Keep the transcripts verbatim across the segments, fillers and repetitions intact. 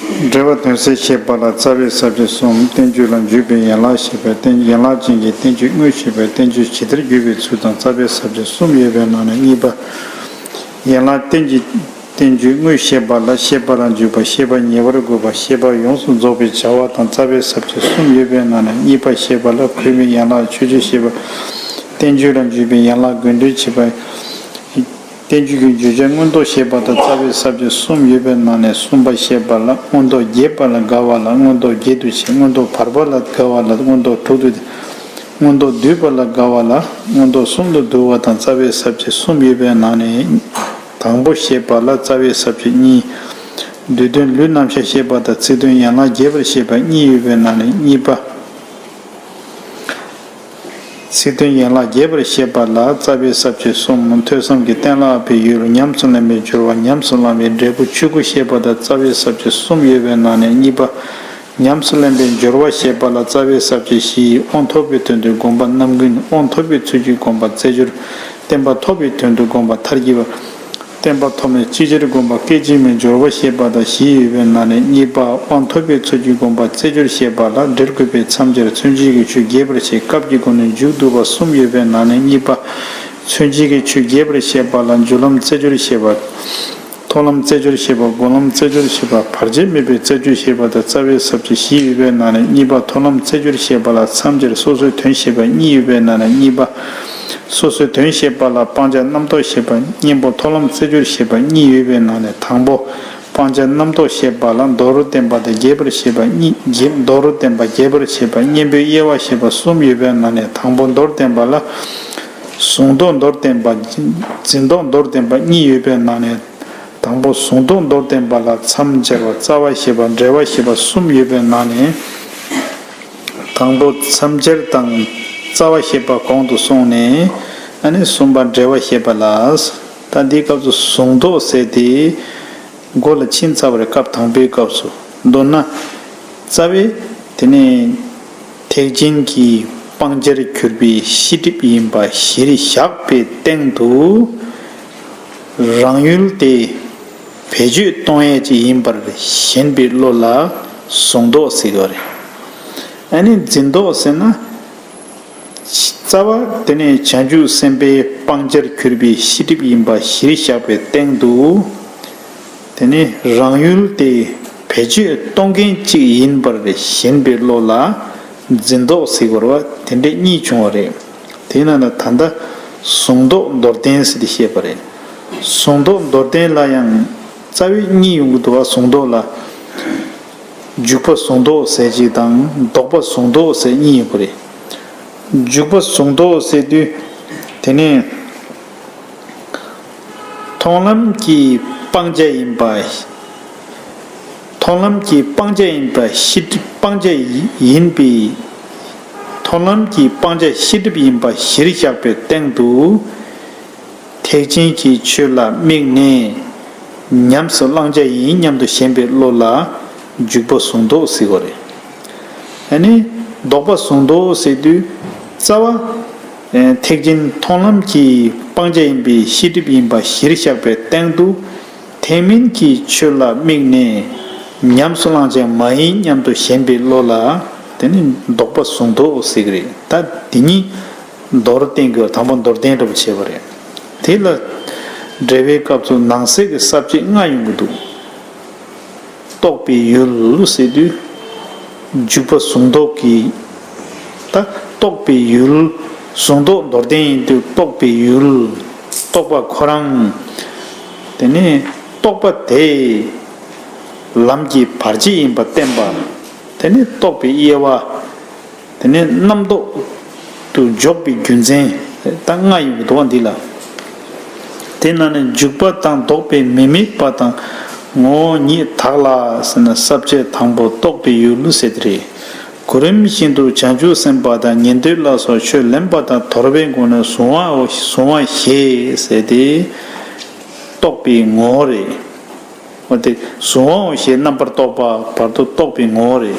འགྲེལ་པ་དོན་གསལ་བཤད་པ་ལ་རྩ་བའི་ས་བཅད་གསུམ། བསྟན་བཅོས་ལ་འཇུག་པའི་ཡན་ལག་བཤད་པ། བསྟན་ཡན་ལག་ཅན་གྱི་བསྟན་བཅོས་དངོས་བཤད་པ། བསྟན་བཅོས་ཇི་ལྟར་བརྗོད་པའི་ཚུལ་དང་རྩ་བའི་ས་བཅད་གསུམ་ཡོད་པའི་ནང་ནས་གཉིས་པ། ཡན་ལག་བསྟན་གྱི་བསྟན་བཅོས་དངོས་བཤད་པ་ལ་བཤད་པ་ལ་འཇུག་པ། བཤད་པ་ཉེ་བར་དགོད་པ། བཤད་པ་ཡོངས་སུ་རྫོགས་པའི་བྱ་བ་དང་རྩ་བའི་ས་བཅད་གསུམ་ཡོད་པའི་ནང་ནས་གཉིས་པ་བཤད་པ་ལ་གོས་པའི་ཡན་ལག་མཆོད་བརྗོད་བཤད་པ། བསྟན་བཅོས་ལ་འཇུག་པའི་ཡན་ལག་དགོས་འདོད་བྱེད་པ། བསྟན་བཅོས་ཀྱི་བརྗོད་བྱ་མངོན་རྟོགས་བཤད་པ་དང་རྩ་བའི་ས་བཅད་གསུམ་ཡོད་པའི་ནང་ནས་གསུམ་པ་བཤད་པ་ལ་མངོན་རྟོགས་རྒྱས་པ་ལ་དགའ་བ་ལ་མངོན་རྟོགས་བརྒྱད་དུ་ཕྱེ། མངོན་རྟོགས་བར་པ་ལ་དགའ་བ་ལ་མངོན་རྟོགས་དྲུག་ཏུ། མངོན་རྟོགས་བསྡུས་པ་ལ་དགའ་བ་ལ་མངོན་རྟོགས་གསུམ་དུ་བསྡུ་བ་དང་རྩ་བའི་ས་བཅད་གསུམ་ཡོད་པའི་ནང་ནས་དང་པོ་བཤད་པ་ལ་རྩ་བའི་ས་བཅད་གཉིས། བསྡུས་དོན་ལུས་རྣམ་གཞག་བཤད་པ་དང་ཚིག་དོན་ཡན་ལག་རྒྱས་པར་བཤད་པ་གཉིས་ཡོད་པའི་ནང་ནས་གཉིས་པ། ཚིག་དོན་ཡན་ལག་རྒྱས་པར་བཤད་པ་ལ་རྩ་བའི་ས་བཅད་གསུམ། ཐོས་བསམ་གྱི་གཏན་ལ་དབབ་པའི་ཡུལ། ཉམས་སུ་ལེན་པའི་སྦྱོར་བ། ཉམས་སུ་བླང་བའི་འབྲས་བུ་ཆོས་སྐུ་བཤད་པ་དང་རྩ་བའི་ས་བཅད་གསུམ་ཡོད་པའི་ནང་ནས་གཉིས་པ། ཉམས་སུ་ལེན་པའི་སྦྱོར་བ་བཤད་པ་ལ་རྩ་བའི་ས་བཅད་བཞི། དབང་ཐོབ་པའི་དོན་དུ་སྒོམ་པ་རྣམ་ཀུན། དབང་ཐོབ་པའི་ཚུལ་གྱིས་སྒོམ་པ་རྩེ་སྦྱོར། བརྟན་པ་ཐོབ་པའི་དོན་དུ་སྒོམ་པ་མཐར་གྱིས་པ། བརྟན་པ་ཐོབ་ནས་ཅི་ཕྱིར་སྒོམ་པ་སྐད་ཅིག་མའི་སྦྱོར་བ་བཤད་པ་དང་བཞི་ཡོད་པའི་ནང་ནས་གཉིས་པ། དབང་ཐོབ་པའི་ཚུལ་གྱིས་སྒོམ་པ་རྩེ་སྦྱོར་བཤད་པ་ལ་འགྲེལ་དགོས་པས་མཚམས་སྦྱར། མཚོན་བྱེད་ཀྱི་ཆོས་རྒྱས་པར་བཤད། སྐབས་ཀྱི་སྒོ་ནས་མཇུག་བསྡུ་བ་གསུམ་ཡོད་པའི་ནང་ནས་གཉིས་པ། མཚོན་བྱེད་ཀྱི་ཆོས་རྒྱས་པར་བཤད་པ་ལ་རྒྱུ་ལམ་རྩེ་སྦྱོར་བཤད་པ། ཐོག་ལམ་རྩེ་སྦྱོར་བཤད་པ། འགོག་ལམ་རྩེ་སྦྱོར་བཤད་པ། བར་ཆད་མེད་པའི་རྩེ་སྦྱོར་བཤད་པ་དང་རྩ་བའི་ས་བཅད་བཞི་ཡོད་པའི་ནང་ནས་གཉིས་པ། ཐོག་ལམ་རྩེ་སྦྱོར་བཤད་པ་ལ་མཚམས་སྦྱར། སོ་སོའི་དོན་བཤད་པ་གཉིས་ཡོད་པའི་ནང་ནས་གཉིས་པ། སོ་སོའི་དོན་བཤད་པ་ལ་སྤང་བྱ་རྣམ་རྟོག་བཤད་པ། གཉེན་པོ་ཐོག་ལམ་རྩེ་སྦྱོར་བཤད་པ་གཉིས་ཡོད་པའི་ནང་ནས་དང་པོ། སྤང་བྱ་རྣམ་རྟོག་བཤད་པ་ལ་མདོར་བསྟན་པ་དང་རྒྱས་པར་བཤད་པ་གཉིས། རྒྱས་མདོར་བསྟན་པ་རྒྱས་པར་བཤད་པ། གཉེན་པོའི་དབྱེ་བ་བཤད་པ་གསུམ་ཡོད་པའི་ནང་ནས་དང་པོ་མདོར་བསྟན་པ་ལ། གཟུང་རྟོག་མདོར་བསྟན་པ། འཛིན་རྟོག་མདོར་བསྟན་པ་གཉིས་ཡོད་པའི་ནང་ནས། དང་པོ་གཟུང་རྟོག་མདོར་བསྟན་པ་ལ་མཚམས་སྦྱར་བ། རྩ་བ་བཤད་པ། འགྲེལ་བ་བཤད་པ་གསུམ་ཡོད་པའི་ནང་ནས། དང་པོ་མཚམས་སྦྱར་དང་རྩ་བ་བཤད་པ་གོང་དུ་སོང་ནས། ཨ་ནི་གསུམ་པ་འགྲེལ་བ་བཤད་པ་ལ། ད་འདིའི་སྐབས་སུ་གཟུང་རྟོག་ཟེར་ཏེ་མགོ་ལ་ཕྱིན་ཚར་བ་རེད། སྐབས་དང་པོའི་སྐབས་སུ། མདོར་ན། རྩ་བའི་དེ་ནས་ཐེག་ཆེན་གྱི་སྤང་བྱར་གྱུར་པའི་ཤེས་སྒྲིབ་ཡིན་པ་གཞིར་བཞག་པའི་སྟེང་དུ། རང་ཡུལ་དེ་བེད་སྤྱོད་གཏོང་ཡས་ཅིག་ཡིན་པར་ཞེན་པའི་བློ་ལ་གཟུང་རྟོག་ཟེར་གྱི་ཡོད་རེད། ཨ་ནི་འཛིན་རྟོག་ཟེར་ན། རྩ་བ་དེ་ནི་བྱང་ཆུབ་སེམས་དཔའི་སྤང་བྱར་གྱུར་པའི་ཤེས་སྒྲིབ་ཡིན་པ་གཞིར་བཞག་པའི་སྟེང་དུ། དེ་ནི་རང་ཡུལ་དེ་བེད་སྤྱོད་གཏོང་མཁན་གཅིག་ཡིན་པར་ཞེན་པའི་བློ་ལ་འཛིན་རྟོག་ཟེར་དགོས་རེད་བ། དེ་འདྲས་གཉིས་བྱུང་བ་རེད། དེའི་ནང་ན་ད་ལྟ་གཟུང་རྟོག་མདོར་བསྟན་ཟེར་ཏེ་བཤད་པ་རེད། གཟུང་རྟོག་མདོར་བསྟན་ལ་ཡང་རྩ་བའི་གཉིས་ཡོང་གི་འདུག་བ། གཟུང་རྟོག་ལ། འཇུག་པ་གཟུང་རྟོག་ཟེར་གཅིག་དང་ལྡོག་པ་གཟུང་རྟོག་ཟེར་གཉིས་ཡོད་པ་རེད། འཇུག་པ་གཟུང་རྟོག་ཟེར་དུས། དེ་ནས་མཐོང་ལམ་གྱི་སྤང་བྱ་ཡིན་པ། མཐོང་ལམ་གྱི་སྤང་བྱ་ཡིན་པ་ཤེས་སྒྲིབ་སྤང་བྱ་ཡིན་པའི། མཐོང་ལམ་གྱི་སྤང་བྱ་ཤེས་སྒྲིབ་ཡིན་པ་གཞིར་བཞག་པའི་སྟེང་དུ། ཐེག་ཆེན་གྱི་ཆོས་ལ་དམིགས་ནས་ཉམས་སུ་བླང་བྱ་ཡིན་སྙམ་དུ་ཞེན་པའི་བློ་ལ་འཇུག་པ་གཟུང་རྟོག་ཟེར་གྱི་ཡོད་རེད། ཨ་ནི་ལྡོག་པ་གཟུང་རྟོག་ཟེར་དུས་རྩ་བ། ཨེ་ཐེག་ཆེན་མཐོང་ལམ་གྱི་སྤང་བྱ་ཡིན་པའི་ཤེས་སྒྲིབ་ཡིན་པ་གཞིར་བཞག་པའི་སྟེང་དུ། ཐེག་དམན་གྱི་ཆོས་ལ་དམིགས་ནས་ཉམས་སུ་བླང་བྱ་མ་ཡིན་སྙམ་དུ་ཞེན་པའི་བློ་ལ་དེ་ནི་ལྡོག་པ་གཟུང་རྟོག་ཟེར་གྱི་རེད། ད་དེ་གཉིས་མདོར་བསྟན་དགོས། དང་པོ་མདོར་བསྟན་འདྲ་པོ་བྱས་པ་རེད། དེ་ལ་འགྲེལ་པའི་སྐབས་སུ་ནང་གསེས་ཀྱི་ས་བཅད་ལྔ་ཡོང་གི་འདུག་རྟོགས་པའི་ཡུལ་ཟེར་དུས། འཇུག་པ་གཟུང་རྟོག་གི། ད་རྟོགས་པའི་ཡུལ། གཟུང་རྟོག་མདོར་བསྟན་ཡིན་དུས་རྟོགས་པའི་ཡུལ། རྟོགས་པ་ཁོ་རང་། དེ་ནས་རྟོགས་པ་དེ་ལམ་གྱི་བར་ཆད་ཡིན་པ་བསྟན་པ། དེ་ནས་རྟོགས་པའི་དབྱེ་བ། དེ་ནས་རྣམ་རྟོག་ཏུ་འཇོག་པའི་རྒྱུ་མཚན། ད་ལྔ་ཡོད་པའི་འདུག་བ་འདི་ལ། དེ་ནང་ནས་འཇུག་པ་དང་ལྡོག་པའི་མི་དམིགས་པ་དང་ངོ་བོ་ཉིད་དག་ལ་ཟེར་ན་ས་བཅད་དང་པོ་རྟོགས་པའི་ཡུལ་ཟེར་དེ་རེད། གོ་རིམ་བཞིན་དུ་བྱང་ཆུབ་སེམས་དཔའ་དང་ཉན་ཐོས་ལ་སོགས་ཆོས་ལེན་པ་དང་དོར་བའི་སྒོ་ནས་གཟུང་བའོ་གཟུང་བ་ཞེས་ཟེར་ཏེ། རྟོགས་པའི་ངོ་བོ་རེད། འོ་དེ་གཟུང་བའོ་ཞེས་རྣམ་པར་རྟོག་པ་བར་དུ་རྟོགས་པའི་ངོ་བོ་རེད།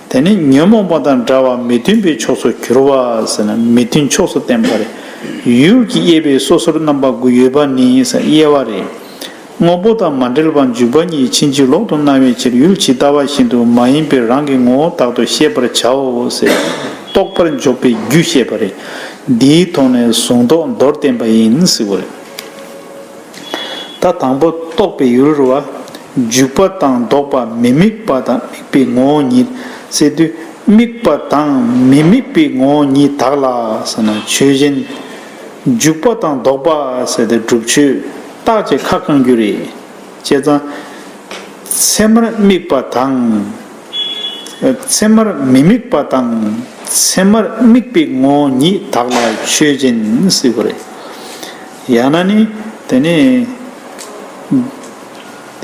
དེ་ནི་ཉོན་མོངས་པ་དང་འདྲ་བ་མི་མཐུན་པའི་ཕྱོགས་སུ་གྱུར་པ་ཟེར་ན་མི་མཐུན་ཕྱོགས་སུ་བསྟན་པ་རེད། ཡུལ་གྱི་དབྱེ་བའི་སོ་སོར་རྣམ་པ་དགུ་ཡོད་པ་ནི་ཟེར་དབྱེ་བ་རེད། དངོས་པོ་དང་མ་འབྲེལ་བར་འཇུག་པ་གཉིས་ཕྱིན་ཅི་ལོག་ཏུ་སྣང་བའི་ཕྱིར་ཡུལ་ཇི་ལྟ་བ་བཞིན་དུ་མ་ཡིན་པའི་རང་གི་ངོ་བོ་དག་ཏུ་ཤེས་པར་བྱའོ་ཟེར། རྟོགས་པར་འཇོག་པའི་རྒྱུ་བཤད་པ་རེད། འདིའི་ཐོག་ནས་གཟུང་རྟོག་མདོར་བསྟན་པ་ཡིན་ཟེར་བ་རེད། ད་དང་པོ་རྟོགས་པའི་ཡུལ་རེད་བ། འཇུག་པ་དང་ལྡོག་པ་མི་དམིགས་པ་དང་དམིགས་པའི་ངོ་བོ་ཉིད་ཟེར་དུས། དམིགས་པ་དང་མི་དམིགས་པའི་ངོ་བོ་ཉིད་དག་ལ་ཟེར་ན་ཆོས་ཅན། འཇུག་པ་དང་ལྡོག་པ་ཟེར་ཏེ་སྒྲུབ་ཆོས་རྟགས་ཀྱི་ཁ་བསྐང་རྒྱུ་རེད། བྱས་ཙང་། ཚད་མར་དམིགས་པ་དང་། ཚད་མར་མི་དམིགས་པ་དང་ཚད་མར་དམིགས་པའི་ངོ་བོ་ཉིད་དག་ལ་ཆོས་ཅན་ཟེར་བ་རེད། ཡང་ན་ནི་དེ་ནི།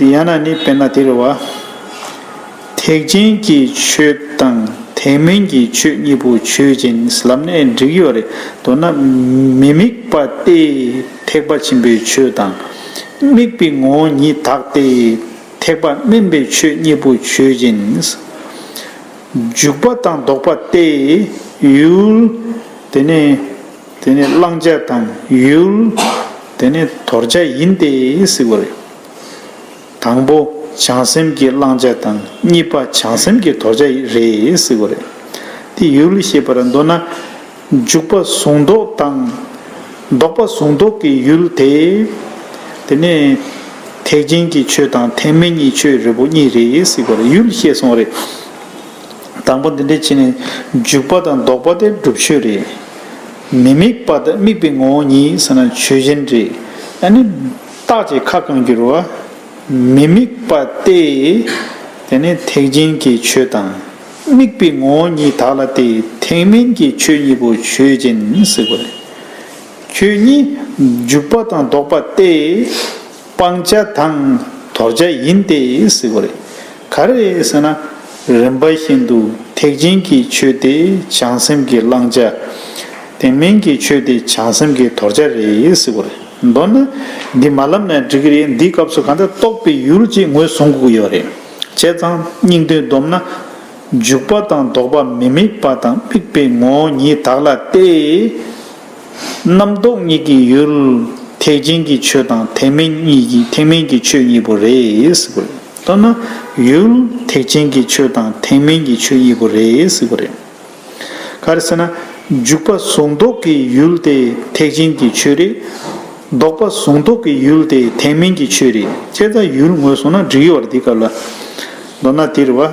ཡང་ན་ནི་དཔེར་ན་དེ་རེད་བ། ཐེག་ཆེན་གྱི་ཆོས་དང་ཐེག་དམན་གྱི་ཆོས་གཉིས་པོ་ཆོས་ཅན་ལབ་ནས་འགྲིག་ཡོད་རེད། མདོར་ན་མི་དམིགས་པ་སྟེ་ཐེག་པ་ཆེན་པོའི་ཆོས་དང་། དམིགས་པའི་ངོ་བོ་ཉིད་དག་སྟེ། ཐེག་པ་དམན་པའི་ཆོས་གཉིས་པོ་ཆོས་ཅན། འཇུག་པ་དང་ལྡོག་པ་སྟེ། ཡུལ། དེ་ནས། དེ་ནས་བླང་བྱ་དང་ཡུལ། དེ་ནས་དོར་བྱ་ཡིན་ཏེ་ཟེར་བ་རེད། དང་པོ་བྱང་སེམས་ཀྱི་བླང་བྱ་དང་གཉིས་པ་བྱང་སེམས་ཀྱི་དོར་བྱ་རེད་ཟེར་བ་རེད། དེ་ཡུལ་ཞེས་པར་མདོར་ན། འཇུག་པ་གཟུང་རྟོག་དང་། ལྡོག་པ་གཟུང་རྟོག་གི་ཡུལ་དེ། དེ་ནས་ཐེག་ཆེན་གྱི་ཆོས་དང་ཐེག་དམན་གྱི་ཆོས་རེད་པོ་གཉིས་རེད་ཟེར་བ་རེད། ཡུལ་ཞེས་གསུངས་པ་རེད། དང་པོ་འདི་འདྲ་བྱས་ནས་འཇུག་པ་དང་ལྡོག་པ་དེ་སྒྲུབ་ཆོས་རེད། མི་དམིགས་པ་དང་དམིགས་པའི་ངོ་བོ་ཉིད་ཟེར་ན་ཆོས་ཅན་རེད། ཨ་ནི་རྟགས་ཀྱི་ཁ་བསྐང་རྒྱུ་རེད་བ། མི་དམིགས་པ་སྟེ། དེ་ནི་ཐེག་ཆེན་གྱི་ཆོས་དང་། དམིགས་པའི་ངོ་བོ་ཉིད་དག་ལ་སྟེ་ཐེག་དམན་གྱི་ཆོས་གཉིས་པོ་ཆོས་ཅན་ཟེར་བ་རེད། ཆོས་གཉིས་འཇུག་པ་དང་ལྡོག་པ་སྟེ། སྤང་བྱ་དང་དོར་བྱ་ཡིན་ཏེ་ཟེར་བ་རེད། ག་རེ་རེད་ཟེར་ན། རིམ་པ་བཞིན་དུ་ཐེག་ཆེན་གྱི་ཆོས་དེ་བྱང་སེམས་ཀྱི་བླང་བྱ། ཐེག་དམན་གྱི་ཆོས་དེ་བྱང་སེམས་ཀྱི་དོར་བྱ་རེད་ཟེར་བ་རེད། མདོར་ན། འདི་མ་ལབ་ན་འགྲིག་གི་རེད། འདིའི་སྐབས་སུ་གང་ལྟར་རྟོགས་པའི་ཡུལ་གྱི་ངོས་བཟུང་དགོས་ཀྱི་ཡོད་རེད། བྱས་ཙང་སྙིང་དོན་བསྡོམས་ན། འཇུག་པ་དང་ལྡོག་པ་མི་དམིགས་པ་དང་དམིགས་པའི་ངོ་བོ་ཉིད་དག་ལ་སྟེ། རྣམ་རྟོག་གཉིས་ཀྱི་ཡུལ། ཐེག་ཆེན་གྱི་ཆོས་དང་ཐེག་དམན་གཉིས་ཀྱི་ཐེག་དམན་གྱི་ཆོས་གཉིས་པོ་རེད་ཟེར་བ་རེད། མདོར་ན། ཡུལ་ཐེག་ཆེན་གྱི་ཆོས་དང་ཐེག་དམན་གྱི་ཆོས་གཉིས་པོ་རེད་ཟེར་བ་རེད། ག་རེ་ཟེར་ན། འཇུག་པ་གཟུང་རྟོག་གི་ཡུལ་དེ་ཐེག་ཆེན་གྱི་ཆོས་རེད། ལྡོག་པ་གཟུང་རྟོག་གི་ཡུལ་དེ་ཐེག་དམན་གྱི་ཆོས་རེད། བྱས་ཙང་ཡུལ་ངོས་བཟུང་ན་འགྲིག་ཡོད་རེད། འདི་སྐབས་ལ། མདོར་ན་དེ་རེད་བ།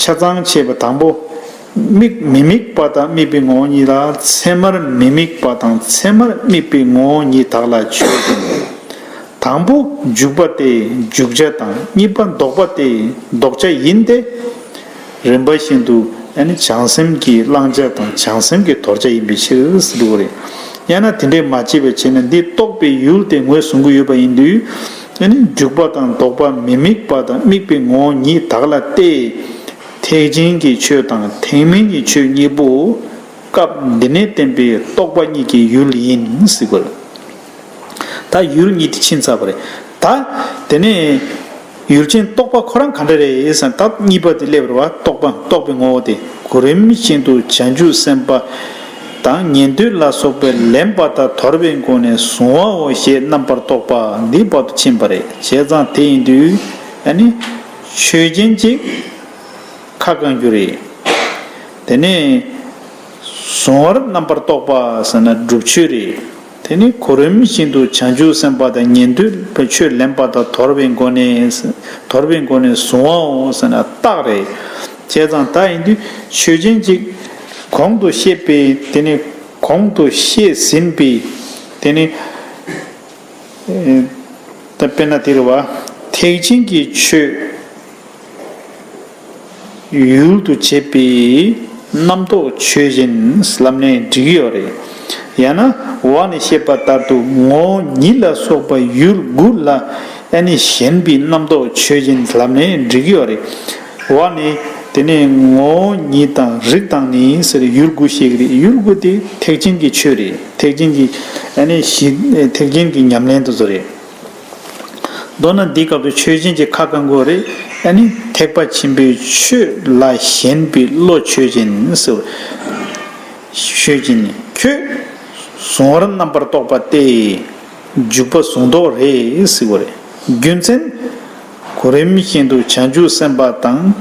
ཆ་ཚང་བྱས་པ་དང་པོ། དམིགས་མི་དམིགས་པ་དང་དམིགས་པའི་ངོ་བོ་ཉིད་ལ་ཚད་མར་མི་དམིགས་པ་དང་ཚད་མར་དམིགས་པའི་ངོ་བོ་ཉིད་དག་ལ་ཆོས་ཅན། དང་པོ་འཇུག་པ་སྟེ་འཇུག་བྱ་དང་གཉིས་པ་ལྡོག་པ་སྟེ་ལྡོག་བྱ་ཡིན་ཏེ། རིམ་པ་བཞིན་དུ་ཨ་ནི་བྱང་སེམས་ཀྱི་བླང་བྱ་དང་བྱང་སེམས་ཀྱི་དོར་བྱ་ཡིན་པའི་ཕྱིར་ཟེར་འགྲོ་གི་རེད། ཡང་ན་དེ་འདྲས་མ་བྱས་པ་བྱས་ན་འདི་རྟོགས་པའི་ཡུལ་དེ་ངོས་བཟུང་གི་ཡོད་པ་ཡིན་དུས། ཨ་ནི་འཇུག་པ་དང་ལྡོག་པ་མི་དམིགས་པ་དང་དམིགས་པའི་ངོ་བོ་ཉིད་དག་ལ་སྟེ། ཐེག་ཆེན་གྱི་ཆོས་དང་ཐེག་དམན་གྱི་ཆོས་གཉིས་པོ། སྐབས་འདི་ནས་བསྟན་པའི་རྟོགས་པ་གཉིས་ཀྱི་ཡུལ་ཡིན་ཟེར་བ་རེད། ད་ཡུལ་གཉིས་དེ་ཕྱིན་ཚར་བ་རེད། ད་དེ་ནས་ཡུལ་ཅན་རྟོགས་པ་ཁོ་རང་ག་འདྲ་རེད་ཟེར་ན། ད་གཉིས་པ་དེ་སླེབས་རེད་བ། རྟོགས་པ་རྟོགས་པའི་ངོ་བོ་དེ། གོ་རིམ་བཞིན་དུ་བྱང་ཆུབ་སེམས་དཔའ་དང་ཉན་ཐོས་ལ་སོགས་པས་ལེན་པ་དང་དོར་བའི་སྒོ་ནས་གཟུང་བའོ་ཞེས་རྣམ་པར་རྟོག་པ་འདིའི་བར་དུ་ཕྱིན་པ་རེད། བྱས་ཙང་དེ་ཡིན་དུས་ཨ་ནི་ཆོས་ཅན་གཅིག་ཁ་བསྐང་རྒྱུ་རེད། དེ་ནས་གཟུང་བར་རྣམ་པར་རྟོག་པ་ཟེར་ན་སྒྲུབ་ཆོས་རེད། དེ་ནི་གོ་རིམ་བཞིན་དུ་བྱང་ཆུབ་སེམས་དཔའ་དང་ཉན་ཐོས་པའི་ཆོས་ལེན་པ་དང་དོར་བའི་སྒོ་ནས། དོར་བའི་སྒོ་ནས་གཟུང་བའོ་ཟེར་ན་རྟགས་རེད། བྱས་ཙང་ད་ཡིན་དུས་ཆོས་ཅན་གཅིག་གོང་དུ་བཤད་པའི་དེ་ནི་གོང་དུ་བཤད་ཟིན་པའི་དེ་ནི། ད་དཔེར་ན་དེ་རེད་བ། ཐེག་ཆེན་གྱི་ཆོས་ཡུལ་དུ་བྱེད་པའི་རྣམ་རྟོག་ཆོས་ཅན་ལབ་ནས་འགྲིག་གི་ཡོད་རེད། ཡང་ན་འོག་ནས་བཤད་པ་ལྟར་དུ་ངོ་བོ་ཉིད་ལ་སོགས་པ་ཡུལ་དགུ་ལ་ཨ་ནི་ཞེན་པའི་རྣམ་རྟོག་ཆོས་ཅན་ལབ་ནས་འགྲིག་གི་ཡོད་རེད། འོག་ནས་དེ་ནས་ངོ་བོ་ཉིད་དང་རིགས་དང་ནི་ཟེར་ཡུལ་དགུ་བཤད་ཀྱི་རེད། ཡུལ་དགུ་དེ་ཐེག་ཆེན་གྱི་ཆོས་རེད། ཐེག་ཆེན་གྱི་ཨ་ནི་གཞི། ཐེག་ཆེན་གྱི་ཉམས་ལེན་དེ་ཚོ་རེད། མདོར་ན་འདིའི་སྐབས་སུ་ཆོས་ཅན་གྱི་ཁ་བསྐང་དགོས་རེད། ཨ་ནི་ཐེག་པ་ཆེན་པོའི་ཆོས་ལ་ཞེན་པའི་བློ་ཆོས་ཅན་ཟེར། ཆོས་ཅན་ནི་ཁྱོད་གཟུང་བར་རྣམ་པར་རྟོག་པ་སྟེ། འཇུག་པ་གཟུང་རྟོག་རེད་ཟེར་བ་རེད། རྒྱུ་མཚན། གོ་རིམ་བཞིན་དུ་བྱང་ཆུབ་སེམས་དཔའ་དང་།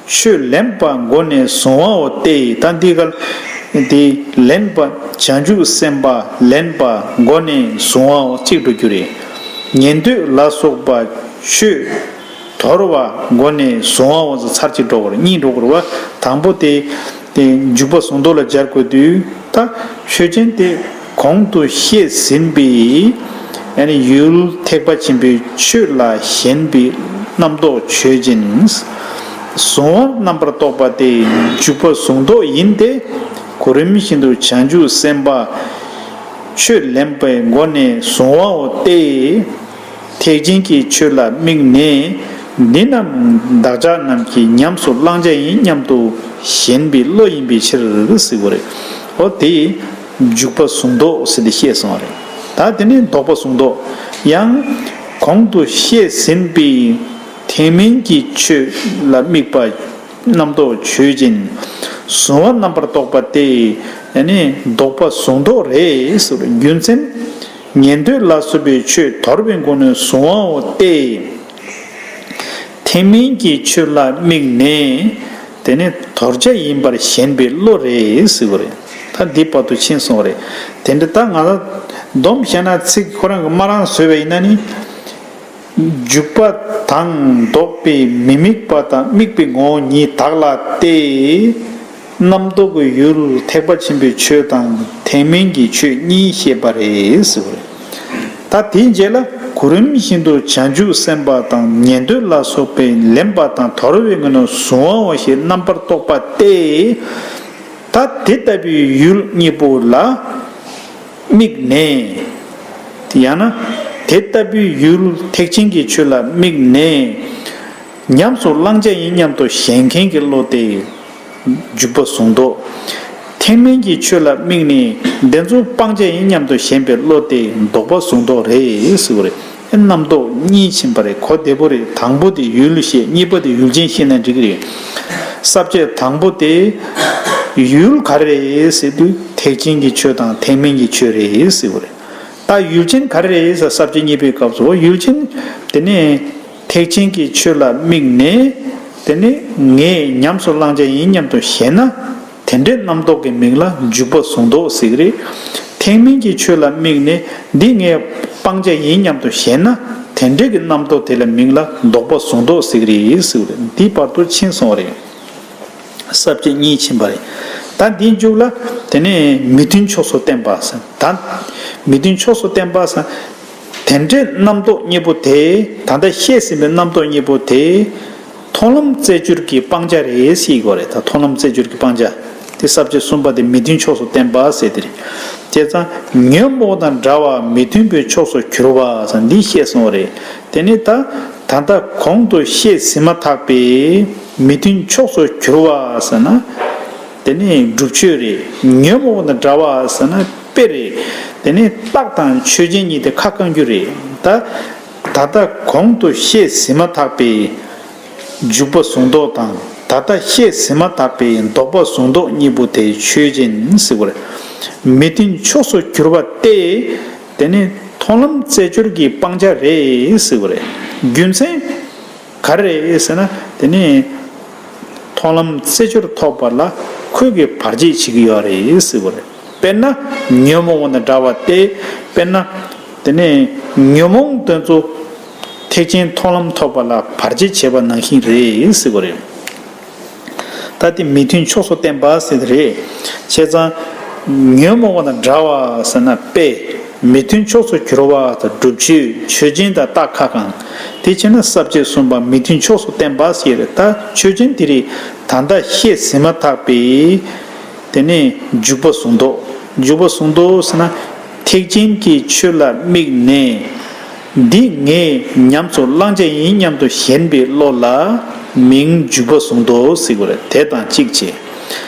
ཆོས་ལེན་པ་མགོ་ནས་བཟུང་བའོ་སྟེ། ད་འདི་ག་ལ་འདི་ལེན་པ་བྱང་ཆུབ་སེམས་དཔའ་ལེན་པ་མགོ་ནས་བཟུང་བའོ་གཅིག་འགྲོ་རྒྱུ་རེད། ཉན་ཐོས་ལ་སོགས་པ་ཆོས་དོར་བ་མགོ་ནས་བཟུང་བའོ་ཚར་གཅིག་འགྲོ་བར་གཉིས་འགྲོ་དགོས་རེད་བ། དང་པོ་དེ། དེ་འཇུག་པ་གཟུང་རྟོག་ལ་སྦྱར་དགོས་དུས་ད་ཆོས་ཅན་དེ་གོང་དུ་བཤད་ཟིན་པའི་ཡང་ན་ཡུལ་ཐེག་པ་ཆེན་པོའི་ཆོས་ལ་ཞེན་པའི་རྣམ་རྟོག་ཆོས་ཅན། གཟུང་བ་རྣམ་པར་རྟོག་པ་དེ་འཇུག་པ་གཟུང་རྟོག་ཡིན་ཏེ། གོ་རིམ་བཞིན་དུ་བྱང་ཆུབ་སེམས་དཔའ་ཆོས་ལེན་པའི་མགོ་ནས་བཟུང་བའོ་སྟེ། ཐེག་ཆེན་གྱི་ཆོས་ལ་དམིགས་ནས། འདི་རྣམས་བདག་ཅག་རྣམས་ཀྱིས་ཉམས་སུ་བླང་བྱ་ཡིན་སྙམ་དུ་ཞེན་པའི་བློ་ཡིན་པའི་ཕྱིར་ཟེར་བ་རེད། འོ་དེ་འཇུག་པ་གཟུང་རྟོག་ཟེར་ཏེ་བཤད་སོང་བ་རེད། ད་དེ་ནས་ལྡོག་པ་གཟུང་རྟོག་ཡང་གོང་དུ་བཤད་ཟིན་པའི་ཐེག་དམན་གྱི་ཆོས་ལ་དམིགས་པ་རྣམ་རྟོག་ཆོས་ཅན། གཟུང་བ་རྣམ་པར་རྟོག་པ་སྟེ། ཡང་ན་ལྡོག་པ་གཟུང་རྟོག་རེད་ཟེར་བ་རེད། རྒྱུ་མཚན། ཉན་ཐོས་ལ་སོགས་པའི་ཆོས་དོར་བའི་སྒོ་ནས་གཟུང་བའོ་སྟེ། ཐེག་དམན་གྱི་ཆོས་ལ་དམིགས་ནས་དེ་ནི་དོར་བྱ་ཡིན་པར་ཞེན་པའི་བློ་རེད་ཟེར་བ་རེད། ད་འདི་བར་དུ་ཕྱིན་སོང་བ་རེད། དེ་འདྲ་ད་ང་ལ་སྡོམ་བྱས་ན་ཚིག་ཁོ་རང་གི་མ་རང་བཟོས་པ་ཡིན་ན་ནི། འཇུག་པ་དང་ལྡོག་པའི་མི་དམིགས་པ་དང་དམིགས་པའི་ངོ་བོ་ཉིད་བདག་ལ་སྟེ། རྣམ་རྟོག་གི་ཡུལ་ཐེག་པ་ཆེན་པོའི་ཆོས་དང་ཐེག་དམན་གྱི་ཆོས་གཉིས་བཤད་པ་རེད་ཟེར་བ་རེད། ད་དེའི་རྗེས་ལ་གོ་རིམ་བཞིན་དུ་བྱང་ཆུབ་སེམས་དཔའ་དང་ཉན་ཐོས་ལ་སོགས་པའི་ལེན་པ་དང་དོར་བའི་ངོ་ནས་གཟུང་བའོ་ཞེས་རྣམ་པར་རྟོག་པ་སྟེ། ད་དེ་ལྟ་བུའི་ཡུལ་གཉིས་པོ་ལ་དམིགས་ནས། ཡང་ན་དེ་ལྟ་བུའི་ཡུལ་ཐེག་ཆེན་གྱི་ཆོས་ལ་དམིགས་ནས། ཉམས་སུ་བླང་བྱ་ཡིན་སྙམ་དུ་ཞེན་མཁན་གྱི་བློ་དེ་འཇུག་པ་གཟུང་རྟོག་ཐེག་དམན་གྱི་ཆོས་ལ་དམིགས་ནས་འདི་ཚོ་སྤང་བྱ་ཡིན་སྙམ་དུ་ཞེན་པའི་བློ་དེ་ལྡོག་པ་གཟུང་རྟོག་རེད་ཟེར་བ་རེད། རྣམ་རྟོག་གཉིས་ཕྱིན་པ་རེད། གོ་བདེ་པོ་རེད། དང་པོ་དེ་ཡུལ་བཤད། གཉིས་པ་དེ་ཡུལ་ཅན་བཤད་ན་འགྲིག་གི་རེད། ས་བཅད་དང་པོ་དེ་ཡུལ་ག་རེ་རེད་ཟེར་དུས་ཐེག་ཆེན་གྱི་ཆོས་དང་ཐེག་དམན་གྱི་ཆོས་རེད་ཟེར་བ་རེད། ད་ཡུལ་ཅན་ག་རེ་རེད་ཟེར་ས་བཅད་གཉིས་པའི་སྐབས་སུ་ཡུལ་ཅན་དེ་ནི་ཐེག་ཆེན་གྱི་ཆོས་ལ་དམིགས་ནས་དེ་ནི་ངས་ཉམས་སུ་བླང་བྱ་ཡིན་སྙམ་དུ་ཞེན་ན། དེ་འདྲའི་རྣམ་རྟོག་གི་མིང་ལ་འཇུག་པ་གཟུང་རྟོག་ཟེར་གྱི་རེད། ཐེག་དམན་གྱི་ཆོས་ལ་དམིགས་ནས་འདི་ངས་སྤང་བྱ་ཡིན་སྙམ་དུ་ཞེན་ན། དེ་འདྲའི་གི་རྣམ་རྟོག་དེ་ལ་མིང་ལ་ལྡོག་པ་གཟུང་རྟོག་ཟེར་གྱི་རེད་ཟེར་གྱི་རེད། འདི་བར་དུ་ཕྱིན་སོང་བ་རེད། ས་བཅད་གཉིས་ཕྱིན་པ་རེད། ད་འདིའི་མཇུག་ལ་དེ་ནས་མི་མཐུན་ཕྱོགས་སུ་བསྟན་པ་ཟེར། ད་མི་མཐུན་ཕྱོགས་སུ་བསྟན་པ་ཟེར། དེ་འདྲའི་རྣམ་རྟོག་གཉིས་པོ་དེ། ད་ལྟ་བཤད་ཟིན་པའི་རྣམ་རྟོག་གཉིས་པོ་དེ། མཐོང་ལམ་རྩེ་སྦྱོར་གྱི་སྤང་བྱ་རེད་ཟེར་གྱི་ཡོད་རེད། ད་མཐོང་ལམ་རྩེ་སྦྱོར་གྱི་སྤང་བྱ་དེ་ས་བཅད་གསུམ་པ་དེ་མི་མཐུན་ཕྱོགས་སུ་བསྟན་པ་ཟེར་དེ་རེད། བྱས་ཙང་ཉོན་མོངས་དང་འདྲ་བ་མི་མཐུན་པའི་ཕྱོགས་སུ་གྱུར་པ་ཟེར་འདི་བཤད་སོང་བ་རེད། དེ་ནི་ད་ད་ལྟ་གོང་དུ་བཤད་ཟིན་མ་ཐག་པའི་མི་མཐུན་ཕྱོགས་སུ་གྱུར་པ་ཟེར་ན། དེ་ནི་སྒྲུབ་ཆོས་རེད། ཉོན་མོངས་དང་འདྲ་བ་ཟེར་ན་དཔེ་རེད། དེ་ནི་རྟགས་དང་ཆོས་ཅན་གཉིས་དེ་ཁ་བསྐང་རྒྱུ་རེད། ད་ད་ལྟ་གོང་དུ་བཤད་ཟིན་མ་ཐག་པའི་འཇུག་པ་གཟུང་རྟོག་དང་ད་ལྟ་བཤད་ཟིན་མ་ཐག་པའི་ལྡོག་པ་གཟུང་རྟོག་གཉིས་པོ་དེ་ཆོས་ཅན་ཟེར་བ་རེད། མི་མཐུན་ཕྱོགས་སུ་གྱུར་པ་སྟེ། དེ་ནི་མཐོང་ལམ་རྩེ་སྦྱོར་གྱི་སྤང་བྱ་རེད་ཟེར་བ་རེད། རྒྱུ་མཚན། ག་རེ་རེད་ཟེར་ན་དེ་ནི་མཐོང་ལམ་རྩེ་སྦྱོར་ཐོབ་པ་ལ་ཁོས་ཀྱི་བར་ཆད་བྱེད་ཀྱི་ཡོད་རེད་ཟེར་བ་རེད། དཔེར་ན་ཉོན་མོངས་དང་འདྲ་བ་སྟེ། དཔེར་ན་དེ་ནི་ཉོན་མོངས་དེ་ཚོ་ཐེག་ཆེན་མཐོང་ལམ་ཐོབ་པ་ལ་བར་ཆད་བྱེད་པ་ནང་བཞིན་རེད་ཟེར་བ་རེད། ད་དེ་མི་མཐུན་ཕྱོགས་སུ་བསྟན་པ་ཟེར་དེ་རེད། བྱས་ཙང་ཉོན་མོངས་དང་འདྲ་བ་ཟེར་ན་དཔེ། མི་མཐུན་ཕྱོགས་སུ་གྱུར་པ་དང་སྒྲུབ་ཆོས་ཆོས་ཅན་དང་རྟགས་ཁ་བསྐང་། དེ་བྱས་ན་ས་བཅད་གསུམ་པ་མི་མཐུན་ཕྱོགས་སུ་བསྟན་པ་ཟེར་རེད། ད་ཆོས་ཅན་དེ་རིགས་ད་ལྟ་བཤད་ཟིན་མ་ཐག་པའི་དེ་ནས་འཇུག་པ་གཟུང་རྟོག་འཇུག་པ་གཟུང་རྟོག་ཟེར་ན་ཐེག་ཆེན་གྱི་ཆོས་ལ་དམིགས་ནས། འདི་ངས་ཉམས་སུ་བླང་བྱ་ཡིན་སྙམ་དུ་ཞེན་པའི་བློ་ལ་མིང་འཇུག་པ་གཟུང་རྟོག་ཟེར་དགོས་རེད། དེ་དང་གཅིག་བྱས།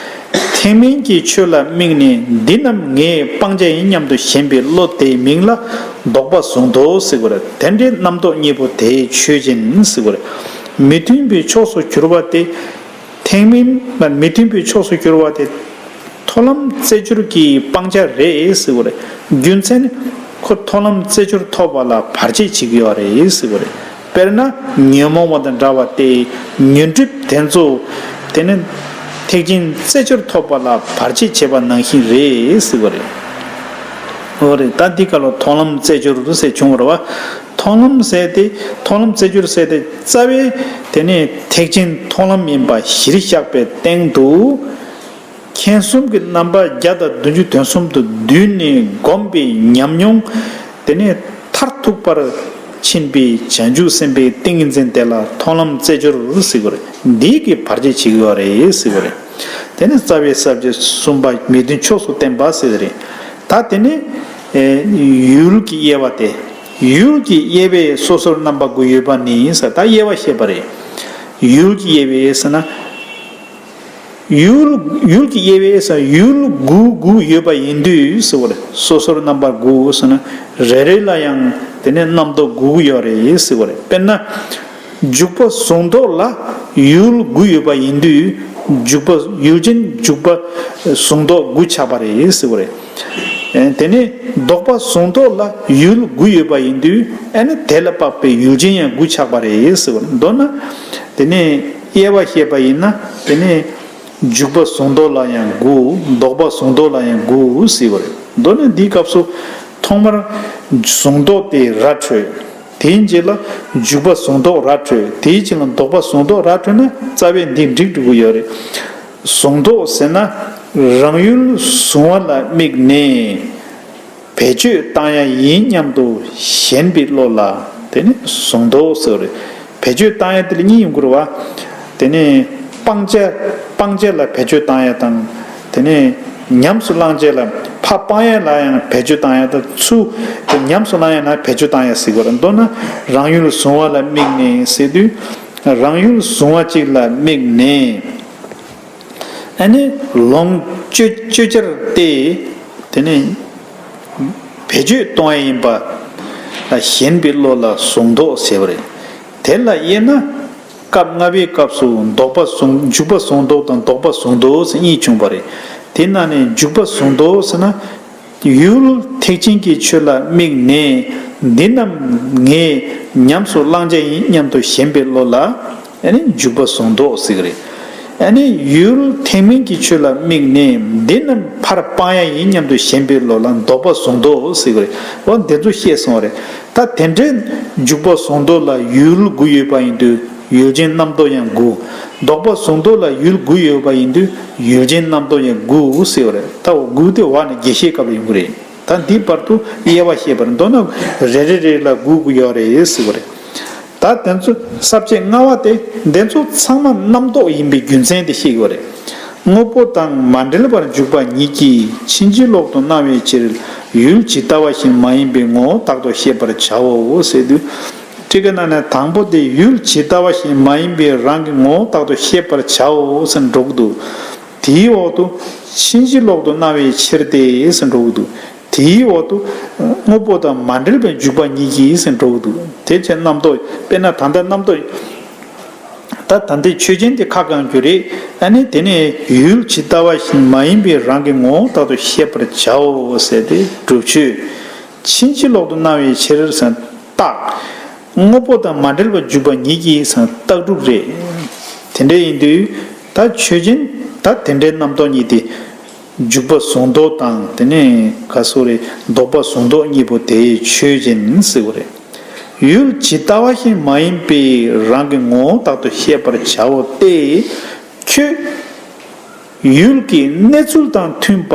ཐེག་དམན་གྱི་ཆོས་ལ་དམིགས་ནས་འདི་རྣམས་ངས་སྤང་བྱ་ཡིན་སྙམ་དུ་ཞེན་པའི་བློ་དེའི་མིང་ལ་ལྡོག་པ་གཟུང་རྟོག་ཟེར་དགོས་རེད། དེ་འདྲའི་རྣམ་རྟོག་གཉིས་པོ་དེ་ཆོས་ཅན་ཟེར་དགོས་རེད། མི་མཐུན་པའི་ཕྱོགས་སུ་གྱུར་པ་དེ། ཐེག་དམན་མི་མཐུན་པའི་ཕྱོགས་སུ་གྱུར་པ་དེ། མཐོང་ལམ་རྩེ་སྦྱོར་གྱི་སྤང་བྱ་རེད་ཟེར་བ་རེད། རྒྱུ་མཚན་ནི། ཁོ་མཐོང་ལམ་རྩེ་སྦྱོར་ཐོབ་པ་ལ་བར་ཆད་བྱེད་ཀྱི་ཡོད་རེད་ཟེར་བ་རེད། དཔེར་ན་ཉོན་མོངས་པ་དང་འདྲ་བ་སྟེ། ཉོན་སྒྲིབ་དེ་ཚོ་དེ་ནི་ཐེག་ཆེན་རྩེ་སྦྱོར་ཐོབ་པ་ལ་བར་ཆད་བྱེད་པ་ནང་བཞིན་རེད་ཟེར་བ་རེད། འོ་རེད། ད་འདི་ག་ལ་མཐོང་ལམ་རྩེ་སྦྱོར་ཟེར་བྱུང་བ་རེད་བ། མཐོང་ལམ་ཟེར་ཏེ། མཐོང་ལམ་རྩེ་སྦྱོར་ཟེར་ཏེ་རྩ་བའི་དེ་ནི་ཐེག་ཆེན་མཐོང་ལམ་ཡིན་པ་གཞིར་བཞག་པའི་སྟེང་དུ། མཁྱེན་གསུམ་གྱི་རྣམ་པ་བརྒྱ་དང་བདུན་ཅུ་དོན་གསུམ་དུ་བསྡུས་ནས་བསྒོམས་པའི་ཉམས་མྱོང་དེ་ནི་མཐར་ཐུག་པར་ཕྱིན་པའི་བྱང་ཆུབ་སེམས་དཔའི་ཏིང་ངེ་འཛིན་དེ་ལ་མཐོང་ལམ་རྩེ་སྦྱོར་ཟེར་བ་རེད། འདི་གིས་བར་ཆད་བྱེད་ཀྱི་ཡོད་རེད་ཟེར་བ་རེད། དེ་ནི་རྩ་བའི་ས་བཅད་གསུམ་པ་མི་མཐུན་ཕྱོགས་སུ་བསྟན་པ་ཟེར་བ་རེད། ད་དེ་ནི་ཨེ་ཡུལ་གྱི་དབྱེ་བ་སྟེ། ཡུལ་གྱི་དབྱེ་བས་སོ་སོར་རྣམ་པ་དགུ་ཡོད་པ་ནི་ཟེར། ད་དབྱེ་བ་བཤད་པ་རེད། ཡུལ་གྱི་དབྱེ་བས་ཟེར་ན། ཡུལ། ཡུལ་གྱི་དབྱེ་བས་ཟེར་ན་ཡུལ་དགུ་དགུ་ཡོད་པ་ཡིན་དུས་ཟེར་བ་རེད། སོ་སོར་རྣམ་པ་དགུ་ཟེར་ན་རེ་རེ་ལ་ཡང་དེ་ནས་རྣམ་རྟོག་དགུ་དགུ་ཡོད་རེད་ཟེར་བ་རེད། དཔེར་ན། འཇུག་པ་གཟུང་རྟོག་ལ་ཡུལ་དགུ་ཡོད་པ་ཡིན་དུས། འཇུག་པ་ཡུལ་ཅན་འཇུག་པ་གཟུང་རྟོག་དགུ་ཆགས་པ་རེད་ཟེར་བ་རེད། ཨེ་དེ་ནས་ལྡོག་པ་གཟུང་རྟོག་ལ་ཡུལ་དགུ་ཡོད་པ་ཡིན་དུས། ཨ་ནི་དེ་ལ་དཔག་པའི་ཡུལ་ཅན་ཡང་དགུ་ཆགས་པ་རེད་ཟེར་བ་རེད། མདོར་ན་དེ་ནས་དབྱེ་བ་བཤད་པ་ཡིན་ན། དེ་ནས་འཇུག་པ་གཟུང་རྟོག་ལ་ཡང་དགུ། ལྡོག་པ་གཟུང་རྟོག་ལ་ཡང་དགུ་ཟེར་བ་རེད། མདོར་ན་འདིའི་སྐབས་སུ་ཐོག་མར་གཟུང་རྟོག་དེ་ར་འཕྲོད། དེའི་རྗེས་ལ་འཇུག་པ་གཟུང་རྟོག་ར་འཕྲོད། དེའི་རྗེས་ལ་ལྡོག་པ་གཟུང་རྟོག་ར་འཕྲོད་ན་རྩ་བའི་འདི་འགྲིག་འགྲོ་གི་ཡོད་རེད། གཟུང་རྟོག་ཟེར་ན་རང་ཡུལ་གཟུང་བ་ལ་དམིགས་ནས་བེད་སྤྱོད་བཏང་ཡ་ཡིན་སྙམ་དུ་ཞེན་པའི་བློ་ལ་དེ་ནི་གཟུང་རྟོག་ཟེར་བ་རེད། བེད་སྤྱོད་བཏང་ཡ་དེ་ལ་གཉིས་ཡོང་གི་རེད་བ། དེ་ནི་སྤང་བྱ། སྤང་བྱ་ལ་བེད་སྤྱོད་བཏང་ཡ་དང་། དེ་ནས་ཉམས་སུ་བླང་བྱ་ལ། ཕར་སྤང་ཡ་ལ་ཡང་བེད་སྤྱོད་བཏང་ཡ་དང་། ཚུར་ཉམས་སུ་བླང་ཡ་ལ་བེད་སྤྱོད་བཏང་ཡ་ཟེར་བ་རེད། མདོར་ན་རང་ཡུལ་གཟུང་བ་ལ་དམིགས་ནས་ཟེར་དུས། རང་ཡུལ་གཟུང་བ་གཅིག་ལ་དམིགས་ནས། ཨ་ནི་ལོངས་སྤྱོད་སྤྱོད་བྱར་ཏེ། དེ་ནས་བེད་སྤྱོད་གཏོང་ཡ་ཡིན་པ་ལ་ཞེན་པའི་བློ་ལ་གཟུང་རྟོག་ཟེར་བ་རེད། དེ་ལ་དབྱེ་ན། སྐབས་ལྔ་པའི་སྐབས་སུ་ལྡོག་པ་གཟུང་། འཇུག་པ་གཟུང་རྟོག་དང་ལྡོག་པ་གཟུང་རྟོག་ཟེར་གཉིས་བྱུང་བ་རེད། དེ་ནང་ནས་འཇུག་པ་གཟུང་རྟོག་ཟེར་ན། ཡུལ་ཐེག་ཆེན་གྱི་ཆོས་ལ་དམིགས་ནས། འདི་རྣམས་ངས་ཉམས་སུ་བླང་བྱ་ཡིན་སྙམ་དུ་ཞེན་པའི་བློ་ལ། ཨ་ནི་འཇུག་པ་གཟུང་རྟོག་ཟེར་གི་རེད། ཨ་ནི་ཡུལ་ཐེག་དམན་གྱི་ཆོས་ལ་དམིགས་ནས། འདི་རྣམས་ཕར་སྤང་ཡ་ཡིན་སྙམ་དུ་ཞེན་པའི་བློ་ལ་ལྡོག་པ་གཟུང་རྟོག་ཟེར་གི་རེད། འོ་འདི་ཚོ་བཤད་སོང་བ་རེད། ད་དེ་འདྲའི་འཇུག་པ་གཟུང་རྟོག་ལ་ཡུལ་དགུ་ཡོད་པ་ཡིན་དུས། ཡུལ་ཅན་རྣམ་རྟོག་ཡང་དགུ། ལྡོག་པ་གཟུང་རྟོག་ལ་ཡུལ་དགུ་ཡོད་པ་ཡིན་དུས། ཡུལ་ཅན་རྣམ་རྟོག་ཡང་དགུ་ཟེར་བ་རེད། ད་འོ་དགུ་དེ་བར་ནས་རྒྱས་བཤད་སྐབས་ལ་ཡོང་གི་རེད། ད་འདི་བར་དུ་དབྱེ་བ་བཤད་པ་རེད། མདོར་ན་རེ་རེ་རེ་ལ་དགུ་དགུ་ཡོད་རེད་ཟེར་བ་རེད། ད་དེ་ཚོ་ས་བཅད་ལྔ་པ་དེ་འདི་ཚོ་ཚང་མ་རྣམ་རྟོག་ཡིན་པའི་རྒྱུ་མཚན་དེ་བཤད་ཀྱི་ཡོད་རེད། དངོས་པོ་དང་མ་འབྲེལ་བར་འཇུག་པ་ཉིད་ཀྱིས་ཕྱིན་ཅི་ལོག་ཏུ་སྣང་བའི་ཕྱིར། ཡུལ་ཇི་ལྟ་བ་བཞིན་མ་ཡིན་པའི་ངོ་བོ་རྟག་ཏུ་ཤེས་པར་བྱའོ་ཟེར་དུས། ཁྲིད་ཀྱི་ནང་ནས་དང་པོ་དེ་ཡུལ་ཇི་ལྟ་བ་བཞིན་མ་ཡིན་པའི་རང་གི་ངོ་བོ་རྟག་ཏུ་ཤེས་པར་བྱའོ་ཟེར་འགྲོ་གི་འདུག་དེའི་འོག་ཏུ་ཕྱིན་ཅི་ལོག་ཏུ་སྣང་བའི་ཕྱིར་ཏེ་ཟེར་འགྲོ་གི་འདུག་དེའི་འོག་ཏུ་དངོས་པོ་དང་མ་འབྲེལ་བའི་འཇུག་པ་ཉིད་ཀྱིས་ཟེར་འགྲོ་གི་འདུག་དེ་ཕྱིར་རྣམ་རྟོག་དཔེར་ན་ད་ལྟ་རྣམ་རྟོག་ད་ད་ལྟའི་ཆོས་ཅན་དེ་ཁ་གང་རྒྱུ་རེད། ཨ་ནི་དེ་ནས་ཡུལ་ཇི་ལྟ་བ་བཞིན་མ་ཡིན་པའི་རང་གི་ངོ་བོ་རྟག་ཏུ་ཤེས་པར་བྱའོ་ཟེར་ཏེ་སྒྲུབ་ཆོས། ཕྱིན་ཅི་ལོག་ཏུ་སྣང་བའི་ཕྱིར་ཟེར་རྟགས། དངོས་པོ་དང་མ་འབྲེལ་བར་འཇུག་པ་ཉིད་ཀྱིས་ཟེར་རྟགས་སྒྲུབ་རེད། དེ་འདྲ་ཡིན་དུས་ད་ཆོས་ཅན་ད་དེ་འདྲའི་རྣམ་རྟོག་གཉིས་དེ། འཇུག་པ་གཟུང་རྟོག་དང་དེ་ནས་ག་སོགས་རེད། ལྡོག་པ་གཟུང་རྟོག་གཉིས་པོ་དེ་ཆོས་ཅན་ཟེར་བ་རེད། ཡུལ་ཇི་ལྟ་བ་བཞིན་མ་ཡིན་པའི་རང་གི་ངོ་བོ་རྟག་ཏུ་ཤེས་པར་བྱའོ་སྟེ། ཁྱོད་ཡུལ་གྱི་གནས་ཚུལ་དང་མཐུན་པ་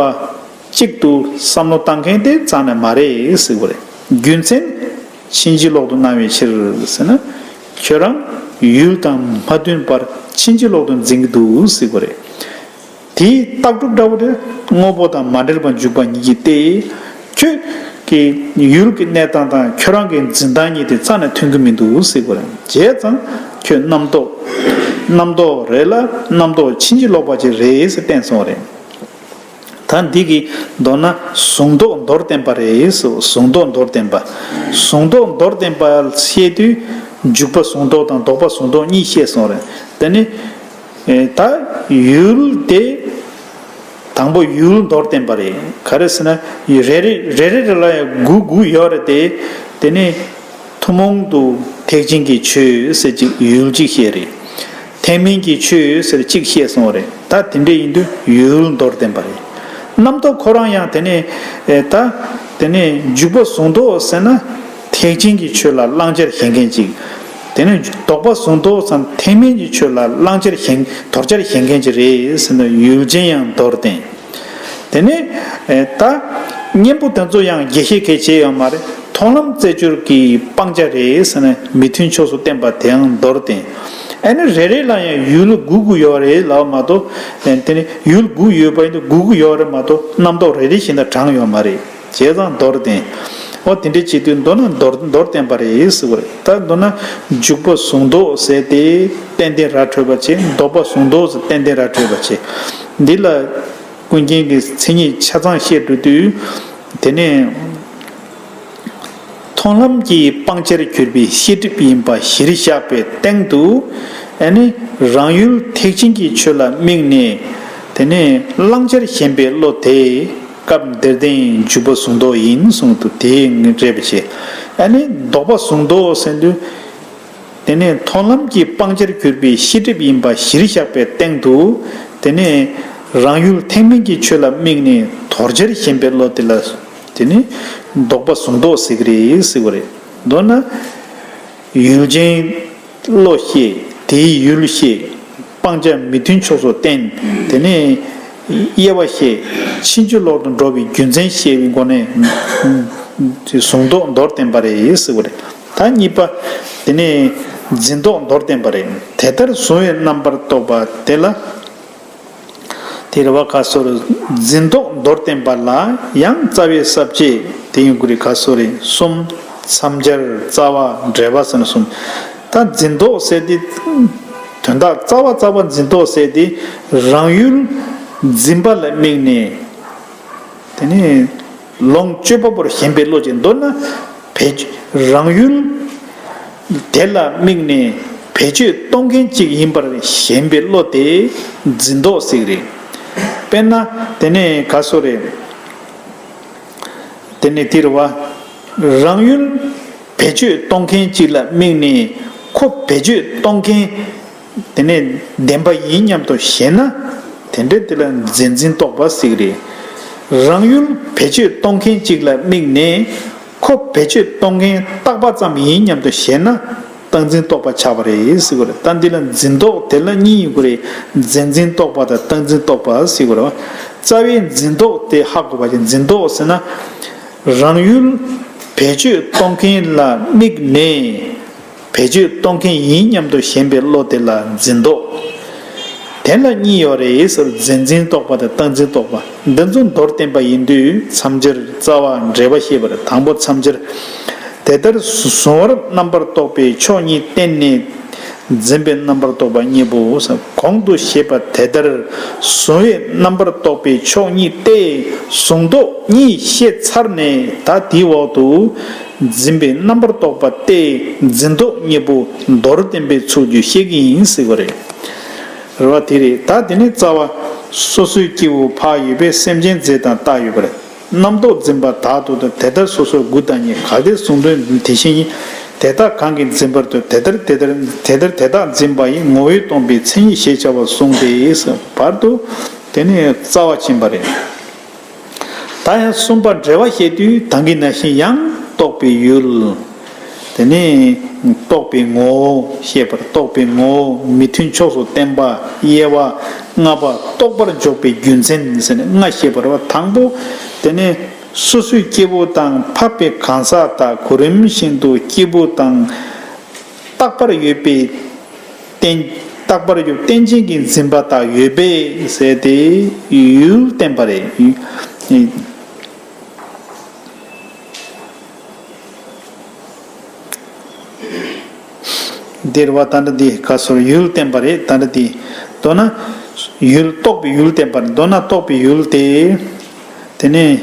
གཅིག་ཏུ་བསམ་བློ་བཏང་མཁན་དེ་རྩ་ནས་མ་རེད་ཟེར་བ་རེད། རྒྱུ་མཚན། ཕྱིན་ཅི་ལོག་ཏུ་སྣང་བའི་ཕྱིར་ཟེར་ན། ཁྱོད་རང་ཡུལ་དང་མ་མཐུན་པར་ཕྱིན་ཅི་ལོག་ཏུ་འཛིན་གྱི་འདུག་ཟེར་བ་རེད། དེའི་རྟགས་སྒྲུབ་འདྲ་བོ་དེ་དངོས་པོ་དང་མ་འབྲེལ་བར་འཇུག་པ་ཉིད་ཀྱིས་ཏེ། ཁྱོད་ཀྱི་ཡུལ་གྱི་གནས་སྟངས་དང་ཁྱོད་རང་གི་འཛིན་སྟངས་གཉིས་དེ་རྩ་ནས་མཐུན་གྱི་མི་འདུག་ཟེར་དགོས་རེད། བྱས་ཙང་ཁྱོད་རྣམ་རྟོག་རྣམ་རྟོག་རེད་ལ་རྣམ་རྟོག་ཕྱིན་ཅི་ལོག་པ་ཅིག་རེད་ཟེར་བསྟན་སོང་བ་རེད། ད་འདི་གི་མདོར་ན་གཟུང་རྟོག་མདོར་བསྟན་པ་རེད་ཟེར། གཟུང་རྟོག་མདོར་བསྟན་པ། གཟུང་རྟོག་མདོར་བསྟན་པ་བཤད་དུས་འཇུག་པ་གཟུང་རྟོག་དང་ལྡོག་པ་གཟུང་རྟོག་གཉིས་བཤད་སོང་རེད། དེ་ནི། ཨེ། ད་ཡུལ་དེ་ད་ དང་པོ་ཡུལ་མདོར་བསྟན་པ་རེད། ག་རེ་ཟེར་ན་རེ་རེ་རེ་རེ་རེ་ལ་ཡང་དགུ་དགུ་ཡོད་རེད་དེ། དེ་ནས་ཐུན་མོང་དུ་ཐེག་ཆེན་གྱི་ཆོས་ཟེར་ཅིག་ཡུལ་གཅིག་བཤད་རེད། ཐེག་དམན་གྱི་ཆོས་ཟེར་གཅིག་བཤད་སོང་བ་རེད། ད་དེ་འདྲ་ཡིན་དུས་ཡུལ་མདོར་བསྟན་པ་རེད། རྣམ་རྟོག་ཁོ་རང་ཡང་དེ་ནས་ཨེ་ད་དེ་ནས་འཇུག་པ་གཟུང་རྟོག་ཟེར་ན་ཐེག་ཆེན་གྱི་ཆོས་ལ་བླང་བྱར་ཞེན་མཁན་ཅིག་དེ་ནས་ལྡོག་པ་གཟུང་རྟོག་ཟེར་ན་ཐེག་དམན་གྱི་ཆོས་ལ་བླང་བྱར་ཞེན་དོར་བྱར་ཞེན་མཁན་ཅིག་རེད་ཟེར་ན་ཡུལ་ཅན་ཡང་མདོར་བསྟན། དེ་ནས་ཨེ་ད་གཉེན་པོ་དེ་ཚོ་ཡང་རྒྱས་བཤད་གལ་ཆེ་ཡོད་མ་རེད། མཐོང་ལམ་རྩེ་སྦྱོར་གྱི་སྤང་བྱ་རེད་ཟེར་ནས་མི་མཐུན་ཕྱོགས་སུ་བསྟན་པ་དེའང་མདོར་བསྟན། ཨ་ནི་རེ་རེ་ལ་ཡང་ཡུལ་དགུ་དགུ་ཡོད་རེད་ལབ་མ་གཏོགས། ཨེ་དེ་ནི་ཡུལ་དགུ་ཡོད་པ་ཡིན་དུས་དགུ་དགུ་ཡོད་རེད་མ་གཏོགས་རྣམ་རྟོག་རེ་རེ་བཞིན་དུ་དྲངས་ཡོད་མ་རེད། བྱས་ཙང་མདོར་བསྟན། འོ་དེ་འདྲ་བྱེད་དུས་མདོར་ན་མདོར་མདོར་བསྟན་པ་རེད་ཟེར་བ་རེད། ད་མདོར་ན་འཇུག་པ་གཟུང་རྟོག་ཟེར་ཏེ་ཏན་ཏན་ར་འཕྲོད་པ་བྱེད། ལྡོག་པ་གཟུང་རྟོག་ཟེར་ཏན་ཏན་ར་འཕྲོད་པ་བྱེད། འདི་ལ་ཀུན་མཁྱེན་གྱི་མཚན་ཉིད་ཆ་ཚང་བཤད་འགྲོ་དུས། དེ་ནས་མཐོང་ལམ་གྱི་སྤང་བྱར་གྱུར་པའི་ཤེས་སྒྲིབ་ཡིན་པ་གཞིར་བཞག་པའི་སྟེང་དུ། ཨ་ནི་རང་ཡུལ་ཐེག་ཆེན་གྱི་ཆོས་ལ་དམིགས་ནས། དེ་ནས་བླང་བྱར་ཞེན་པའི་བློ་དེ་སྐབས་འདིར་བསྟན་འཇུག་པ་གཟུང་རྟོག་ཡིན་གསུངས་འདུག་དེ་རེད་པ་ཞེས། ཨ་ནི་ལྡོག་པ་གཟུང་རྟོག་ཟེར་དུས། དེ་ནས་མཐོང་ལམ་གྱི་སྤང་བྱར་གྱུར་པའི་ཤེས་སྒྲིབ་ཡིན་པ་གཞིར་བཞག་པའི་སྟེང་དུ། དེ་ནས་རང་ཡུལ་ཐེག་དམན་གྱི་ཆོས་ལ་དམིགས་ནས་དོར་བྱར་ཞེན་པའི་བློ་དེ་ལ། དེ་ནི་ལྡོག་པ་གཟུང་རྟོག་ཟེར་གྱི་རེད་ཟེར་བ་རེད། མདོར་ན། ཡུལ་ཅན་བློ་ཤེས། དེའི་ཡུལ་ཤེས། སྤང་བྱ་མི་མཐུན་ཕྱོགས་སུ་བསྟན། དེ་ནས་དབྱེ་བ་ཤེས། ཕྱིན་ཅི་ལོག་ཏུ་འགྲོ་བའི་རྒྱུ་མཚན་ཤེས་པའི་སྒོ་ནས་གཟུང་རྟོག་མདོར་བསྟན་པ་རེད་ཟེར་བ་རེད། ད་གཉིས་པ། དེ་ནས་འཛིན་རྟོག་མདོར་བསྟན་པ་རེད། དེ་ལྟར་གཟུང་བའི་རྣམ་པར་རྟོག་པ་དེ་ལ། དེ་རེད་བ། ག་སོ་རེད། འཛིན་རྟོག་མདོར་བསྟན་པ་ལ་ཡང་རྩ་བའི་ས་བཅད་དེ་ཡིན་དགོས་རེད། ག་སོ་རེད། གསུམ། མཚམས་སྦྱར། རྩ་བ། འགྲེལ་པ་ཟེར་ན་གསུམ། ད་འཛིན་རྟོག་ཟེར་དེ། དོན་དག་རྩ་བ་རྩ་བ་འཛིན་རྟོག་ཟེར་དེ་རང་ཡུལ་འཛིན་པ་ལ་དམིགས་ནས། དེ་ནས་ལོངས་སྤྱོད་པ་པོར་ཞེན་པའི་བློ་ཅན། མདོར་ན་བེད་རང་ཡུལ་དེ་ལ་དམིགས་ནས་བེད་སྤྱོད་གཏོང་མཁན་ཅིག་ཡིན་པར་ཞེན་པའི་བློ་དེ་འཛིན་རྟོག་ཟེར་གྱི་རེད། དཔེར་ན་དེ་ནས་ག་སོ་རེད། དེ་ནས་དེ་རེད་བ། རང་ཡུལ་བེད་སྤྱོད་གཏོང་མཁན་ཅིག་ལ་དམིགས་ནས་ཁོ་བེད་སྤྱོད་གཏོང་མཁན། དེ་ནས་བདེན་པ་ཡིན་སྙམ་དུ་ཞེན་ན། དེ་འདྲ་དེ་ལ་འཛིན་འཛིན་རྟོག་པ་ཟེར་གྱི་རེད། རང་ཡུལ་བེད་སྤྱོད་གཏོང་མཁན་ཅིག་ལ་དམིགས་ནས་ཁོ་བེད་སྤྱོད་གཏོང་མཁན་རྟག་པ་ཙམ་ཡིན་སྙམ་དུ་ཞེན་ན། རྟག་འཛིན་རྟོག་པ་ཆགས་པ་རེད་ཟེར་གྱི་རེད། ད་འདི་ལ་འཛིན་རྟོག་དེ་ལ་གཉིས་ཡོད་ཀྱི་རེད། འཛིན་འཛིན་རྟོག་པ་དང་རྟག་འཛིན་རྟོག་པ་ཟེར་གྱི་རེད། རྩ་བའི་འཛིན་རྟོག་དེ་ཧ་གོ་བ་ཅིག་འཛིན་རྟོག་ཟེར་ན། རང་ཡུལ་བེད་སྤྱོད་གཏོང་མཁན་ལ་དམིགས་ནས། བེད་སྤྱོད་གཏོང་མཁན་ཡིན་སྙམ་དུ་ཞེན་པའི་བློ་དེ་ལ་འཛིན་རྟོག་དེ་ལ་གཉིས་ཡོད་རེད་ཟེར། འཛིན་འཛིན་རྟོག་པ་དང་རྟག་འཛིན་རྟོག་པ། འདི་ཚོ་མདོར་བསྟན་པ་ཡིན་དུས་མཚམས་སྦྱར། རྩ་བ། འགྲེལ་པ་ཞེས་པར། དང་པོ་མཚམས་སྦྱར། དེ་ལྟར་གཟུང་བར་རྣམ་པར་རྟོག་པའི་ཕྱོགས་གཉིས་བསྟན་ནས། འཛིན་པའི་རྣམ་པར་རྟོག་པ་གཉིས་པོ། གོང་དུ་བཤད་པ་དེ་ལྟར་གཟུང་བའི་རྣམ་པར་རྟོག་པའི་ཕྱོགས་གཉིས་ཏེ། གཟུང་རྟོག་གཉིས་བཤད་ཚར་ནས་ད་དེའི་འོག་ཏུ། འཛིན་པའི་རྣམ་པར་རྟོག་པ་སྟེ་འཛིན་རྟོག་གཉིས་པོ་མདོར་བསྟན་པའི་ཚུལ་གྱིས་བཤད་ཀྱི་ཡིན་ཟེར་བ་རེད། རེད་བ། དེ་རེད། ད་དེ་ནི་རྩ་བ། སོ་སོའི་སྐྱེ་བོ་ཕར་ཡོད་པའི་སེམས་ཅན་རྫས་དང་བཏགས་ཡོད་པར་རྣམ་རྟོག་འཛིན་པ་དག་ཏུ་དང་། དེ་ལྟར་སོ་སོར་དགུ་དང་གཉིས། གལ་ཏེ་གཟུང་དོན་དེ་བཞིན་ཉིད། དེ་དག་གང་གིས་འཛིན་པར་འདོད། དེ་ལྟར་དེ་ལྟར་དེ་ལྟར་དེ་དག་འཛིན་པ་ཡི། ངོ་བོས་སྟོང་པའི་མཚན་ཉིད་ཞེས་བྱ་བ་གསུངས་ཏེ། བར་དུ་དེ་ནི་རྩ་བ་ཕྱིན་པ་རེད། ད་ཡང་གསུམ་པ་འགྲེལ་བ་བཤད་དུས་ད་གིན་ནང་བཞིན་ཡང་རྟོག་པའི་ཡུལ། དེ་ནས་རྟོག་པའི་ངོ་བོ་བཤད་པར། རྟོག་པའི་ངོ་བོ་མི་མཐུན་ཕྱོགས་སུ་བསྟན་པ། དབྱེ་བ་ལྔ་པ། རྟོག་པར་འཇོག་པའི་རྒྱུ་མཚན་ཟེར་ནས་ལྔ་བཤད་པ་རེད་བ། དང་པོ་དེ་ནས་སོ་སོའི་སྐྱེ་བོ་དང་འཕགས་པའི་གང་ཟག་དག་གོ་རིམ་བཞིན་དུ་སྐྱེས་བུ་དང་རྟག་པར་ཡོད་པའི་རྟེན། རྟག་པར་ཡོད་རྟེན་ཅན་གྱི་འཛིན་པ་དག་ཡོད་པས་ཟེར་ཏེ་ཡུལ་བསྟན་པ་རེད། འདིར་བ་ད་ལྟ་འདི་ག་སོར་ཡུལ་བསྟན་པ་རེད། ད་ལྟ་འདི་མདོར་ན་ཡུལ་རྟོག་པའི་ཡུལ་བསྟན་པ་རེད། མདོར་ན་རྟོག་པའི་ཡུལ་དེ། དེ་ནས་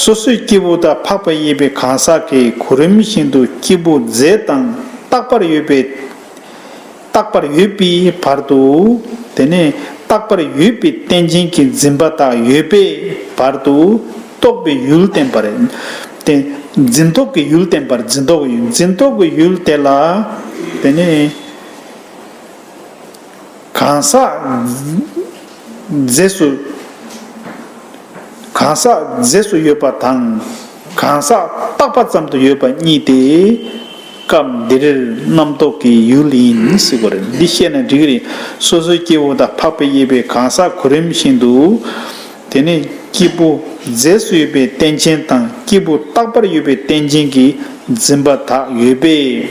སོ་སོའི་སྐྱེས་བུ་དང་འཕགས་པ་ཡིན་པའི་གང་ཟག་གི་གོ་རིམ་བཞིན་དུ་སྐྱེས་བུ་རྫས་དང་རྟག་པར་ཡོད་པའི་རྟག་པར་ཡོད་པའི་བར་དུ། དེ་ནས་ རྟག་པར་ཡོད་པའི་རྟེན་ཅན་གྱི་འཛིན་པ་དག་ཡོད་པའི་བར་དུ་རྟོག་པའི་ཡུལ་བསྟན་པ་རེད། དེ་འཛིན་རྟོག་གི་ཡུལ་བསྟན་པར་འཛིན་རྟོག་གི་ཡུལ། འཛིན་རྟོག་གི་ཡུལ་དེ་ལ་དེ་ནི་གང་ཟག་རྫས་སུ་གང་ཟག་རྫས་སུ་ཡོད་པ་དང་གང་ཟག་བཏགས་པ་ཙམ་དུ་ཡོད་པ་གཉིས་ཏེ། སྐབས་འདིར་རྣམ་རྟོག་གི་ཡུལ་ཡིན་ཟེར་གོ་རེད། འདི་བཤད་ན་འགྲིག་གི་རེད། སོ་སོའི་སྐྱེ་བོ་དང་འཕགས་པའི་དབྱེ་བའི་གང་ཟག་གོ་རིམ་བཞིན་དུ། དེ་ནི་སྐྱེས་བུ་རྫས་སུ་ཡོད་པའི་རྟེན་ཅན་དང་སྐྱེས་བུ་རྟག་པར་ཡོད་པའི་རྟེན་ཅན་གྱི་འཛིན་པ་དག་ཡོད་པས།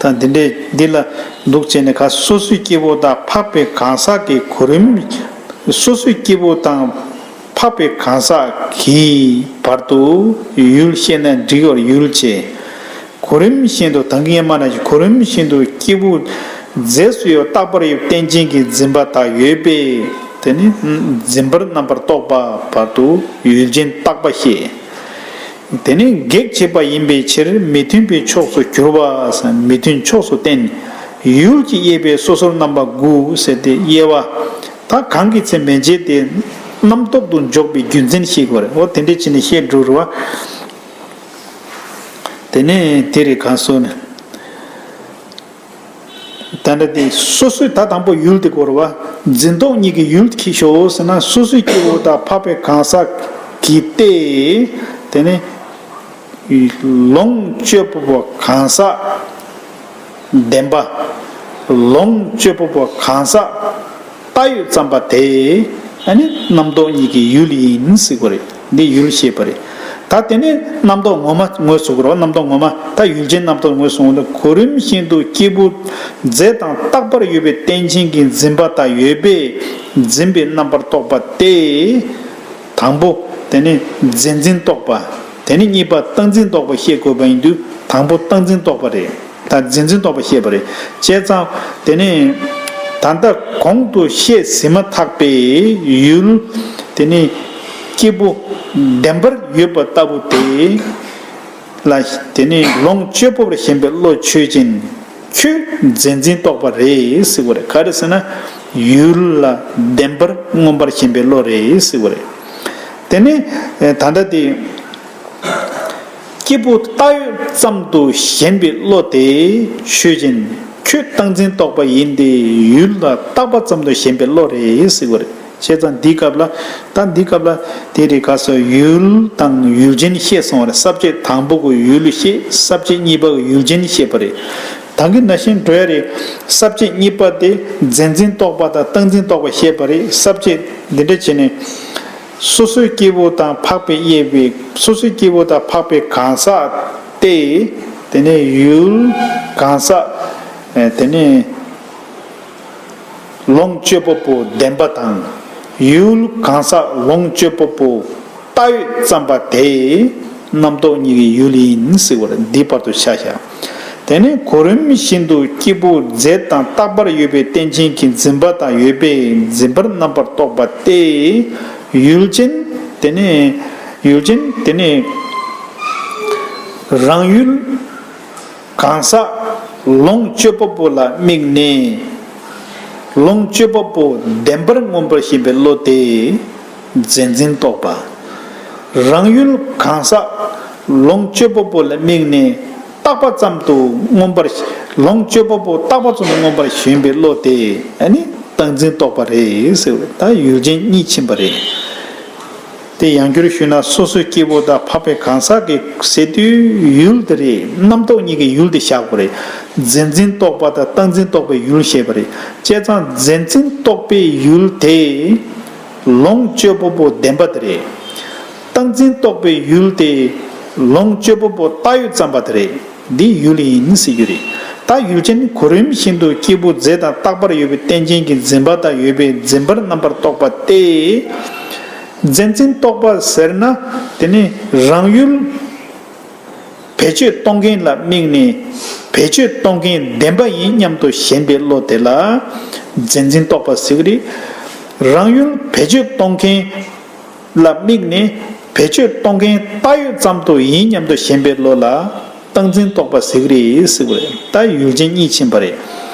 ད་འདི་འདྲའི་འདི་ལ་འདུག་བྱས་ནས་ག་སོ་སོའི་སྐྱེ་བོ་དང་འཕགས་པའི་གང་ཟག་གི་གོ་རིམ། སོ་སོའི་སྐྱེ་བོ་དང་འཕགས་པའི་གང་ཟག་གི་བར་དུ་ཡུལ་བཤད་ན་འགྲིག་པར་ཡུལ་བྱས། གོ་རིམ་བཞིན་དུ་ད་གིན་སྔོན་མ་ནང་བཞིན་གོ་རིམ་བཞིན་དུ་སྐྱེས་བུ་རྫས་སུ་ཡོད་རྟག་པར་ཡོད་རྟེན་ཅན་གྱི་འཛིན་པ་དག་ཡོད་པས། དེ་ནི་འཛིན་པར་རྣམ་པར་རྟོག་པ་བར་དུ་ཡུལ་ཅན་རྟག་པ་བཤད། དེ་ནི་གེགས་བྱེད་པ་ཡིན་པའི་ཕྱིར་མི་མཐུན་པའི་ཕྱོགས་སུ་གྱུར་པ་ཟེར། མི་མཐུན་ཕྱོགས་སུ་བསྟན། ཡུལ་གྱི་དབྱེ་བའི་སོ་སོར་རྣམ་པ་དགུ་ཟེར་ཏེ་དབྱེ་བ། ད་གང་གི་ཚེ་མན་ཆད་དེ་རྣམ་རྟོག་ཏུ་འཇོག་པའི་རྒྱུ་མཚན་ཤེས་དགོས་རེད། འོ་དེ་འདྲ་བྱས་ནས་བཤད་འགྲོ་རུ་བ། དེ་ནས་དེ་རེད་གང་སོ་ནས། ད་ལྟ་དེ་སོ་སོའི་ད་དང་པོ་ཡུལ་དེ་གོ་རུ་བ། འཛིན་རྟོག་གཉིས་ཀྱི་ཡུལ་གྱིས་ཤོག་ཟེར་ན་སོ་སོའི་སྐྱེ་བོ་དང་འཕགས་པའི་གང་ཟག་གི་སྟེ། དེ་ནི་ལོངས་སྤྱོད་པ་པོ་གང་ཟག་བདེན་པ། ལོངས་སྤྱོད་པ་པོ་གང་ཟག་བཏགས་ཡོད་ཙམ་པ་དེ་ཨ་ནི་རྣམ་རྟོག་གཉིས་ཀྱི་ཡུལ་ཡིན་ཟེར་གོ་རེད། འདི་ཡུལ་ཤེས་པ་རེད། ད་དེ་ནས་རྣམ་རྟོག་ངོ་མ་ངོས་བཟུང་དགོས་རེད་བ། རྣམ་རྟོག་ངོ་མ་ད་ཡུལ་ཅན་རྣམ་རྟོག་ངོས་བཟུང་དགོས། གོ་རིམ་བཞིན་དུ་སྐྱེས་བུ་རྫས་དང་རྟག་པར་ཡོད་པའི་རྟེན་ཅན་གྱི་འཛིན་པ་དག་ཡོད་པས་འཛིན་པའི་རྣམ་པར་རྟོག་པ་སྟེ། དང་པོ་དེ་ནི་རྫས་འཛིན་རྟོག་པ། དེ་ནི་གཉིས་པ་རྟག་འཛིན་རྟོག་པ་བཤད་དགོས་པ་ཡིན་དུས་དང་པོ་རྟག་འཛིན་རྟོག་པ་རེད། ད་རྫས་འཛིན་རྟོག་པ་བཤད་པ་རེད། བྱས་ཙང་དེ་ནི་ད་ལྟ་གོང་དུ་བཤད་ཟིན་མ་ཐག་པའི་ཡུལ་དེ་ནི་སྐྱེས་བུ་བདེན་པར་ཡོད་པ་ལྟ་བུ་དེ་ལ་དེ་ནི་ལོངས་སྤྱོད་པ་པོར་ཞེན་པའི་བློ་ཆོས་ཅན། ཁྱོད་རྫས་འཛིན་རྟོག་པ་རེད་ཟེར་བ་རེད། ག་རེ་ཟེར་ན་ཡུལ་ལ་བདེན་པར་མངོན་པར་ཞེན་པའི་བློ་རེད་ཟེར་བ་རེད། དེ་ནི་ད་ལྟ་དེ། སྐྱེས་བུ་བཏགས་ཡོད་ཙམ་དུ་ཞེན་པའི་བློ་དེ་ཆོས་ཅན། ཁྱོད་རྟག་འཛིན་རྟོག་པ་ཡིན་ཏེ་ཡུལ་ལ་བཏགས་པ་ཙམ་དུ་ཞེན་པའི་བློ་རེད་ཟེར་བ་རེད། བྱས་ཙང་འདིའི་སྐབས་ལ་ད་འདིའི་སྐབས་ལ་དེ་རེད་ག་སོ་ཡུལ་དང་ཡུལ་ཅན་བཤད་སོང་བ་རེད། ས་བཅད་དང་པོ་གི་ཡུལ་བཤད། ས་བཅད་གཉིས་པ་གི་ཡུལ་ཅན་བཤད་པ་རེད། ད་གིན་ནང་བཞིན་འགྲོ་ཡ་རེད། ས་བཅད་གཉིས་པ་དེ་རྫས་འཛིན་རྟོག་པ་དང་རྟག་འཛིན་རྟོག་པ་བཤད་པ་རེད། ས་བཅད་འདི་འདྲ་བྱས་ནས། སོ་སོའི་སྐྱེ་བོ་དང་འཕགས་པའི་དབྱེ་བའི། སོ་སོའི་སྐྱེ་བོ་དང་འཕགས་པའི་གང་ཟག་སྟེ། དེ་ནས་ཡུལ་གང་ཟག་ཨེ་དེ་ནས་ལོངས་སྤྱོད་པ་པོ་བདེན་པ་དང་། ཡུལ་གང་ཟག་ལོངས་སྤྱོད་པ་པོ་བཏགས་ཡོད་ཙམ་པ་དེ་རྣམ་རྟོག་གཉིས་ཀྱི་ཡུལ་ཡིན་ཟེར་བ་འདི་བར་དུ་ཆ་བཞག་དེ་ནས་གོ་རིམ་བཞིན་དུ་སྐྱེས་བུ་རྫས་དང་རྟག་པར་ཡོད་པའི་རྟེན་ཅན་གྱི་འཛིན་པ་དག་ཡོད་པས་འཛིན་པར་རྣམ་པར་རྟོག་པ་སྟེ། ཡུལ་ཅན་དེ་ནས་ཡུལ་ཅན་དེ་ནས་རང་ཡུལ་གང་ཟག་ལོངས་སྤྱོད་པ་པོ་ལ་དམིགས་ནས་ལོངས་སྤྱོད་པ་པོ་བདེན་པར་མངོན་པར་ཞེན་པའི་བློ་དེ། རྫས་འཛིན་རྟོག་པ། རང་ཡུལ་གང་ཟག་ལོངས་སྤྱོད་པ་པོ་ལ་དམིགས་ནས་རྟག་པ་ཙམ་དུ་མངོན་པར། ལོངས་སྤྱོད་པ་པོ་རྟག་པ་ཙམ་དུ་མངོན་པར་ཞེན་པའི་བློ་དེ་ཨ་ནི་རྟག་འཛིན་རྟོག་པ་རེད་ཟེར་བ་ད་ཡུལ་ཅན་གཉིས་ཕྱིན་པ་རེད། དེ་ཡང་བསྐྱར་ཞུས་ན་སོ་སོའི་སྐྱེ་བོ་དང་འཕགས་པའི་གང་ཟག་གི་ཟེར་དུས་ཡུལ་དེ་རེད། རྣམ་རྟོག་གཉིས་ཀྱི་ཡུལ་དེ་བཞག་པ་རེད། རྫས་འཛིན་རྟོག་པ་དང་རྟག་འཛིན་རྟོག་པའི་ཡུལ་བཤད་པ་རེད། བྱས་ཙང་རྫས་འཛིན་རྟོག་པའི་ཡུལ་དེ། ལོངས་སྤྱོད་པ་པོ་བདེན་པ་དེ་རེད། རྟག་འཛིན་རྟོག་པའི་ཡུལ་དེ་ལོངས་སྤྱོད་པ་པོ་བཏགས་ཡོད་ཙམ་པ་དེ་རེད། འདི་ཡུལ་ཡིན་ཟེར་རྒྱུ་རེད། ད་ཡུལ་ཅན་གོ་རིམ་བཞིན་དུ་སྐྱེས་བུ་རྫས་དང་རྟག་པར་ཡོད་པའི་རྟེན་ཅན་གྱི་འཛིན་པ་དག་ཡོད་པས་འཛིན་པར་རྣམ་པར་རྟོག་པ་སྟེ། རྫས་འཛིན་རྟོག་པ་ཟེར་ན་དེ་ནི་རང་ཡུལ། བེད་སྤྱོད་གཏོང་མཁན་ལ་དམིགས་ནས་བེད་སྤྱོད་གཏོང་མཁན་བདེན་པ་ཡིན་སྙམ་དུ་ཞེན་པའི་བློ་དེ་ལ་རྫས་འཛིན་རྟོག་པ་ཟེར་གྱི་རེད། རང་ཡུལ་བེད་སྤྱོད་གཏོང་མཁན་ལ་དམིགས་ནས་བེད་སྤྱོད་གཏོང་མཁན་བཏགས་ཡོད་ཙམ་དུ་ཡིན་སྙམ་དུ་ཞེན་པའི་བློ་ལ་རྟག་འཛིན་རྟོག་པ་ཟེར་གྱི་རེད་ཟེར་བ་རེད། ད་ཡུལ་ཅན་གཉིས་ཕྱིན་པ་རེད།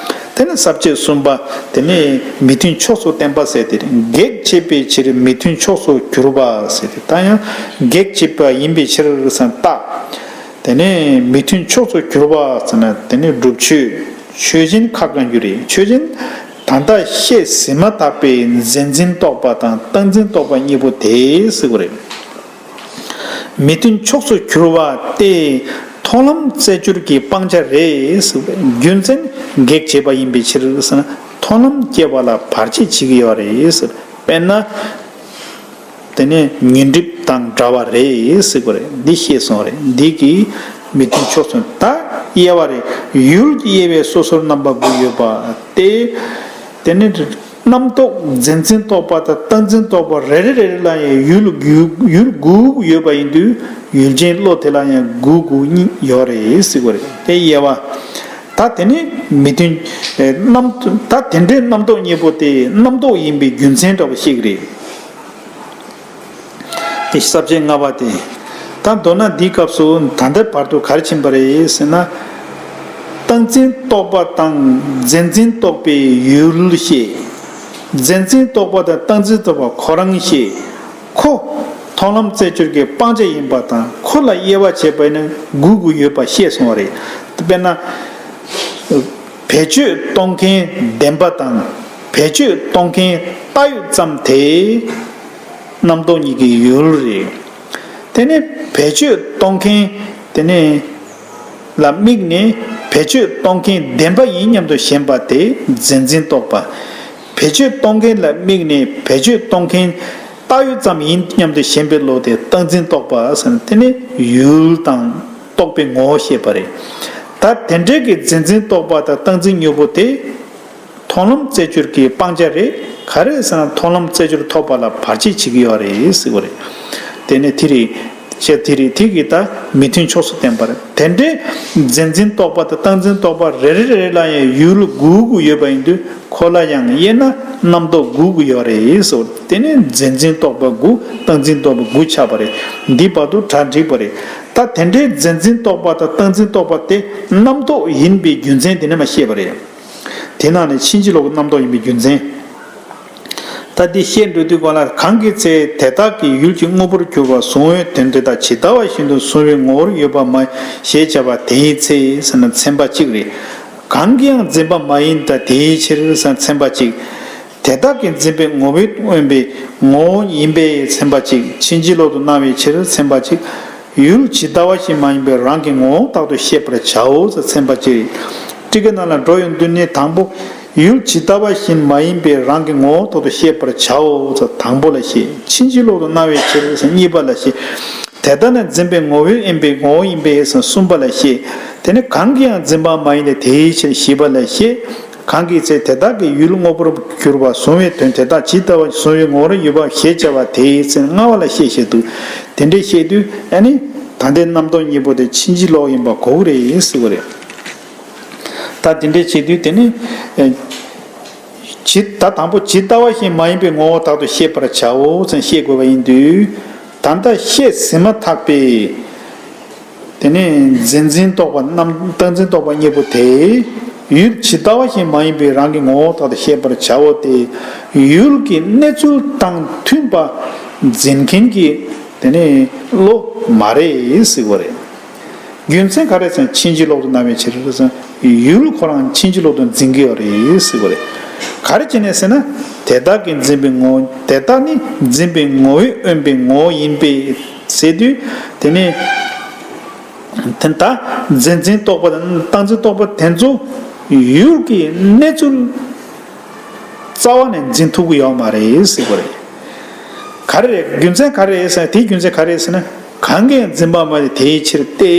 དེ་ནས་ས་བཅད་གསུམ་པ། དེ་ནས་མི་མཐུན་ཕྱོགས་སུ་བསྟན་པ་ཟེར་ཏེ། གེགས་བྱེད་པའི་ཕྱིར་མི་མཐུན་ཕྱོགས་སུ་གྱུར་པ་ཟེར་ཏེ། ད་ཡང་གེགས་བྱེད་པ་ཡིན་པའི་ཕྱིར་ཟེར་ན་རྟགས། དེ་ནས་མི་མཐུན་ཕྱོགས་སུ་གྱུར་པ་ཟེར་ན། དེ་ནས་སྒྲུབ་ཆོས་ཆོས་ཅན་ཁ་བཀང་རྒྱུ་རེད། ཆོས་ཅན་ད་ལྟ་བཤད་ཟིན་མ་ཐག་པའི་འཛིན་འཛིན་རྟོག་པ་དང་རྟག་འཛིན་རྟོག་པ་གཉིས་པོ་དེ་ཟེར་དགོས་རེད། མི་མཐུན་ཕྱོགས་སུ་གྱུར་པ་དེ་མཐོང་ལམ་རྩད་གཅོད་ཀྱི་སྤང་བྱ་རེད་ཟེར་བའི་རྒྱུ་མཚན། གེགས་བྱེད་པ་ཡིན་པའི་ཕྱིར་ཟེར་ན། མཐོང་ལམ་སྐྱེ་བ་ལ་བར་ཆད་བྱེད་ཀྱི་ཡོད་རེད་ཟེར། དཔེར་ན། དེ་ནས་ཉོན་སྒྲིབ་དང་འདྲ་བ་རེད་ཟེར་དགོས་རེད། འདི་ཤེས་སོང་རེད། འདི་གི་མི་མཐུན་ཕྱོགས་སུ། ད་དབྱེ་བ་རེད། ཡུལ་གྱི་དབྱེ་བའི་སོ་སོར་རྣམ་པ་དགུ་ཡོད་པ་སྟེ། དེ་ནི་རྣམ་རྟོག་འཛིན་འཛིན་རྟོག་པ་དང་རྟག་འཛིན་རྟོག་པ་རེ་རེ་རེ་རེ་ལ་ཡང་ཡུལ་དགུ་ཡུལ་དགུ་ཡོད་པ་ཡིན་དུས། ཡུལ་ཅན་བློ་དེ་ལ་ཡང་དགུ་དགུ་གཉིས་ཡོད་རེད་ཟེར་དགོས་རེད། དེ་དབྱེ་བ། ད་དེ་ནི་མི་མཐུན། རྣམ་ད་དེ་འདྲའི་རྣམ་རྟོག་གཉིས་པོ་དེ་རྣམ་རྟོག་ཡིན་པའི་རྒྱུ་མཚན་འདྲ་བོ་ཞིག་རེད། དེ་ས་བཅད་ལྔ་པ་དེ། ད་མདོར་ན་འདིའི་སྐབས་སུ་ད་ལྟའི་བར་དུ་ག་རེ་ཕྱིན་པ་རེད་ཟེར་ན། རྟག་འཛིན་རྟོག་པ་དང་འཛིན་འཛིན་རྟོག་པའི་ཡུལ་བཤད། འཛིན་འཛིན་རྟོག་པ་དང་རྟག་འཛིན་རྟོག་པ་ཁོ་རང་བཤད། ཁོ་མཐོང་ལམ་རྩད་གཅོད་ཀྱི་སྤང་བྱ་ཡིན་པ་དང་། ཁོ་ལ་དབྱེ་བ་བྱས་པ་ཡིན་ན་དགུ་དགུ་ཡོད་པ་ཤེས་སོང་བ་རེད། དཔེར་ན། བེད་སྤྱོད་གཏོང་མཁན་བདེན་པ་དང་། བེད་སྤྱོད་གཏོང་མཁན་བལྟ་ཡུལ་ཙམ་དེ་རྣམ་རྟོག་གཉིས་ཀྱི་ཡུལ་རེད། དེ་ནས་བེད་སྤྱོད་གཏོང་མཁན་དེ་ནས་ལ་དམིགས་ནས་བེད་སྤྱོད་གཏོང་མཁན་བདེན་པ་ཡིན་སྙམ་དུ་ཞེན་པ་དེ་འཛིན་འཛིན་རྟོག་པ། བེད་སྤྱོད་གཏོང་མཁན་ལ་དམིགས་ནས་བེད་སྤྱོད་གཏོང་མཁན་བལྟ་ཡུལ་ཙམ་ཡིན་སྙམ་དུ་ཞེན་པའི་བློ་དེ་རྟག་འཛིན་རྟོག་པ་ཟེར་ན། དེ་ནི་ཡུལ་དང་རྟོག་པའི་ངོ་བོ་བཤད་པ་རེད། ད་དེ་འདྲའི་གི་འཛིན་འཛིན་རྟོག་པ་དང་རྟག་འཛིན་གཉིས་པོ་དེ་མཐོང་ལམ་རྩད་གཅོད་ཀྱི་སྤང་བྱ་རེད། ག་རེ་ཟེར་ན། མཐོང་ལམ་རྩད་གཅོད་ཐོབ་པ་ལ་བར་ཆད་བྱེད་ཀྱི་ཡོད་རེད་ཟེར་བ་རེད། དེ་ནི་དེ་རེད། ཅེས་དེ་རེད། དེ་གི་ད་མི་མཐུན་ཕྱོགས་སུ་བསྟན་པ་རེད། དེ་འདྲའི་འཛིན་འཛིན་རྟོག་པ་དང་རྟག་འཛིན་རྟོག་པ་རེ་རེ་རེ་རེ་ལ་ཡང་ཡུལ་དགུ་དགུ་ཡོད་པ་ཡིན་དུས། ཁོ་ལ་ཡང་དབྱེ་ན་རྣམ་རྟོག་དགུ་དགུ་ཡོད་རེད་ཟེར། དེ་ནི་འཛིན་འཛིན་རྟོག་པ་དགུ། རྟག་འཛིན་རྟོག་པ་དགུ་ཆགས་པ་རེད། འདི་བར་དུ་གྲ་འགྲིག་པ་རེད། ད་དེ་འདྲའི་འཛིན་འཛིན་རྟོག་པ་དང་རྟག་འཛིན་རྟོག་པ་དེ་རྣམ་རྟོག་ཡིན་པའི་རྒྱུ་མཚན་དེ་ནས་མ་བཤད་པ་རེད། དེ་ནང་ནས་ཕྱིན་ཅི་ལོག་གི་རྣམ་རྟོག་ཡིན་པའི་རྒྱུ་མཚན། ད་འདི་བཤད་འགྲོ་དུས་གོང་ལ། གང་གི་ཚེ་དེ་དག་གི་ཡུལ་གྱི་དངོས་པོར་གྱུར་པ་གཟུང་བའི་དོན་དེ་དག་ཇི་ལྟ་བ་བཞིན་དུ་གཟུང་བའི་ངོ་བོར་ཡོད་པ་མ་ཞེས་བྱ་བ་དེའི་ཚེ་ཟེར་ན་ཚན་པ་གཅིག་རེད། གང་གིའང་འཛིན་པ་མ་ཡིན་ད་དེའི་ཕྱིར་ཟེར་ན་ཚན་པ་གཅིག། དེ་དག་གི་འཛིན་པའི་ངོ་བོས་དབེན་པའི་ངོ་བོ་ཡིན་པས་ཚན་པ་གཅིག། ཕྱིན་ཅི་ལོག་ཏུ་སྣང་བའི་ཕྱིར་ཚན་པ་གཅིག། ཡུལ་ཇི་ལྟ་བ་བཞིན་མ་ཡིན་པའི་རང་གི་ངོ་བོ་རྟག་ཏུ་ཤེས་པར་བྱའོ་ཟེར་ཚན་པ་གཅིག་རེད། ཊཱི་ཀའི་ནང་ལ་འགྲོ་ཡོང་དུས་ནི། དང་པོ། ཡུལ་ཇི་ལྟ་བ་བཞིན་མ་ཡིན་པའི་རང་གི་ངོ་བོ་རྟག་ཏུ་ཤེས་པར་བྱའོ་ཟེར་དང་པོ་ལ་བཤད། ཕྱིན་ཅི་ལོག་ཏུ་སྣང་བའི་ཕྱིར་ཟེར་གཉིས་པ་ལ་བཤད། དེ་ལྟ་ན་འཛིན་པའི་ངོ་བོས་དབེན་པའི་ངོ་བོ་ཡིན་པས་ཟེར་གསུམ་པ་ལ་བཤད། དེ་ནི་གང་གིའང་འཛིན་པ་མ་ཡིན་ཏེ་དེའི་ཕྱིར་བཞི་པ་ལ་བཤད། གང་གི་ཚེ་དེ་དག་གི་ཡུལ་དངོས་པོར་གྱུར་པ་གཟུང་བའི་དོན་དེ་དག་ཇི་ལྟ་བ་གཟུང་བའི་ངོ་བོར་ཡོད་པ་ཞེས་བྱ་བ་དེའི་ཚེ་ལྔ་པ་ལ་བཤད་བཞིན་དུ། དེ་འདྲའི་བཤད་དུས་ཨ་ནི་ད་ལྟའི་རྣམ་རྟོག་གཉིས་པོ་དེ་ཕྱིན་ཅི་ལོག་ཡིན་པ་གོ་གི་རེད་ཟེར་བ་རེད། ད་དེ་འདྲའི་བྱེད་དུས་དེ་ནི། ཇི་ད་དང་པོ་ཇི་ལྟ་བ་བཞིན་མ་ཡིན་པའི་ངོ་བོ་དག་ཏུ་ཤེས་པར་བྱའོ་ཟེར་བཤད་དགོས་པ་ཡིན་དུས། ད་ལྟ་བཤད་ཟིན་མ་ཐག་པའི་དེ་ནས་འཛིན་འཛིན་རྟོག་པ་རྣམ་རྟག་འཛིན་རྟོག་པ་གཉིས་པོ་དེ། ཡུལ་ཇི་ལྟ་བ་བཞིན་མ་ཡིན་པའི་རང་གི་ངོ་བོ་དག་ཏུ་ཤེས་པར་བྱའོ་སྟེ། ཡུལ་གྱི་གནས་ཚུལ་དང་མཐུན་པ་འཛིན་མཁན་གྱི་དེ་ནས་བློ་མ་རེད་ཟེར་བ་རེད། རྒྱུ་མཚན་ག་རེ་ཟེར་ན་ཕྱིན་ཅི་ལོག་ཏུ་སྣང་བའི་ཕྱིར་ཟེར། ཡུལ་ཁོ་རང་ཕྱིན་ཅི་ལོག་ཏུ་འཛིན་གྱི་ཡོད་རེད་ཟེར་བ་རེད། ག་རེ་བྱས་ནས་ཟེར་ན། དེ་དག་གི་འཛིན་པའི་ངོ་བོ། དེ་དག་ནི་འཛིན་པའི་ངོ་བོས་དབེན་པའི་ངོ་བོ་ཡིན་པས་ཟེར་དུས། དེ་ནི་དེ་ད་འཛིན་འཛིན་རྟོག་པ་དང་རྟག་འཛིན་རྟོག་པ་དེ་ཚོ་ཡུལ་གྱི་གནས་ཚུལ་རྩ་བ་ནས་འཛིན་ཐུབ་ཀྱི་ཡོད་མ་རེད་ཟེར་བ་རེད། ག་རེ་རེད། རྒྱུ་མཚན་ག་རེ་རེད་ཟེར་ན། དེའི་རྒྱུ་མཚན་ག་རེ་རེད་ཟེར་ན། གང་གིས་འཛིན་པ་མ་ཡིན་དེའི་ཕྱིར་ཏེ།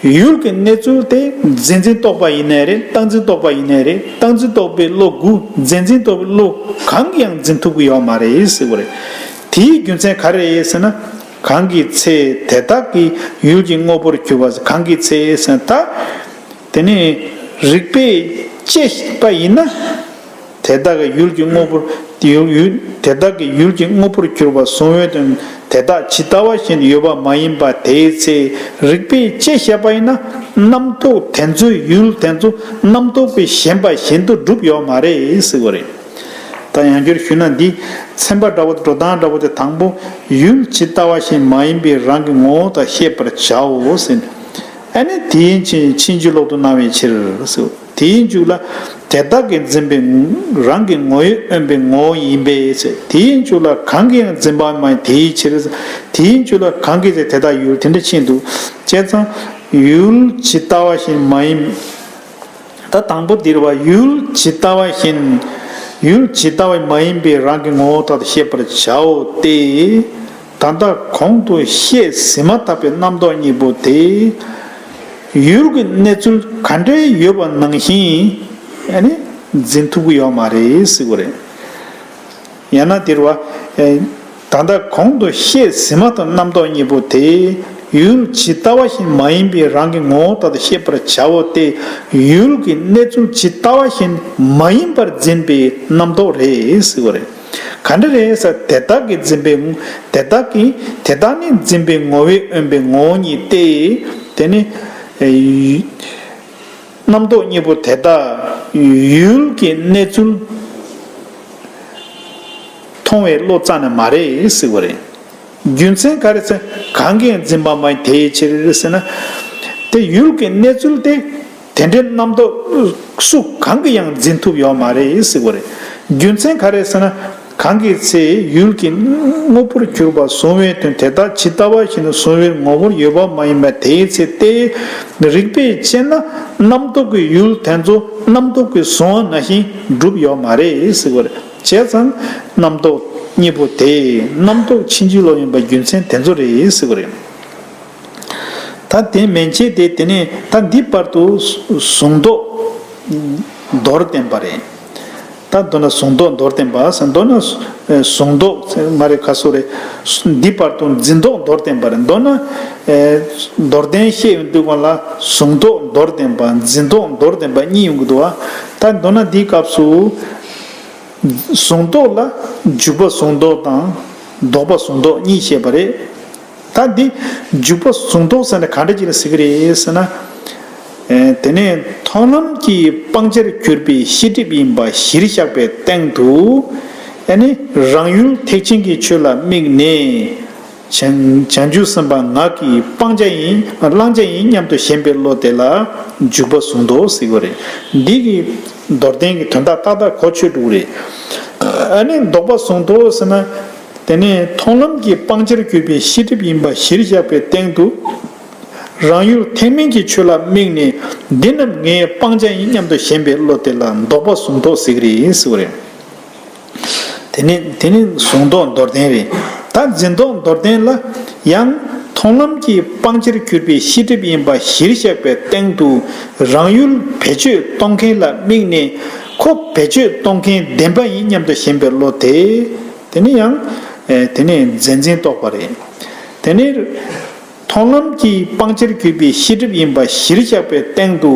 ཡུལ་གྱི་གནས་ཚུལ་དེ་འཛིན་འཛིན་རྟོག་པ་ཡིན་ནའི་རེད། རྟག་འཛིན་རྟོག་པ་ཡིན་ནའི་རེད། རྟག་འཛིན་རྟོག་པའི་བློ་དགུ། འཛིན་འཛིན་རྟོག་པའི་བློ་གང་གིས་ཡང་འཛིན་ཐུབ་ཀྱི་ཡོད་མ་རེད་ཟེར་བ་རེད། དེའི་རྒྱུ་མཚན་ག་རེ་རེད་ཟེར་ན། གང་གི་ཚེ་དེ་དག་གི་ཡུལ་གྱི་དངོས་པོར་གྱུར་པ། གང་གི་ཚེ་ཟེར་ན་ད། དེ་ནི་རིགས་པས་དཔྱད་པ་ཡིན་ན། དེ་དག་གི་ཡུལ་གྱི་དངོས་པོར་ཡུལ་ཡུལ་དེ་དག་གི་ཡུལ་གྱི་དངོས་པོར་གྱུར་པ་གཟུང་བའི་དོན་དེ་དག་གི་ཡུལ་གྱི་དངོས་པོར་གྱུར་པ་གཟུང་བའི་དོན་ དེ་དག་ཇི་ལྟ་བ་བཞིན་ཡོད་པ་མ་ཡིན་པ་དེའི་ཚེ་རིགས་པས་དཔྱད་བཤད་པ་ཡིན་ན་རྣམ་རྟོག་དེ་ཚོའི་ཡུལ་དེ་ཚོ་རྣམ་རྟོག་པས་ཞེན་པ་བཞིན་དུ་གྲུབ་ཡོད་མ་རེད་ཟེར་བ་རེད། ད་ཡང་བསྐྱར་ཞུས་ན་འདི་ཚན་པ་འདྲ་བོ་འགྲོ་སྟངས་འདྲ་བོ་དེ། དང་པོ་ཡུལ་ཇི་ལྟ་བ་བཞིན་མ་ཡིན་པའི་རང་གི་ངོ་བོ་དག་ཤེས་པར་བྱའོ་ཟེར་ནས། ཨ་ནི་དེའི་ཕྱིན་ཕྱིན་ཅི་ལོག་ཏུ་སྣང་བའི་ཕྱིར་ཟེར། དེའི་མཇུག་ལ་དེ་དག་གིས་འཛིན་པའི་རང་གི་ངོ་བོས་དབེན་པའི་ངོ་བོ་ཡིན་པས་ཟེར། དེའི་མཇུག་ལ་གང་གིས་ཡང་འཛིན་པ་མ་ཡིན་དེའི་ཕྱིར། དེའི་མཇུག་ལ་གང་གིས་ཟེར་དེ་དག་ཡུལ་དེ་འདྲ་ཕྱིན་འདུག་བྱས་ཙང་ཡུལ་ཇི་ལྟ་བ་བཞིན་མ་ཡིན། ད་དང་པོ་འདིར་བ་ཡུལ་ཇི་ལྟ་བ་བཞིན། ཡུལ་ཇི་ལྟ་བ་མ་ཡིན་པའི་རང་གི་ངོ་བོ་དག་ཤེས་པར་བྱའོ་སྟེ། ད་ལྟ་གོང་དུ་བཤད་ཟིན་མ་ཐག་པའི་རྣམ་རྟོག་གཉིས་པོ་དེ་ཡུལ་གྱི་གནས་ཚུལ་ག་འདྲའི་ཡོད་པ་ནང་བཞིན་ཨ་ནི་འཛིན་ཐུབ་ཀྱི་ཡོད་མ་རེད་ཟེར་བ་རེད། ཡང་ན་འདིར་བ། ཨེ། ད་ལྟ་གོང་དུ་བཤད་ཟིན་མ་ཐག་རྣམ་རྟོག་གཉིས་པོ་དེ་ཡུལ་ཇི་ལྟ་བ་བཞིན་མ་ཡིན་པའི་རང་གི་ངོ་བོ་ལྟར་ཤེས་པར་བྱའོ་སྟེ། ཡུལ་གྱི་གནས་ཚུལ་ཇི་ལྟ་བ་བཞིན་མ་ཡིན་པར་འཛིན་པའི་རྣམ་རྟོག་རེད་ཟེར་བ་རེད། ག་འདྲ་རེད་ཟེར། དེ་དག་གིས་འཛིན་པའི་དེ་དག་གིས་དེ་དག་ནི་འཛིན་པའི་ངོ་བོས་དབེན་པའི་ངོ་བོ་ཉིད་དེ། དེ་ནི། ཨེ། རྣམ་རྟོག་གཉིས་པོ་དེ་དག་ཡུལ་གྱི་གནས་ཚུལ་མཐོང་བའི་བློ་རྩ་ནས་མ་རེད་ཟེར་བ་རེད། རྒྱུ་མཚན་ག་རེ་ཟེར། གང་གིས་ཡང་འཛིན་པ་མ་ཡིན་དེའི་ཕྱིར་ཟེར་ན། དེ་ཡུལ་གྱི་གནས་ཚུལ་དེ་དེ་འདྲའི་རྣམ་རྟོག་སུ་གང་གིས་ཡང་འཛིན་ཐུབ་ཡོད་མ་རེད་ཟེར་བ་རེད། རྒྱུ་མཚན་ག་རེ་ཟེར་ན། གང་གི་ཚེ་ཡུལ་གྱི་དངོས་པོར་གྱུར་པ་གཟུང་བའི་དོན་དེ་དག་ཇི་ལྟ་བ་བཞིན་དུ་གཟུང་བའི་ངོ་བོར་ཡོད་པ་མ་ཡིན་པ་དེའི་ཚེ་སྟེ། རིགས་པས་དཔྱད་ན་རྣམ་རྟོག་གི་ཡུལ་དེ་ཚོ་རྣམ་རྟོག་གིས་གཟུང་བ་ནང་བཞིན་གྲུབ་ཡོད་མ་རེད་ཟེར་བ་རེད། བྱས་ཙང་རྣམ་རྟོག་གཉིས་པོ་དེ་རྣམ་རྟོག་ཕྱིན་ཅི་ལོག་ཡིན་པ་རྒྱུ་མཚན་དེ་ཚོ་རེད་ཟེར་བ་རེད། ད་དེ་མན་ཆད་དེ་དེ་ནས་ད་འདི་བར་དུ་གཟུང་རྟོག་མདོར་བསྟན་པ་རེད། ད་མདོར་ན་གཟུང་རྟོག་མདོར་བསྟན་པ་ཟེར། མདོར་ན་གཟུང་རྟོག་མ་རེད་ག་སོ་རེད། འདི་བར་དུ་འཛིན་རྟོག་མདོར་བསྟན་པ་རེད། མདོར་ན་མདོར་བསྟན་བཤད་ཡོང་དུས་སྒང་ལ་གཟུང་རྟོག་མདོར་བསྟན་པ་འཛིན་རྟོག་མདོར་བསྟན་པ་གཉིས་ཡོང་གི་འདུག་བ། ད་མདོར་ན་འདིའི་སྐབས་སུ། གཟུང་རྟོག་ལ་འཇུག་པ་གཟུང་རྟོག་དང་ལྡོག་པ་གཟུང་རྟོག་གཉིས་བཤད་པ་རེད། ད་འདི་འཇུག་པ་གཟུང་རྟོག་ཟེར་ན་ག་འདྲ་ཅིག་ལ་ཟེར་གི་རེད་ཟེར་ན། ཨེ། དེ་ནས་མཐོང་ལམ་གྱི་སྤང་བྱར་གྱུར་པའི་ཤེས་སྒྲིབ་ཡིན་པ་གཞིར་བཞག་པའི་སྟེང་དུ། ཨ་ནི་རང་ཡུལ་ཐེག་ཆེན་གྱི་ཆོས་ལ་དམིགས་ནས། བྱང་བྱང་ཆུབ་སེམས་དཔའ་ངག་གི་སྤང་བྱ་ཡིན་བླང་བྱ་ཡིན་སྙམ་དུ་ཞེན་པའི་བློ་དེ་ལ་འཇུག་པ་གཟུང་རྟོག་ཟེར་གྱི་རེད། འདི་གི་མདོར་བསྟན་གྱི་དོན་དག་ཏག་ཏག་གོ་ཆོད་འགྲོ་གི་རེད། ཨ་ནི་ལྡོག་པ་གཟུང་རྟོག་ཟེར་ན། དེ་ནས་མཐོང་ལམ་གྱི་སྤང་བྱར་གྱུར་པའི་ཤེས་སྒྲིབ་ཡིན་པ་གཞིར་བཞག་པའི་སྟེང་དུ། རང་ཡུལ་ཐེག་དམན་གྱི་ཆོས་ལ་དམིགས་ནས་འདི་རྣམས་ངའི་སྤང་བྱ་ཡིན་སྙམ་དུ་ཞེན་པའི་བློ་དེ་ལ་ལྡོག་པ་གཟུང་རྟོག་ཟེར་གྱི་རེད་ཟེར་བ་རེད། དེ་ནི་དེ་ནི་གཟུང་རྟོག་མདོར་བསྟན་རེད། ད་འཛིན་རྟོག་མདོར་བསྟན་ལ་ཡང་མཐོང་ལམ་གྱི་སྤང་བྱར་གྱུར་པའི་ཤེས་སྒྲིབ་ཡིན་པ་གཞིར་བཞག་པའི་སྟེང་དུ་རང་ཡུལ་བེད་སྤྱོད་གཏོང་མཁན་ལ་དམིགས་ནས་ཁོ་བེད་སྤྱོད་གཏོང་མཁན་བདེན་པ་ཡིན་སྙམ་དུ་ཞེན་པའི་བློ་དེ། དེ་ནི་ཡང་། ཨེ། དེ་ནི་མཛེས་འཛིན་རྟོག་པ་རེད། དེ་ནི། མཐོང་ལམ་གྱི་སྤང་བྱར་གྱུར་པའི་ཤེས་སྒྲིབ་ཡིན་པ་གཞིར་བཞག་པའི་སྟེང་དུ་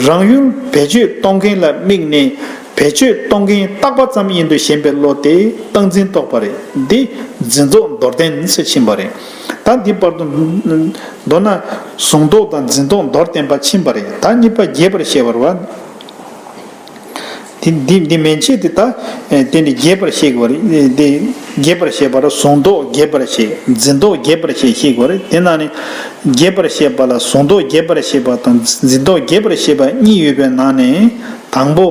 རང་ཡུལ་བེད་སྤྱོད་གཏོང་མཁན་ལ་དམིགས་ནས་བེད་སྤྱོད་གཏོང་མཁན་རྟག་པ་ཙམ་ཡིན་དུ་ཞེན་པའི་བློ་དེ་རྟག་འཛིན་རྟོག་པ་རེད། འདི་འཛིན་རྟོག་མདོར་བསྟན་ཟེར་ཕྱིན་པ་རེད། ད་འདི་བར་དུ་མདོར་ན་གཟུང་རྟོག་དང་འཛིན་རྟོག་མདོར་བསྟན་པ་ཕྱིན་པ་རེད། ད་གཉིས་པ་རྒྱས་པར་བཤད་པར་བ། དེ་འདི་འདི་མན་ཆད་དེ་ད་དེ་ནི་རྒྱས་པར་བཤད་དགོས་རེད། དེ་རྒྱས་པར་བཤད་པ་ལ་གཟུང་རྟོག་རྒྱས་པར་བཤད། འཛིན་རྟོག་རྒྱས་པར་བཤད་ཤེས་དགོས་རེད། དེ་ནང་ནས་རྒྱས་པར་བཤད་པ་ལ་གཟུང་རྟོག་རྒྱས་པར་བཤད་པ་དང་འཛིན་རྟོག་རྒྱས་པར་བཤད་པ་གཉིས་ཡོད་པའི་ནང་ནས་དང་པོ།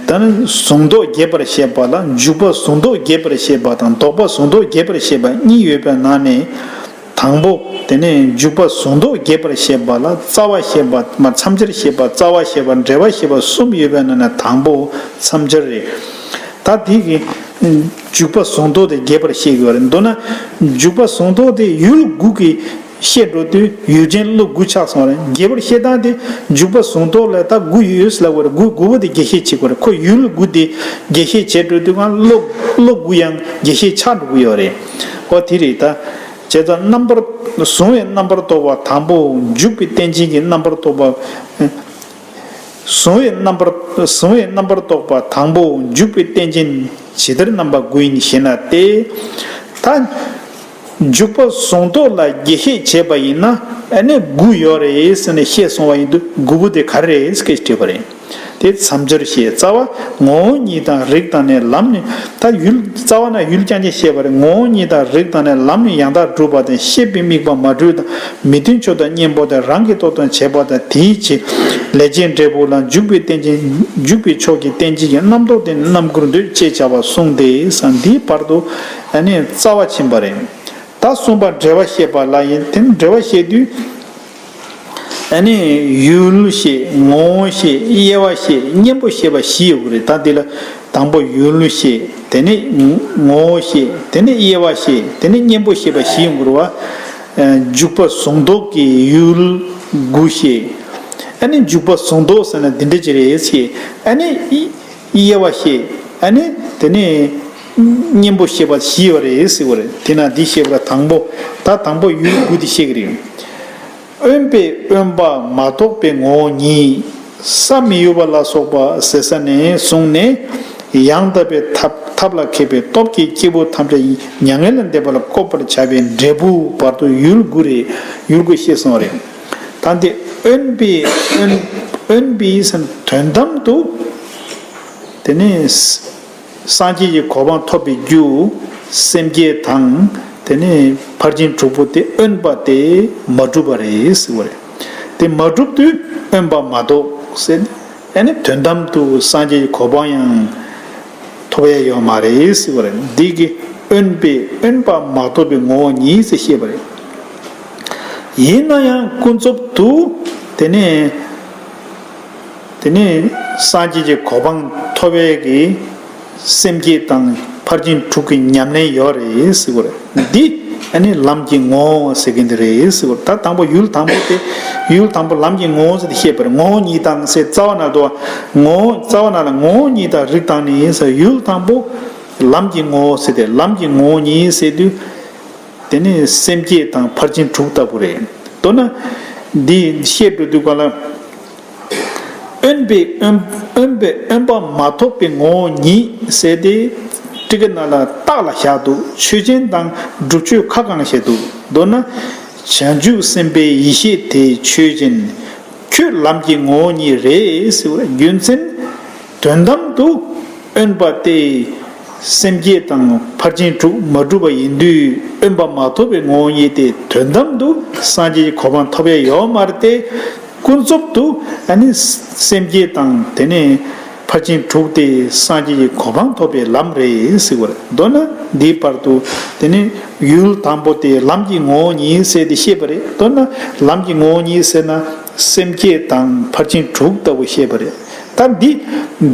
ད་ནི་གཟུང་རྟོག་རྒྱས་པར་བཤད་པ་ལ་འཇུག་པ་གཟུང་རྟོག་རྒྱས་པར་བཤད་པ་དང་ལྡོག་པ་གཟུང་རྟོག་རྒྱས་པར་བཤད་པ་གཉིས་ཡོད་པའི་ནང་ནས། དང་པོ། དེ་ནས་འཇུག་པ་གཟུང་རྟོག་རྒྱས་པར་བཤད་པ་ལ་རྩ་བ་བཤད་པ་མ་མཚམས་སྦྱར་བཤད་པ་རྩ་བ་བཤད་པ་འབྲེལ་བ་བཤད་པ་གསུམ་ཡོད་པའི་ནང་ནས་དང་པོ་མཚམས་སྦྱར་རེད། ད་དེ་གི་འཇུག་པ་གཟུང་རྟོག་དེ་རྒྱས་པར་བཤད་དགོས་རེད། མདོར་ན་འཇུག་པ་གཟུང་རྟོག་དེ་ཡུལ་དགུ་གི་བཤད་འགྲོ་དུས་ཡུལ་ཅན་བློ་དགུ་ཆགས་སོང་རེད། རྒྱས་པར་བཤད་སྟངས་དེ་འཇུག་པ་གཟུང་རྟོག་ལ་ད་དགུ་ཡོད་ཟེར་ལབ་དགོས་རེད། དགུ་དགུ་པོ་དེ་རྒྱས་བཤད་བྱེད་དགོས་རེད། ཁོ་ཡུལ་དགུ་དེ་རྒྱས་བཤད་བྱེད་འགྲོ་དུས་གང་བློ་བློ་དགུ་ཡང་རྒྱས་བཤད་ཆགས་འགྲོ་གི་ཡོད་རེད། ཨོ་དེ་རེད་ད། བྱས་ཙང་རྣམ་པར་གཟུང་བའི་རྣམ་པར་རྟོག་པ་དང་པོ། འཇུག་པའི་རྟེན་ཅན་གྱི་རྣམ་པར་རྟོག་པ། གཟུང་བའི་རྣམ་པར་གཟུང་བའི་རྣམ་པར་རྟོག་པ་དང་པོ། འཇུག་པའི་རྟེན་ཅན་ཇི་ལྟར་རྣམ་པ་དགུ་ཡིན་ཞེ་ན་སྟེ། ད་ འཇུག་པ་གཟུང་རྟོག་ལ་རྒྱས་བཤད་བྱས་པ་ཡིན་ན་ཨ་ནི་དགུ་ཡོད་རེད་ཟེར་ནས་བཤད་སོང་བ་ཡིན་དུས་དགུ་པོ་དེ་ག་རེ་རེད་ཟེར་དྲིས་པ་རེད། དེ་མཚམས་སྦྱོར་བཤད། རྩ་བ་ངོ་བོ་ཉིད་དང་རིགས་དང་ནི་ལམ་ནི། ད་ཡུལ་རྩ་བ་ན་ཡུལ་རྐྱང་རྐྱང་བཤད་པ་རེད། ངོ་བོ་ཉིད་དང་རིགས་དང་ནི་ལམ་ནི་ཡང་དག་སྒྲུབ་པ་དང་ཤེས་པའི་དམིགས་པ་མ་འཁྲུལ་དང་མི་མཐུན་ཕྱོགས་དང་གཉེན་པོ་དང་རང་གི་རྟོག་དང་བྱས་པ་དང་དེའི་ཕྱིར་ལས་ཅན་འབྲས་བུ་ལ་འཇུག་པའི་རྟེན་ཅན། འཇུག་པའི་ཕྱོགས་ཀྱི་རྟེན་ཅན་གྱི་རྣམ་རྟོག་དེ་ནི་རྣམ་ཀུན་འདོད་ཅེས་བྱ་བ་གསུངས་ཏེ་ཟེར་འདིའི་བར་དུ་ཨ་ནི་རྩ་བ་ཕྱིན་པ་རེད། ད་གསུམ་པ་འབྲེལ་བ་བཤད་པ་ལ་ཡིན། དེ་ནི་འབྲེལ་བ་བཤད་དུས། ཨ་ནི་ཡུལ་བཤད། ངོ་བོ་བཤད། དབྱེ་བ་བཤད། གཉེན་པོ་བཤད་པ་བཞི་ཡོད་རེད། ད་འདི་ལ་དང་པོ་ཡུལ་བཤད། དེ་ནས་ངོ་བོ་བཤད། དེ་ནས་དབྱེ་བ་བཤད། དེ་ནས་གཉེན་པོ་བཤད་པ་བཞི་ཡོང་གི་རེད་བ། འཇུག་པ་གཟུང་རྟོག་གི་ཡུལ་དགུ་བཤད། ཨ་ནི་འཇུག་པ་གཟུང་རྟོག་ཟེར་ན་འདི་འདྲ་ཅིག་རེད་ཟེར། ཨ་ནི་དབྱེ་བ་བཤད། ཨ་ནི་དེ་ནས་གཉེན་པོ་བཤད་པ་བཞི་ཡོད་རེད་ཟེར་བ་རེད། དེ་ན་འདི་བཤད་པ་ལ་དང་པོ། ད་དང་པོ་ཡུལ་དགུ་དེ་བཤད་ཀྱི་རེད། དབེན་པས་དབེན་པ་མ་རྟོགས་པའི་ངོ་བོ་ཉིད། ས་མི་ཡོད་པ་ལ་སོགས་པ་ཟེར་ས་ནས་བཟུང་ནས། ཡང་དག་པའི་ཐབས་ཐབས་ལ་མཁས་པའི་སྟོབས་ཀྱིས་སྐྱེས་བུ་ཐམས་ཅད་མྱ་ངན་ལས་འདས་པ་ལ་བཀོད་པར་བྱ་བའི་འབྲས་བུ་བར་དུ་ཡུལ་དགུ་རེད། ཡུལ་དགུ་བཤད་སོང་བ་རེད། ད་འདི་དབེན་པའི་དབེན་དབེན་པའི་ཟེར་དོན་དམ་དུ། དེ་ནས། སངས་རྒྱས་ཀྱི་གོ་འཕང་ཐོབ་པའི་རྒྱུ། སེམས་བསྐྱེད་དང་དེ་ནས་ཕར་ཕྱིན་དྲུག་པོ་དེ་དབེན་པ་དེ་མ་གྲུབ་པ་རེད་ཟེར་བ་རེད། དེ་མ་གྲུབ་དུས་དབེན་པ་མ་རྟོགས་ཟེར་ནས། ཨ་ནི་དོན་དམ་དུ་སངས་རྒྱས་ཀྱི་གོ་འཕང་ཡང་ཐོབ་ཡ་ཡོད་མ་རེད་ཟེར་བ་རེད། འདི་གི་དབེན་པས་དབེན་པ་མ་རྟོགས་པའི་ངོ་བོ་ཉིད་ཟེར་བཤད་པ་རེད། ཡིན་ན་ཡང་ཀུན་རྫོབ་ཏུ་དེ་ནས། དེ་ནས་སངས་རྒྱས་ཀྱི་གོ་འཕང་ཐོབ་པའི་གི་སེམས་བསྐྱེད་དང་ཕར་ཕྱིན་དྲུག་གི་ཉམས་ལེན་ཡོད་རེད་ཟེར་བ་རེད། འདི་ཨ་ནི་ལམ་གྱི་ངོ་བོ་ཟེར་གྱི་འདི་རེད་ཟེར་བ་རེད། ད་དང་པོ་ཡུལ་དང་པོ་དེ། ཡུལ་དང་པོ་ལམ་གྱི་ངོ་བོ་ཟེར་ཏེ་བཤད་པ་རེད། ངོ་བོ་ཉིད་དང་ཟེར་རྩ་བ་ན་དོ། ངོ་བོ་རྩ་བ་ན་ལ་ངོ་བོ་ཉིད་དང་རིགས་དང་ནི་ཟེར། ཡུལ་དང་པོ་ལམ་གྱི་ངོ་བོ་ཟེར་ཏེ་ལམ་གྱི་ངོ་བོ་ཉིད་ཟེར་དུས། དེ་ནི་སེམས་བསྐྱེད་དང་ཕར་ཕྱིན་དྲུག་ལྟ་བུ་རེད། མདོར་ན། འདི་བཤད་འགྲོ་དུས་ག་ལ། དབེན་པའི་དབེན་དབེན་པའི་དབེན་པ་མ་ཐོབ་པའི་ངོ་བོ་ཉིད་ཟེར་ཏེ། ཊཱི་ཀའི་ནང་ལ་རྟགས་ལ་བཞག་འདུག་ཆོས་ཅན་དང་སྒྲུབ་ཆོས་ཁ་གང་བྱེད་འདུག་མདོར་ན། བྱང་ཆུབ་སེམས་དཔའི་ཡེ་ཤེས་དེ་ཆོས་ཅན། ཁྱོད་ལམ་གྱི་ངོ་བོ་ཉིད་རེད་ཟེར་བ་རེད། རྒྱུ་མཚན། དོན་དམ་དུ་དབེན་པ་སྟེ། སེམས་བསྐྱེད་དང་ཕར་ཕྱིན་དྲུག་མ་གྲུབ་པ་ཡིན་དུས་དབེན་པ་མ་ཐོབ་པའི་ངོ་བོ་ཉིད་དེ་དོན་དམ་དུ་སངས་རྒྱས་ཀྱི་གོ་འཕང་ཐོབ་ཡ་ཡོད་མ་རེད་དེ། ཀུན་རྫོབ་ཏུ་ཨ་ནི་སེམས་བསྐྱེད་དང་དེ་ནས་ཕར་ཕྱིན་དྲུག་སྟེ་སངས་རྒྱས་ཀྱི་གོ་འཕང་ཐོབ་པའི་ལམ་རེད་ཟེར་བ་རེད། མདོར་ན་འདིའི་བར་དུ་དེ་ནས་ཡུལ་དང་པོ་དེ་ལམ་གྱི་ངོ་བོ་ཉིད་ཟེར་ཏེ་བཤད་པ་རེད། མདོར་ན་ལམ་གྱི་ངོ་བོ་ཉིད་ཟེར་ན་སེམས་བསྐྱེད་དང་ཕར་ཕྱིན་དྲུག་ལྟ་བུ་བཤད་པ་རེད། ད་འདི།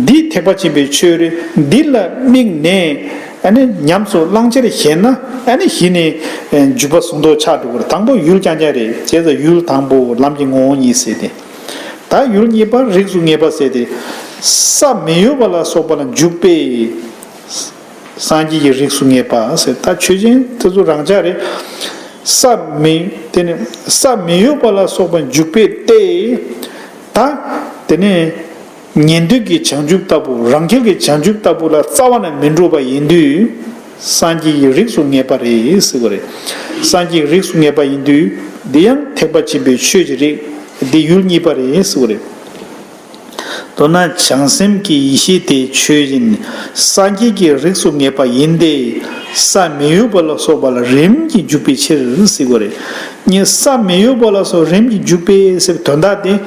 འདི་ཐེག་པ་ཆེན་པོའི་ཆོས་རེད། འདི་ལ་དམིགས་ནས་ཨ་ནི་ཉམས་སུ་བླང་བྱར་བཞེད་ན་ཨ་ནི་གཞི་ནས་འཇུག་པ་གཟུང་རྟོག་ཆགས་འགྲོ་གི་རེད། དང་པོ་ཡུལ་རྐྱང་རྐྱང་རེད། བྱས་ཙང་ཡུལ་དང་པོ་ལམ་གྱི་ངོ་བོ་ཉིད་ཟེར་ཏེ། ད་ཡུལ་གཉིས་པ་རིགས་སུ་ངེས་པ་ཟེར་ཏེ། ས་མི་ཡོད་པ་ལ་སོགས་པ་ལ་འཇུག་པས། སངས་རྒྱས་ཀྱི་རིགས་སུ་ངེས་པ་ཟེར། ད་ཆོས་ཅན་དེ་ཚོ་རང་འཇགས་རེད། ས་མི་དེ་ནི་ས་མི་ཡོད་པ་ལ་སོགས་པ་འཇུག་པས་ཏེ། ད་དེ་ནི་ཉན་ཐོས་ཀྱི་བྱང་ཆུབ་ལྟ་བུ། རང་རྒྱལ་གྱི་བྱང་ཆུབ་ལྟ་བུ་ལ་རྩ་བ་ནས་མི་འགྲོ་བ་ཡིན་དུས། སངས་རྒྱས་ཀྱི་རིགས་སུ་ངེས་པ་རེད་ཟེར་བ་རེད། སངས་རྒྱས་ཀྱི་རིགས་སུ་ངེས་པ་ཡིན་དུས། འདི་ཡང་ཐེག་པ་ཆེན་པོའི་ཆོས་ཀྱི་རིགས། འདི་ཡུལ་གཉིས་པ་རེད་ཟེར་བ་རེད། མདོར་ན་བྱང་སེམས་ཀྱི་ཡེ་ཤེས་དེ་ཆོས་ཅན། སངས་རྒྱས་ཀྱི་རིགས་སུ་ངེས་པ་ཡིན་ཏེ། ས་མི་ཡོད་པ་ལ་སོགས་པ་ལ་རིམ་གྱིས་འཇུག་པའི་ཕྱིར་ཟེར་བ་རེད། ངས་ས་མི་ཡོད་པ་ལ་སོགས་རིམ་གྱིས་འཇུག་པའི་ཟེར་བའི་དོན་དག་དེ།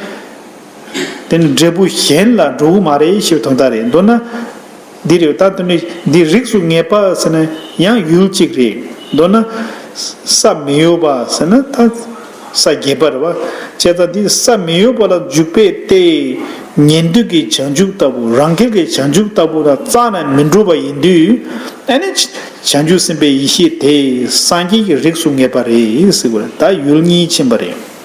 དེ་ནི་འབྲས་བུ་གཞན་ལ་འགྲོ་གི་མ་རེད་ཞེས་པའི་དོན་དག་རེད། མདོར་ན། འདི་རེད། ད་དེ་ནི་འདི་རིགས་སུ་ངེས་པ་ཟེར་ན་ཡང་ཡུལ་གཅིག་རེད། མདོར་ན་ས་མི་ཡོད་པ་ཟེར་ན་ད་ས་བརྒྱད་པ་རེད་བ། བྱས་ཙང་འདི་ས་མི་ཡོད་པ་ལ་འཇུག་པས་ཏེ། ཉན་ཐོས་ཀྱི་བྱང་ཆུབ་ལྟ་བུ། རང་རྒྱལ་གྱི་བྱང་ཆུབ་ལྟ་བུ་ལ་རྩ་ནས་མི་འགྲོ་བ་ཡིན་དུས། ཨ་ནི་བྱང་ཆུབ་སེམས་དཔའི་ཡེ་ཤེས་དེ་སངས་རྒྱས་ཀྱི་རིགས་སུ་ངེས་པ་རེད་ཟེར་བ་རེད། ད་ཡུལ་གཉིས་ཕྱིན་པ་རེད།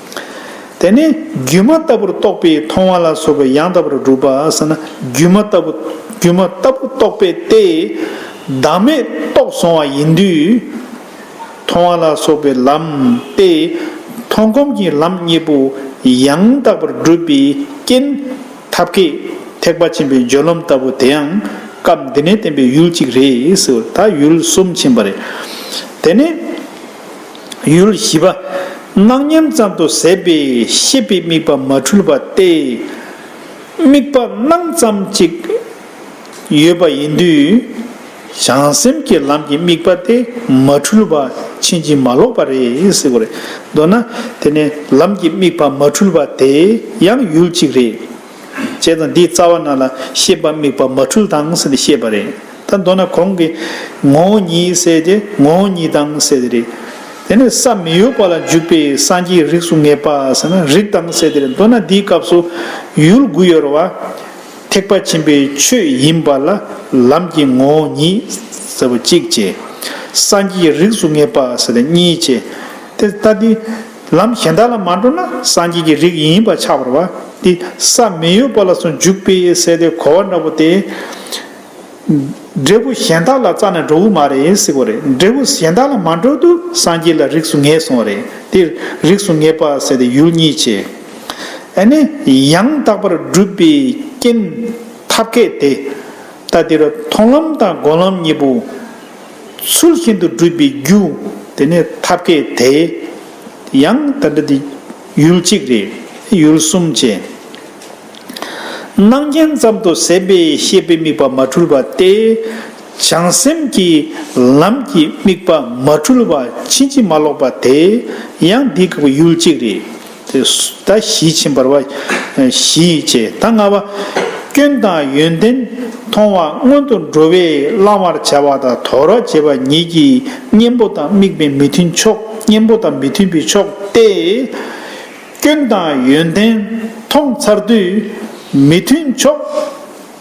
དེ་ནས་སྒྱུ་མ་ལྟ་བུར་རྟོགས་པས་མཐོང་བ་ལ་སོགས་པའི་ཡང་དག་པར་སྒྲུབ་པ་ཟེར་ན། སྒྱུ་མ་ལྟ་བུ། སྒྱུ་མ་ལྟ་བུར་རྟོགས་པས་ཏེ། བདག་མེད་རྟོགས་སོང་བ་ཡིན་དུས། མཐོང་བ་ལ་སོགས་པའི་ལམ་སྟེ། མཐོང་གོམས་ཀྱི་ལམ་གཉིས་པོ་ཡང་དག་པར་སྒྲུབ་པའི་རྐྱེན་ཐབས་མཁས་ཐེག་པ་ཆེན་པོའི་སྦྱོར་ལམ་ལྟ་བུ་དེ་ཡང་སྐབས་འདི་ནས་བསྟན་པའི་ཡུལ་གཅིག་རེད་ཟེར་བ། ད་ཡུལ་གསུམ་ཕྱིན་པ་རེད། དེ་ནས། ཡུལ་བཞི་པ། སྣང་བརྙན་ཙམ་དུ་ཟད་པས་ཤེས་པའི་དམིགས་པ་མ་འཁྲུལ་བ་སྟེ། དམིགས་པ་སྣང་ཙམ་གཅིག་ཡོད་པ་ཡིན་དུས། བྱང་སེམས་ཀྱི་ལམ་གྱི་དམིགས་པ་དེ་མ་འཁྲུལ་བ་ཕྱིན་ཅི་མ་ལོག་པ་རེད་ཟེར་གྱི་རེད། མདོར་ན། དེ་ནི་ལམ་གྱི་དམིགས་པ་མ་འཁྲུལ་བ་དེ་ཡང་ཡུལ་གཅིག་རེད། བྱས་ཙང་འདིའི་རྩ་བ་ནང་ལ་ཤེས་པ་དམིགས་པ་མ་འཁྲུལ་དང་ཟེར་ནས་བཤད་པ་རེད། ད་མདོར་ན་གོང་གི་ངོ་བོ་ཉིད་ཟེར་ཏེ་ངོ་བོ་ཉིད་དང་ཟེར་ཏེ་རེད། དེ་ནས་ས་མི་གཡོ་བ་ལ་འཇུག་པའི་སངས་རྒྱས་རིགས་སུ་ངེས་པ་ཟེར་ན་རིགས་དང་ཟེར་ཏེ་རེད། མདོར་ན་འདིའི་སྐབས་སུ་ཡུལ་དགུ་ཡོད་རེད་བ། ཐེག་པ་ཆེན་པོའི་ཆོས་ཡིན་པ་ལ་ལམ་གྱི་ངོ་བོ་ཉིད་ཟེར་བ་གཅིག་བྱས། སངས་རྒྱས་རིགས་སུ་ངེས་པ་ཟེར་ཏེ་གཉིས་བྱས། དེ་ལྟ་སྟེ། ལམ་གཞན་དག་ལ་མ་འགྲོ་ན་སངས་རྒྱས་ཀྱི་རིགས་ཡིན་པ་ཆགས་པ་རེད་བ། དེ་ས་མི་གཡོ་བ་ལ་སོགས་འཇུག་པའི་ཟེར་ཏེ་གོ་བ་འདྲ་པོ་དེ། འབྲས་བུ་གཞན་དག་ལ་རྩ་ནས་འགྲོ་གི་མ་རེད་ཟེར་གྱི་རེད། འབྲས་བུ་གཞན་དག་ལ་མ་འགྲོ་དུས་སངས་རྒྱས་ལ་རིགས་སུ་ངེས་སོང་བ་རེད། དེ་རིགས་སུ་ངེས་པ་ཟེར་ཏེ་ཡུལ་གཉིས་བྱས། ཨ་ནི་ཡང་དག་པར་སྒྲུབ་པའི་རྐྱེན་ཐབས་མཁས་དེ། ད་དེ་རུ་མཐོང་ལམ་དང་སྒོམ་ལམ་གཉིས་པོ་ཚུལ་བཞིན་དུ་སྒྲུབ་པའི་རྒྱུ། དེ་ནི་ཐབས་མཁས་དེ་ཡང་ད་ལྟ་དེ་ཡུལ་གཅིག་རེད། ཡུལ་གསུམ་བྱས། སྣང་བརྙན་ཙམ་དུ་ཟད་པས་ཤེས་པའི་དམིགས་པ་མ་འཁྲུལ་བ་སྟེ། བྱང་སེམས་ཀྱི་ལམ་གྱི་དམིགས་པ་མ་འཁྲུལ་བ་ཕྱིན་ཅི་མ་ལོག་པ་དེ་ཡང་འདི་ག་བ་ཡུལ་གཅིག་རེད། དེ་ད་བཞི་ཕྱིན་པར་བ་བཞི་བྱས། ད་ལྔ་པ། སྐྱོན་དང་ཡོན་ཏན་མཐོང་བ་སྔོན་དུ་འགྲོ་བས་བླང་བར་བྱ་བ་དང་དོར་བར་བྱེད་པ་ཉིད་ཀྱི་གཉེན་པོ་དང་དམིགས་པའི་མི་མཐུན་ཕྱོགས། གཉེན་པོ་དང་མི་མཐུན་པའི་ཕྱོགས་ཏེ། སྐྱོན་དང་ཡོན་ཏན་མཐོང་ཚར་དུས་མི་མཐུན་ཕྱོགས་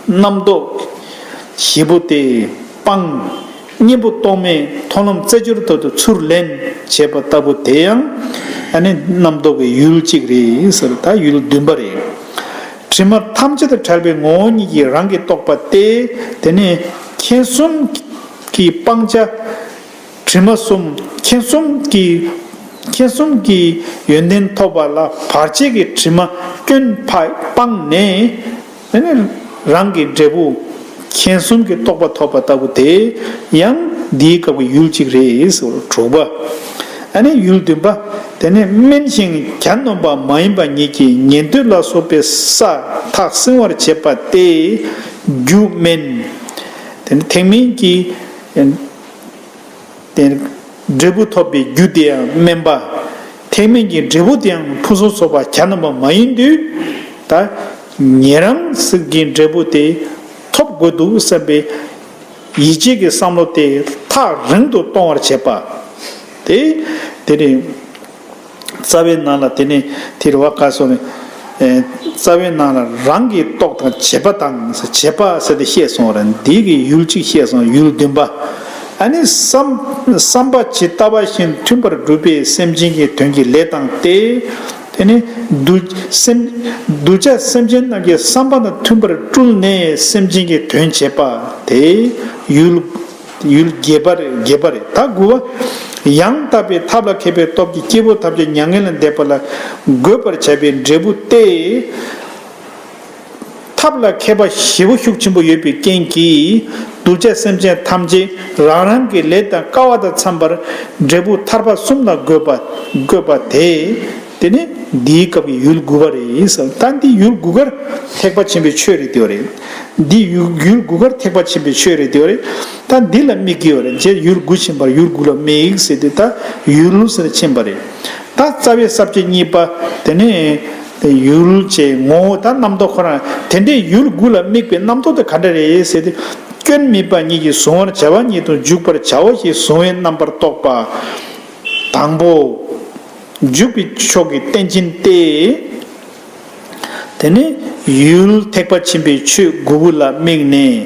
རྣམ་རྟོག་བཞི་པོ་དེ་སྤངས། གཉེན་པོ་རྟོག་མེད་མཐོང་ལམ་རྩེ་སྦྱོར་དག་ཏུ་ཚུར་ལེན་བྱས་པ་ལྟ་བུ་དེ་ཡང་ཨ་ནི་རྣམ་རྟོག་གི་ཡུལ་གཅིག་རེད་ཟེར། ད་ཡུལ་བདུན་པ་རེད། དྲི་མ་ཐམས་ཅད་དང་བྲལ་བའི་ངོ་བོ་ཉིད་ཀྱི་རང་གི་རྟོགས་པ་སྟེ། དེ་ནི་མཁྱེན་གསུམ་གྱི་སྤང་བྱ། དྲི་མ་གསུམ། མཁྱེན་གསུམ་གྱི། མཁྱེན་གསུམ་གྱི་ཡོན་ཏན་ཐོབ་པ་ལ་བར་ཆད་ཀྱི་དྲི་མ་སྐྱོན་ཕ་སྤངས་ནས། དེ་ནས་རང་གི་འབྲས་བུ་མཁྱེན་གསུམ་གྱི་རྟོགས་པ་ཐོབ་པ་ལྟ་བུ་དེ་ཡང་འདིའི་སྐབས་ཀྱི་ཡུལ་གཅིག་རེད་ཟེར། དྲུག་པ། ཨ་ནི་ཡུལ་བདུན་པ། དེ་ནས་དམན་ཞིང་གྱ་ནོམ་པ་མ་ཡིན་པ་ཉིད་ཀྱིས་ཉན་ཐོས་ལ་སོགས་པའི་ས་ཐག་བསྲིང་བར་བྱེད་པ་སྟེ། རྒྱུ་དམན། དེ་ནི་ཐེག་དམན་གྱི། དེ་འབྲས་བུ་ཐོབ་པའི་རྒྱུ་དེ་ཡང་དམན་པ། ཐེག་དམན་གྱི་འབྲས་བུ་དེ་ཡང་ཕུན་སུམ་ཚོགས་པ་གྱ་ནོམ་པ་མ་ཡིན་དུས། ད་ཉན་རང་ཟིག་གི་འབྲས་བུ་དེ་ཐོབ་དགོས་འདུག་བསམ་པའི་ཡིད་ཆེས་ཀྱི་བསམ་བློ་དེ་ཐག་རིང་དུ་གཏོང་བར་བྱེད་པ། དེ་དེ་ནི་རྩ་བའི་ནང་ལ་དེ་ནི་དེ་རུ་བ་ག་སོ་ནི། རྩ་བའི་ནང་ལ་རང་གི་རྟོགས་དང་བྱེད་པ་དང་བྱེད་པ་ཟེར་ཏེ་བཤད་སོང་བ་རེད། འདི་གི་ཡུལ་གཅིག་བཤད་སོང་། ཡུལ་བདུན་པ། ཨ་ནི་བསམ་བསམ་པ་ཇི་ལྟ་བ་བཞིན་མཐུན་པར་སྒྲུབ་པའི་སེམས་ཅན་གྱི་དོན་གྱི་ལས་དང་སྟེ། དེ་ནི་གདུལ་སེམས་གདུལ་བྱ་སེམས་ཅན་རྣམས་ཀྱི་བསམ་པ་དང་མཐུན་པར་སྤྲུལ་ནས་སེམས་ཅན་གྱི་དོན་བྱེད་པ་དེ་ཡུལ། ཡུལ་བརྒྱད་པ་རེད། བརྒྱད་པ་རེད། ད་དགུ་པ། ཡང་དག་པའི་ཐབས་ལ་མཁས་པའི་སྟོབས་ཀྱིས་སྐྱེས་བུ་ཐམས་ཅད་མྱ་ངན་ལས་འདས་པ་ལ་འགོད་པར་བྱ་བའི་འབྲས་བུ་སྟེ། ཐབས་ལ་མཁས་པ་ཞེ་པོ་ཤུགས་ཆེན་པོ་ཡོད་པའི་རྐྱེན་གྱིས་གདུལ་བྱ་སེམས་ཅན་ཐམས་ཅད་རང་རང་གི་ལས་དང་སྐལ་བ་དང་འཚམ་པར་འབྲས་བུ་ཐར་པ་གསུམ་ལ་འགོད་པ་འགོད་པ་དེ། དེ་ནི་འདིའི་སྐབས་ཀྱི་ཡུལ་དགུ་པ་རེད་ཟེར། ད་འདི་ཡུལ་དགུ་ཀར་ཐེག་པ་ཆེན་པོའི་ཆོས་རེད་དེ་རེད། འདི་ཡུལ་ཡུལ་དགུ་ཀར་ཐེག་པ་ཆེན་པོའི་ཆོས་རེད་དེ་རེད། ད་འདི་ལ་དམིགས་ཀྱི་ཡོད་རེད། རྗེས་ཡུལ་དགུ་ཕྱིན་པར་ཡུལ་དགུ་ལ་དམིགས་ཟེར་ཏེ་ད་ཡུལ་ཟེར་ཕྱིན་པ་རེད། ད་རྩ་བའི་ས་བཅད་གཉིས་པ་དེ་ནས་ཡུལ་བྱས་ངོ་བོ་ད་རྣམ་རྟོག་ཁོ་རང་དེ་འདྲའི་ཡུལ་དགུ་ལ་དམིགས་པའི་རྣམ་རྟོག་དེ་ག་འདྲ་རེད་ཟེར་ཏེ། སྐྱོན་མེད་པ་ཉིད་ཀྱིས་གཟུང་བར་བྱ་བ་ཉིད་དུ་འཇུག་པར་བྱའོ་ཞེས་གཟུང་བའི་རྣམ་པར་རྟོག་པ། དང་པོ། འཇུག་པའི་ཕྱོགས་ཀྱི་རྟེན་ཅན་ཏེ། དེ་ནས་ཡུལ་ཐེག་པ་ཆེན་པོའི་ཆོས་དགུ་པོ་ལ་དམིགས་ནས།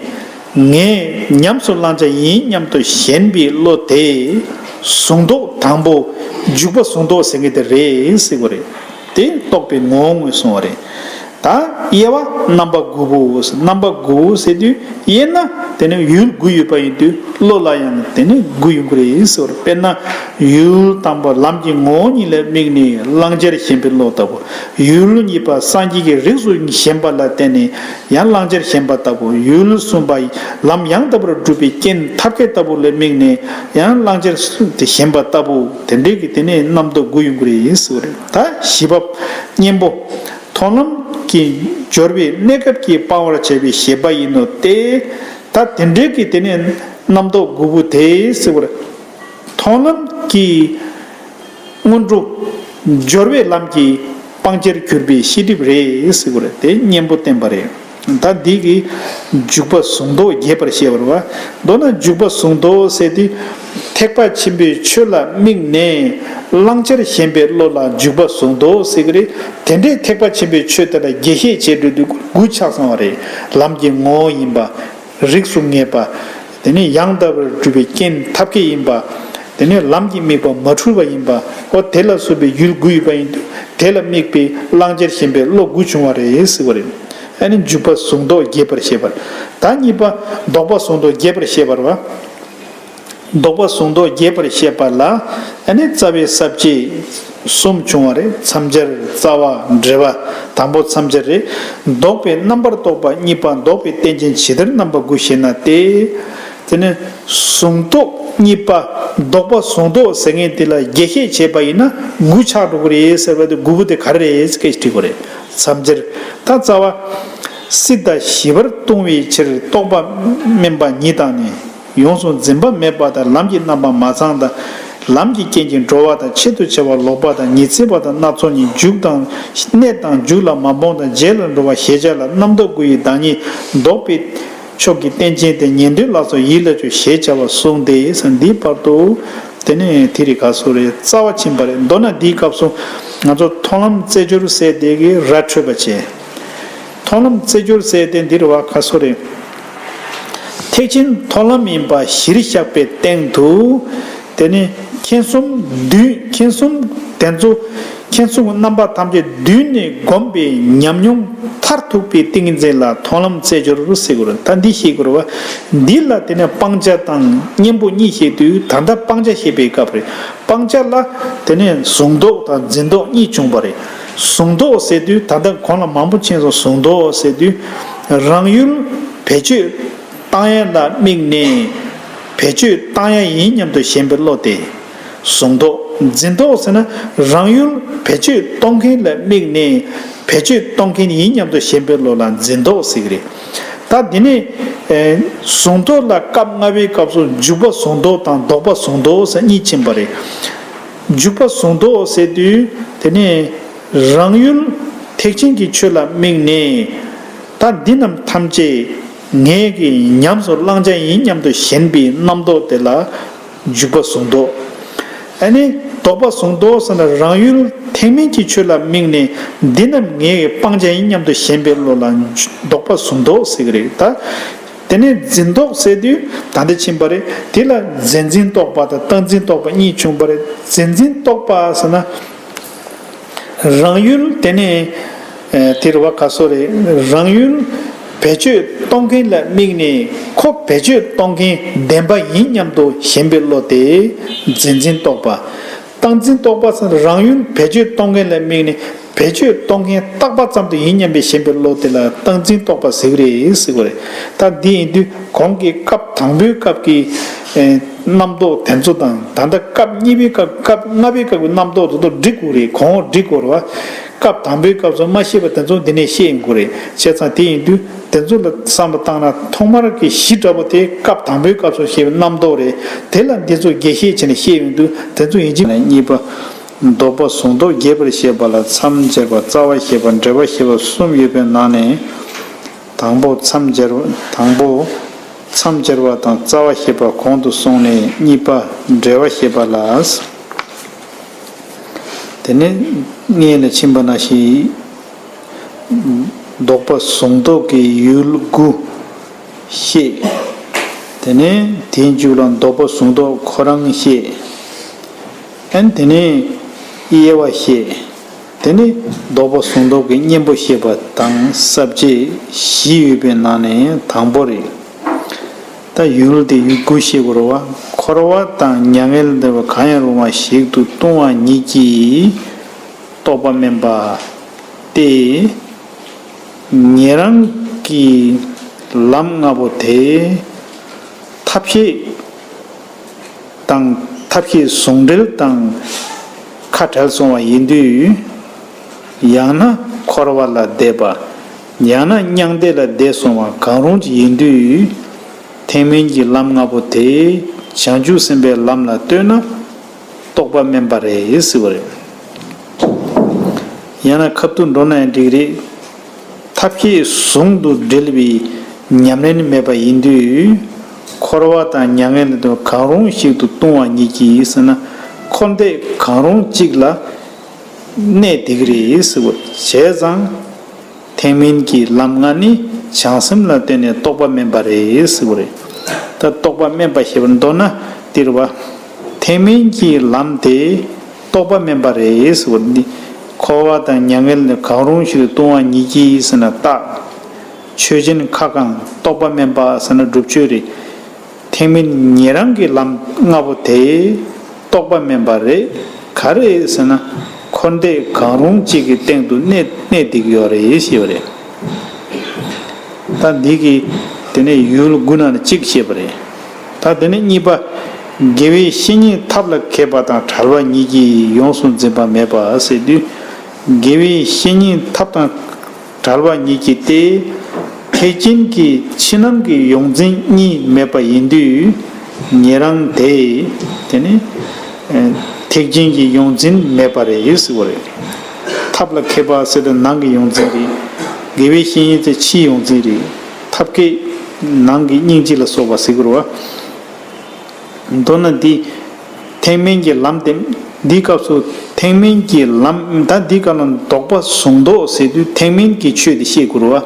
ངས་ཉམས་སུ་བླང་བྱ་ཡིན་སྙམ་དུ་ཞེན་པའི་བློ་དེ། གཟུང་རྟོག་དང་པོ། འཇུག་པ་གཟུང་རྟོག་ཟེར་མཁན་དེ་རེད་ཟེར་བ་རེད། དེ་རྟོག་པའི་ངོ་བོ་ངོས་བཟུང་བ་རེད། ད་ དབྱེ་བ་རྣམ་པ་དགུ་པོ། རྣམ་པ་དགུ་པོ་ཟེར་དུས་དབྱེ་ན་དེ་ནི་ཡུལ་དགུ་ཡོད་པ་ཡིན་དུས་བློ་ལ་ཡང་དེ་ནི་དགུ་ཡོང་གི་རེད་ཟེར་བ་རེད། དཔེར་ན་ཡུལ་དང་པོ་ལམ་གྱི་ངོ་བོ་ཉིད་ལ་དམིགས་ནས་བླང་བྱར་ཞེན་པའི་བློ་ལྟ་བུ། ཡུལ་གཉིས་པ་སངས་རྒྱས་ཀྱི་རིགས་སུ་ཞེན་པ་ལ་བརྟེན་ནས་ཡང་བླང་བྱར་ཞེན་པ་ལྟ་བུ། ཡུལ་གསུམ་པ་ལམ་ཡང་དག་པར་སྒྲུབ་པའི་རྐྱེན་ཐབས་མཁས་ལྟ་བུ་ལ་དམིགས་ནས་ཡང་བླང་བྱར་ཞེན་པ་ལྟ་བུ། དེ་འདྲའི་གི་དེ་ནི་རྣམ་རྟོག་དགུ་ཡོང་གི་རེད་ཟེར་བ་རེད། ད་བཞི་པ་གཉེན་པོ། མཐོང་ལམ་གྱི་སྦྱོར་བའི་གནས་སྐབས་ཀྱིས་སྤང་བར་བྱ་བའི་བཞེད་པ་ཡིན་ནོ་སྟེ། ད་དེ་འདྲའི་གི་དེ་ནས་རྣམ་རྟོག་དགུ་པོ་དེ་ཟེར་བར། མཐོང་ལམ་གྱི་སྔོན་འགྲོ་སྦྱོར་བའི་ལམ་གྱིས་སྤང་བྱར་གྱུར་པའི་ཤེས་སྒྲིབ་རེད་ཟེར་བར་དེ་གཉེན་པོ་བསྟན་པ་རེད། ད་འདི་གི་འཇུག་པ་གཟུང་རྟོག་རྒྱས་པར་བཤད་པར་བ། མདོར་ན་འཇུག་པ་གཟུང་རྟོག་ཟེར་དུས། ཐེག་པ་ཆེན་པོའི་ཆོས་ལ་དམིགས་ནས་བླང་བྱར་ཞེན་པའི་བློ་ལ་འཇུག་པ་གཟུང་རྟོག་ཟེར་གི་རེད། དེ་འདྲའི་ཐེག་པ་ཆེན་པོའི་ཆོས་དེ་ལ་རྒྱས་བཤད་བྱེད་འགྲོ་དུས་དགུ་ཆགས་སོང་བ་རེད། ལམ་གྱི་ངོ་བོ་ཡིན་པ། རིགས་སུ་ངེས་པ། དེ་ནས་ཡང་དག་པར་སྒྲུབ་པའི་རྐྱེན་ཐབས་མཁས་ཡིན་པ། དེ་ནས་ལམ་གྱི་དམིགས་པ་མ་འཁྲུལ་བ་ཡིན་པ། ཨོ་དེ་ལ་སོགས་པའི་ཡུལ་དགུ་ཡོད་པ་ཡིན་དུས་དེ་ལ་དམིགས་པའི་བླང་བྱར་ཞེན་པའི་བློ་དགུ་བྱུང་བ་རེད་ཟེར་བ་རེད། ཨ་ནི་འཇུག་པ་གཟུང་རྟོག་རྒྱས་པར་བཤད་པ། ད་གཉིས་པ་ལྡོག་པ་གཟུང་རྟོག་རྒྱས་པར་བཤད་པར་བ། ལྡོག་པ་གཟུང་རྟོག་རྒྱས་པར་བཤད་པ་ལ་ཨ་ནི་རྩ་བའི་ས་བཅད་གསུམ་བྱུང་བ་རེད། མཚམས་སྦྱར། རྩ་བ། འགྲེལ་པ། དང་པོ་མཚམས་སྦྱར་རེད། ལྡོག་པའི་རྣམ་པར་རྟོག་པ་གཉིས་པ་ལྡོག་པའི་རྟེན་ཅན་ཇི་ལྟར་རྣམ་པ་དགུ་ཞེ་ན་སྟེ། དེ་ནི་གཟུང་རྟོག་གཉིས་པ་ལྡོག་པ་གཟུང་རྟོག་ཟེར་མཁན་དེ་ལ་རྒྱས་བཤད་བྱས་པ་ཡིན་ན་དགུ་ཆགས་འགྲོ་གི་རེད་ཟེར་བ་དེ་དགུ་པོ་དེ་ག་རེ་རེད་ཟེར་སྐད་ཅིག་དྲིས་པ་རེད། མཚམས་སྦྱར། ད་རྩ་བ། སྲིད་དང་ཞི་བར་ལྟུང་བའི་ཕྱིར་རྟོག་པ་དམན་པ་ཉིད་དང་ནི། ཡོངས་སུ་འཛིན་པ་མེད་པ་དང་ལམ་གྱི་རྣམ་པ་མ་ཚང་དང་། ལམ་གྱི་རྐྱེན་གྱིས་འགྲོ་བ་དང་ཆེད་དུ་བྱ་བ་ལོག་པ་དང་ཉི་ཚེ་བ་དང་སྣ་ཚོགས་ཉིད་འཇུག་དང་གནས་དང་འཇུག་ལ་མ་སྤོང་དང་རྗེས་ལ་འགྲོ་བ་ཞེས་བྱ་ལ་རྣམ་རྟོག་དགུ་ཡི་བདག་ཉིད་ལྡོག་པའི་ཕྱོགས་ཀྱི་རྟེན་ཅན་དེ་ཉན་ཐོས་ལ་སོགས་ཡིད་ལ་བཅོལ་ཞེས་བྱ་བ་གསུངས་ཏེ་ཟེར། འདིའི་བར་དུ་དེ་ནས་དེ་རིགས་ག་སོགས་རེད། རྩ་བ་ཕྱིན་པ་རེད། མདོར་ན་འདིའི་སྐབས་སུ་ང་ཚོ་མཐོང་ལམ་རྩེ་སྦྱོར་ཟེར་དེ་གི་ར་འཕྲོད་པ་བྱས། མཐོང་ལམ་རྩེ་སྦྱོར་ཟེར་དེ་འདིར་བ་ཁ་སོ་རེད། ཐེག་ཆེན་མཐོང་ལམ་ཡིན་པ་གཞིར་བཞག་པའི་སྟེང་དུ། དེ་ནི་མཁྱེན་གསུམ་བསྡུས། མཁྱེན་གསུམ་དེ་ཚོ་མཁྱེན་གསུམ་གྱི་རྣམ་པ་ཐམས་ཅད་བསྡུས་ནས་བསྒོམས་པའི་ཉམས་མྱོང་མཐར་ཐུག་པའི་ཏིང་ངེ་འཛིན་ལ་མཐོང་ལམ་རྩེ་སྦྱོར་ཟེར་དགོས་རེད། ད་འདི་ཤེས་དགོས་རེད་བ། འདི་ལ་དེ་ནི་སྤང་བྱ་དང་གཉེན་པོ་གཉིས་བཤད་དུས་ད་ལྟ་སྤང་བྱ་བཤད་པའི་སྐབས་རེད། སྤང་བྱ་ལ་དེ་ནས་གཟུང་རྟོག་དང་འཛིན་རྟོག་གཉིས་བྱུང་བ་རེད། གཟུང་རྟོག་ཟེར་དུས་ད་ལྟ་གོང་ལ་མང་པོ་ཕྱིན་སོང་། གཟུང་རྟོག་ཟེར་དུས་རང་ཡུལ་བེད་སྤྱོད་བཏང་ཡ་ལ་དམིགས་ནས་བེད་སྤྱོད་བཏང་ཡ་ཡིན་སྙམ་དུ་ཞེན་པའི་བློ་དེ་གཟུང་རྟོག་འཛིན་རྟོག་ཟེར་ན་རང་ཡུལ་བེད་སྤྱོད་གཏོང་མཁན་ལ་དམིགས་ནས་བེད་སྤྱོད་གཏོང་མཁན་ཡིན་སྙམ་དུ་ཞེན་པའི་བློ་ལ་འཛིན་རྟོག་ཟེར་གི་རེད། ད་འདི་ནས་ཨེ་གཟུང་རྟོག་ལ་སྐབས་ལྔ་པའི་སྐབས་སུ་འཇུག་པ་གཟུང་རྟོག་དང་ལྡོག་པ་གཟུང་རྟོག་ཟེར་གཉིས་ཕྱིན་པ་རེད། འཇུག་པ་གཟུང་རྟོག་ཟེར་དུས་དེ་ནས་རང་ཡུལ་ཐེག་ཆེན་གྱི་ཆོས་ལ་དམིགས་ནས་ད་འདི་རྣམས་ཐམས་ཅད་ངེད་ཀྱིས་ཉམས་སུ་བླང་བྱ་ཡིན་སྙམ་དུ་ཞེན་པའི་རྣམ་རྟོག་དེ་ལ། འཇུག་པ་གཟུང་རྟོག་ཨ་ནི་ལྡོག་པ་གཟུང་རྟོག་ཟེར་ན་རང་ཡུལ་ཐེག་དམན་གྱི་ཆོས་ལ་དམིགས་ནས་འདི་རྣམས་ངའི་སྤང་བྱ་ཡིན་སྙམ་དུ་ཞེན་པའི་བློ་ལ་ལྡོག་པ་གཟུང་རྟོག་ཟེར་གི་རེད་ད། དེ་ནས་འཛིན་རྟོག་ཟེར་དུས་ད་ལྟ་ཕྱིན་པ་རེད། དེ་ལ་རྫས་འཛིན་རྟོག་པ་དང་རྟག་འཛིན་རྟོག་པ་གཉིས་བྱུང་བ་རེད། རྫས་འཛིན་རྟོག་པ་ཟེར་ན། རང་ཡུལ་དེ་ནས་ཨེ་དེ་རུ་བ་ག་སོ་རེད། རང་ཡུལ་བེད་སྤྱོད་གཏོང་མཁན་ལ་དམིགས་ནས་ཁོ་བེད་སྤྱོད་གཏོང་མཁན་བདེན་པ་ཡིན་སྙམ་དུ་ཞེན་པའི་བློ་དེ་རྫས་འཛིན་རྟོག་པ། རྟག་འཛིན་རྟོག་པ་ཟེར་ན་རང་ཡུལ་བེད་སྤྱོད་གཏོང་མཁན་ལ་དམིགས་ནས་བེད་སྤྱོད་གཏོང་མཁན་རྟག་པ་ཙམ་དུ་ཡིན་སྙམ་པའི་ཞེན་པའི་བློ་དེ་ལ་རྟག་འཛིན་རྟོག་པ་ཟེར་གི་རེད་ཟེར་གི་རེད། ད་འདི་ཡིན་དུས་གོང་གི་སྐབས་དང་པོའི་སྐབས་ཀྱི་ཨེ་རྣམ་རྟོག་དེ་ཚོ་དང་ད་ལྟ་སྐབས་གཉིས་པའི་སྐབས་སྐབས་ལྔ་པའི་སྐབས་ཀྱི་རྣམ་རྟོག་དེ་ཚོ་སྒྲིག་དགོས་རེད། གོང་འོག་སྒྲིག་དགོས་རེད་བ། སྐབས་དང་པོའི་སྐབས་སུ་མ་ཤེས་པ་དེ་ཚོ་འདི་ནས་ཤེས་ཡོང་གི་རེད། བྱས་ཙང་དེ་ཡིན་དུས་དེ་ཚོ་ལ་བསམ་བློ་བཏང་ན་ཐོག་མར་གྱི་གཞི་འདྲ་པོ་དེ་སྐབས་དང་པོའི་སྐབས་སུ་ཤེས་པའི་རྣམ་རྟོག་རེད། དེ་ལ་འདི་ཚོ་རྒྱས་བཤད་བྱས་ནས་ཤེས་ཡོང་དུས་དེ་ཚོ་ཡིན་གཅིག་གཉིས་པ། ལྡོག་པ་གཟུང་རྟོག་རྒྱས་པར་བཤད་པ་ལ་མཚམས་སྦྱར་བ། རྩ་བ་བཤད་པ། འགྲེལ་པ་བཤད་པ་གསུམ་ཡོད་པའི་ནང་ནས། དང་པོ་མཚམས་སྦྱར་བ། དང་པོ་མཚམས་སྦྱར་བ་དང་རྩ་བ་བཤད་པ་གོང་དུ་སོང་ནས་གཉིས་པ་འགྲེལ་པ་བཤད་པ་ལ། དེ་ནས་སྔོན་ལ་ཕྱིན་པ་ནང་བཞིན་ལྡོག་པ་གཟུང་རྟོག་གི་ཡུལ་དགུ་བཤད། དེ་ནས་དེའི་མཇུག་ལ་ལྡོག་པ་གཟུང་རྟོག་ཁོ་རང་བཤད། ཨན་དེ་ནས་དབྱེ་བ་བཤད། དེ་ནི་ལྡོག་པ་ཟུང་ལྡོག་གི་གཉེན་པོ་བཤད་པ་དང་ས་བཅད་བཞི་ཡོད་པའི་ནང་ནས་དང་པོ་རེད། ད་ཡུལ་དེ་ཡུལ་དགུ་བཤད་དགོས་རེད་བ། འཁོར་བ་དང་མྱ་ངན་ལས་འདས་པ་གང་ཡང་རུང་བ་ཞིག་ཏུ་ལྟུང་བ་ཉིད་ཀྱིས་རྟོག་པ་དམན་པ་སྟེ། ཉན་རང་གི་ལམ་ལྔ་པོ་དེ་ཐབས་ཤེས་དང་ཐབས་ཤེས་ཟུང་འབྲེལ་དང་ཁ་བྲལ་སོང་བ་ཡིན་དུས། ཡང་ན་འཁོར་བ་ལ་འདས་པ། ཡང་ན་མྱང་འདས་ལ་འདས་སོང་བ་གང་རུང་ཅིག་ཡིན་དུས། ཐེག་དམན་གྱི་ལམ་ལྔ་པོ་དེ་བྱང་ཆུབ་སེམས་དཔའི་ལམ་ལ་ལྟོས་ན་རྟོག་པ་དམན་པ་རེད་ཟེར་བ་རེད། ཡང་ན་ཁ་ཐུག་འགྲོ་ན་ཡང་འགྲིག་རེད། ཐབས་ཤེས་ཟུང་དུ་འབྲེལ་བའི་ཉམས་ལེན་མེད་པ་ཡིན་དུས། འཁོར་བ་དང་མྱ་ངན་ལས་འདས་པ་གང་རུང་ཞིག་ཏུ་ལྟུང་བ་ཉིད་ཀྱིས་ཟེར་ན། འཁོར་འདས་གང་རུང་གཅིག་ལ་གནས་བསྡད་ཀྱི་རེད་ཟེར་བ། བྱས་ཙང་ཐེག་དམན་གྱི་ལམ་ལྔ་ནི་བྱང་སེམས་ལ་ལྟོས་ནས་རྟོག་པ་དམན་པ་རེད་ཟེར་བ་རེད། ད་རྟོག་པ་དམན་པ་ཞེས་པ་མདོར་ན་འདིར་བ། ཐེག་དམན་གྱི་ལམ་དེ་རྟོག་པ་དམན་པ་རེད་ཟེར་བ་འདི། འཁོར་བ་དང་མྱ་ངན་ལས་གང་རུང་ཞིག་ལ་ལྟུང་བ་ཉིད་ཀྱིས་ཟེར་ན་རྟགས། ཆོས་ཅན་ཁ་བསྐང་རྟོག་པ་དམན་པ་ཟེར་ན་སྒྲུབ་ཆོས་རེད། ཐེག་དམན་ཉན་རང་གི་ལམ་ལྔ་པོ་དེ་རྟོག་པ་དམན་པ་རེད། ག་རེ་ཟེར་ན། འཁོར་འདས་གང་རུང་གཅིག་གི་སྟེང་དུ་གནས་གནས་བསྡད་ཀྱི་ཡོད་རེད་ཞེས་པ་རེད། ད་འདི་གི་དེ་ནས་ཡུལ་དགུ་ནང་ནས་གཅིག་བཤད་པ་རེད། ད་དེ་ནས་གཉིས་པ། དགེ་བའི་བཤེས་གཉེན་ཐབས་ལ་མཁས་པ་དང་བྲལ་བ་ཉིད་ཀྱིས་ཡོངས་སུ་འཛིན་པ་མེད་པ་ཟེར་དུས། དགེ་བའི་བཤེས་གཉེན་ཐབས་དང་བྲལ་བ་ཉིད་ཀྱིས་ཏེ། ཐེག་ཆེན་གྱི་ཕྱི་ནང་གི་ཡོངས་འཛིན་གཉིས་མེད་པ་ཡིན་དུས། ཉན་རང་དེ། དེ་ནི་ཐེག་ཆེན་གྱི་ཡོངས་འཛིན་མེད་པ་རེད་ཟེར་བ་རེད། ཐབས་ལ་མཁས་པ་ཟེར་དུས་ནང་གི་ཡོངས་འཛིན་རེད། དགེ་བའི་བཤེས་གཉེན་དེ་ཕྱིའི་ཡོངས་འཛིན་རེད། ཐབས་མཁས་ནང་གི་སྙིང་རྗེ་ལ་སོགས་པ་ཟེར་དགོས་རེད་བ། མདོར་ན་འདི། ཐེག་དམན་གྱི་ལམ་དེ། འདིའི་སྐབས་སུ་ཐེག་དམན་གྱི་ལམ། ད་འདིའི་སྐབས་ལ་ལྡོག་པ་ཟུང་ལྡོག་ཟེར་དུས་ཐེག་དམན་གྱི་ཆོས་དེ་བཤད་དགོས་རེད་བ།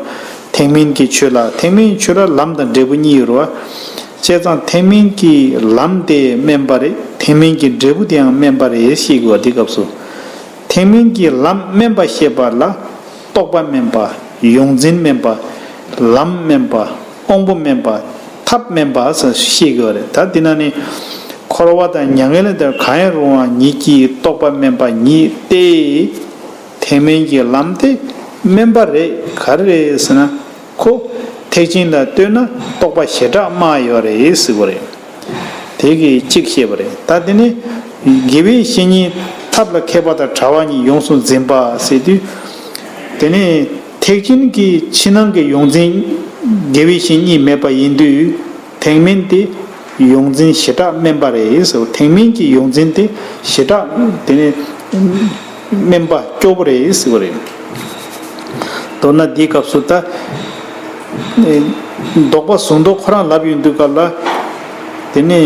ཐེག་དམན་གྱི་ཆོས་ལ། ཐེག་དམན་གྱི་ཆོས་ལ་ལམ་དང་འབྲས་བུ་གཉིས་ཡོད་རེད་བ། བྱས་ཙང་ཐེག་དམན་གྱི་ལམ་དེ་དམན་པ་རེད། ཐེག་དམན་གྱི་འབྲས་བུ་དེ་ཡང་དམན་པ་རེད་བཤད་དགོས་བ། འདིའི་སྐབས་སུ། ཐེག་དམན་གྱི་ལམ་དམན་པ་བཤད་པ་ལ། རྟོག་པ་དམན་པ། ཡོངས་འཛིན་དམན་པ། ལམ་དམན་པ། དབང་པོ་དམན་པ། ཐབས་དམན་པ་ཟེར་བཤད་ཀྱི་ཡོད་རེད། ད་འདི་ན་ནི། འཁོར་བ་དང་མྱ་ངན་ལས་འདས་པ་གང་ཡང་རུང་བ་ཉིད་ཀྱིས་རྟོག་པ་དམན་པ་ཉིད་དེ། ཐེག་དམན་གྱི་ལམ་དེ་དམན་པ་རེད། ག་རེ་རེད་ཟེར་ན། ཁོ་ཐེག་ཆེན་ལ་ལྟོས་ན་རྟོག་པ་ཞེ་དྲག་དམའ་ཡོད་རེད་ཟེར་བ་རེད། དེ་གིས་གཅིག་བཤད་པ་རེད། ད་དེ་ནི་དགེ་བའི་བཤེས་གཉེན་ཐབས་ལ་མཁས་པ་དང་བྲལ་བ་ཉིད་ཡོངས་སུ་འཛིན་པ་ཟེར་དུས། དེ་ནི་ཐེག་ཆེན་གྱི་ཕྱི་ནང་གི་ཡོངས་འཛིན་དགེ་བའི་བཤེས་གཉེན་མེད་པ་ཡིན་དུས། ཐེག་དམན་དེ་ཡོངས་འཛིན་ཞེ་དྲག་དམན་པ་རེད་ཟེར། ཐེག་དམན་གྱི་ཡོངས་འཛིན་དེ་ཞེ་དྲག་དེ་ནི་དམན་པ་སྐྱོ་པོ་རེད་ཟེར་བ་རེད། མདོར་ན་འདིའི་སྐབས་སུ་ད། ལྡོག་པ་ཟུང་ལྡོག་ཁོ་རང་ལབ་ཡོང་དུས་སྐབས་ལ། དེ་ནི་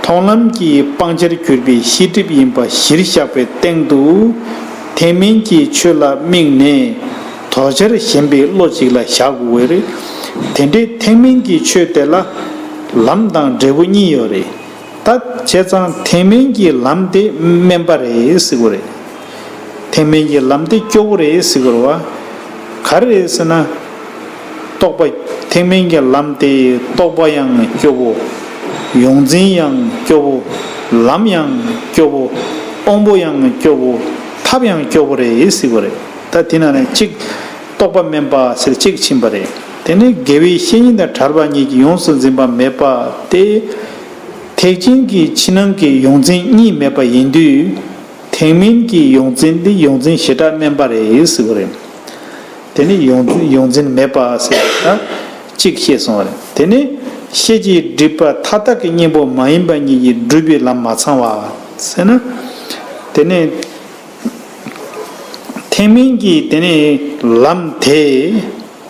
མཐོང་ལམ་གྱི་སྤང་བྱར་གྱུར་པའི་ཤེས་སྒྲིབ་ཡིན་པ་གཞིར་བཞག་པའི་སྟེང་དུ། ཐེག་དམན་གྱི་ཆོས་ལ་དམིགས་ནས་དོགས་འཆར་ཞེན་པའི་བློ་གཅིག་ལ་བཞག་དགོས་པ་རེད། དེ་འདྲའི་ཐེག་དམན་གྱི་ཆོས་དེ་ལ་ལམ་དང་འབྲས་བུ་གཉིས་ཡོད་རེད། ད་བྱས་ཙང་ཐེག་དམན་གྱི་ལམ་དེ་དམན་པ་རེད་ཟེར་དགོས་རེད། ཐེག་དམན་གྱི་ལམ་དེ་སྐྱོ་བོ་རེད་ཟེར་དགོས་རེད་བ། ག་རེ་རེད་ཟེར་ན། རྟོག་པ། ཐེག་དམན་གྱི་ལམ་དེ་རྟོག་པ་ཡང་སྐྱོ་བོ། ཡོངས་འཛིན་ཡང་སྐྱོ་བོ། ལམ་ཡང་སྐྱོ་བོ། དབང་པོ་ཡང་སྐྱོ་བོ། ཐབས་ཡང་སྐྱོ་བོ་རེད་ཟེར་དགོས་རེད། ད་དེ་ན་ནས་གཅིག་རྟོག་པ་དམན་པ་ཟེར་གཅིག་ཕྱིན་པ་རེད། དེ་ནས་དགེ་བའི་བཤེས་གཉེན་དང་བྲལ་བ་ཉིད་ཀྱིས་ཡོངས་སུ་འཛིན་པ་མེད་པ་སྟེ། ཐེག་ཆེན་གྱི་ཕྱི་ནང་གི་ཡོངས་འཛིན་གཉིས་མེད་པ་ཡིན་དུས། ཐེག་དམན་གྱི་ཡོངས་འཛིན་འདི་ཡོངས་འཛིན་ཞེ་དྲག་དམན་པ་རེད་ཟེར་བ་རེད། དེ་ནི་ཡོངས་འཛིན་ཡོངས་འཛིན་མེད་པ་ཟེར་ན་གཅིག་བཤད་སོང་བ་རེད། དེ་ནི་ཤེས་བྱའི་སྒྲིབ་པ་མཐའ་དག་གི་གཉེན་པོ་མ་ཡིན་པ་ཉིད་ཀྱིས་སྒྲུབ་པའི་ལམ་མ་ཚང་བ་ཟེར་ན། དེ་ནི་ཐེག་དམན་གྱི་དེ་ནི་ལམ་དེ།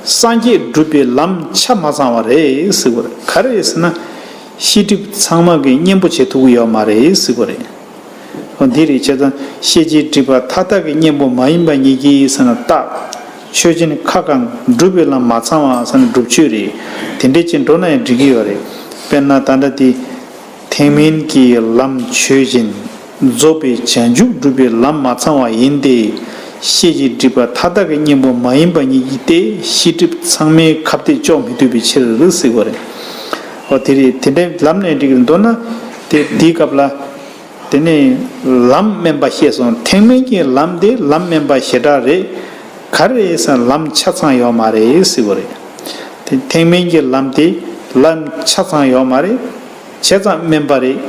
སངས་རྒྱས་སྒྲུབ་པའི་ལམ་ཆ་མ་ཚང་བ་རེད་ཟེར་བ་རེད། ག་རེ་རེད་ཟེར་ན། ཤེས་སྒྲིབ་ཚང་མ་གི་གཉེན་པོ་བྱེད་ཐུབ་ཀྱི་ཡོད་མ་རེད་ཟེར་བ་རེད། འོ་འདི་རེད། བྱས་ཙང་ཤེས་བྱའི་སྒྲིབ་པ་མཐའ་དག་གི་གཉེན་པོ་མ་ཡིན་པ་ཉིད་ཀྱིས་ཟེར་ན་རྟགས། ཆོས་ཅན་ཁ་བསྐང་སྒྲུབ་པའི་ལམ་མ་ཚང་བ་ཟེར་ན་སྒྲུབ་ཆོས་རེད། དེ་འདྲས་ཅིག་འགྲོ་ན་ཡང་འགྲིག་གི་ཡོད་རེད། དཔེར་ན་ད་ལྟ་དེ། ཐེག་དམན་གྱི་ལམ་ཆོས་ཅན། རྫོགས་པའི་བྱང་ཆུབ་སྒྲུབ་པའི་ལམ་མ་ཚང་བ་ཡིན་ཏེ། ཤེས་བྱའི་སྒྲིབ་པ་མཐའ་དག་གི་གཉེན་པོ་མ་ཡིན་པ་ཉིད་ཀྱིས་ཏེ། ཤེས་སྒྲིབ་ཚང་མའི་ཁ་གཏད་གཅོག་མི་ཐུབ་པའི་ཕྱིར་ཟེར་བ་རེད། འོ་དེ་རེད། དེ་འདྲའི་ལམ་ནས་འགྲིག་གི་འདོད་ན་དེ་དེའི་སྐབས་ལ། དེ་ནས་ལམ་དམན་པ་བཤད་སོང་། ཐེག་དམན་གྱི་ལམ་དེ་ལམ་དམན་པ་ཞེ་དྲག་རེད། ག་རེ་རེད་ཟེར་ན་ལམ་ཆ་ཚང་ཡོད་མ་རེད་ཟེར་བ་རེད། དེ་ཐེག་དམན་གྱི་ལམ་དེ་ལམ་ཆ་ཚང་ཡོད་མ་རེད། བྱས་ཙང་དམན་པ་རེད།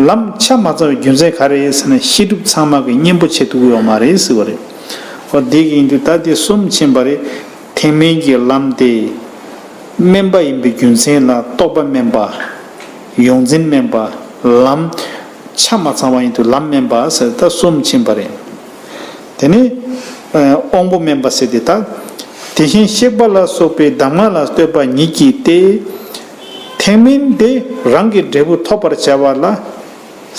ལམ་ཆ་མ་ཚང་བའི་རྒྱུ་མཚན་ག་རེ་རེད་ཟེར་ན་ཤེས་སྒྲིབ་ཚང་མ་གི་གཉེན་པོ་བྱེད་ཐུབ་ཀྱི་ཡོད་མ་རེད་ཟེར་བ་རེད། འོ་དེ་ཡིན་དུས་ད་དེ་གསུམ་ཕྱིན་པ་རེད། ཐེག་དམན་གྱི་ལམ་དེ་དམན་པ་ཡིན་པའི་རྒྱུ་མཚན་ལ་རྟོག་པ་དམན་པ། ཡོངས་འཛིན་དམན་པ། ལམ་ཆ་མ་ཚང་བ་ཡིན་དུས་ལམ་དམན་པ་ཟེར་ད་གསུམ་ཕྱིན་པ་རེད། དེ་ནས་དབང་པོ་དམན་པ་ཟེར་དེ་ད། དེ་བཞིན་གཤེགས་པ་ལ་སོགས་པའི་གདམས་ངག་ལ་ལྟོས་པ་ཉིད་ཀྱིས་ཏེ། ཐེག་དམན་དེ་རང་གི་འབྲས་བུ་ཐོབ་པར་བྱ་བ་ལ།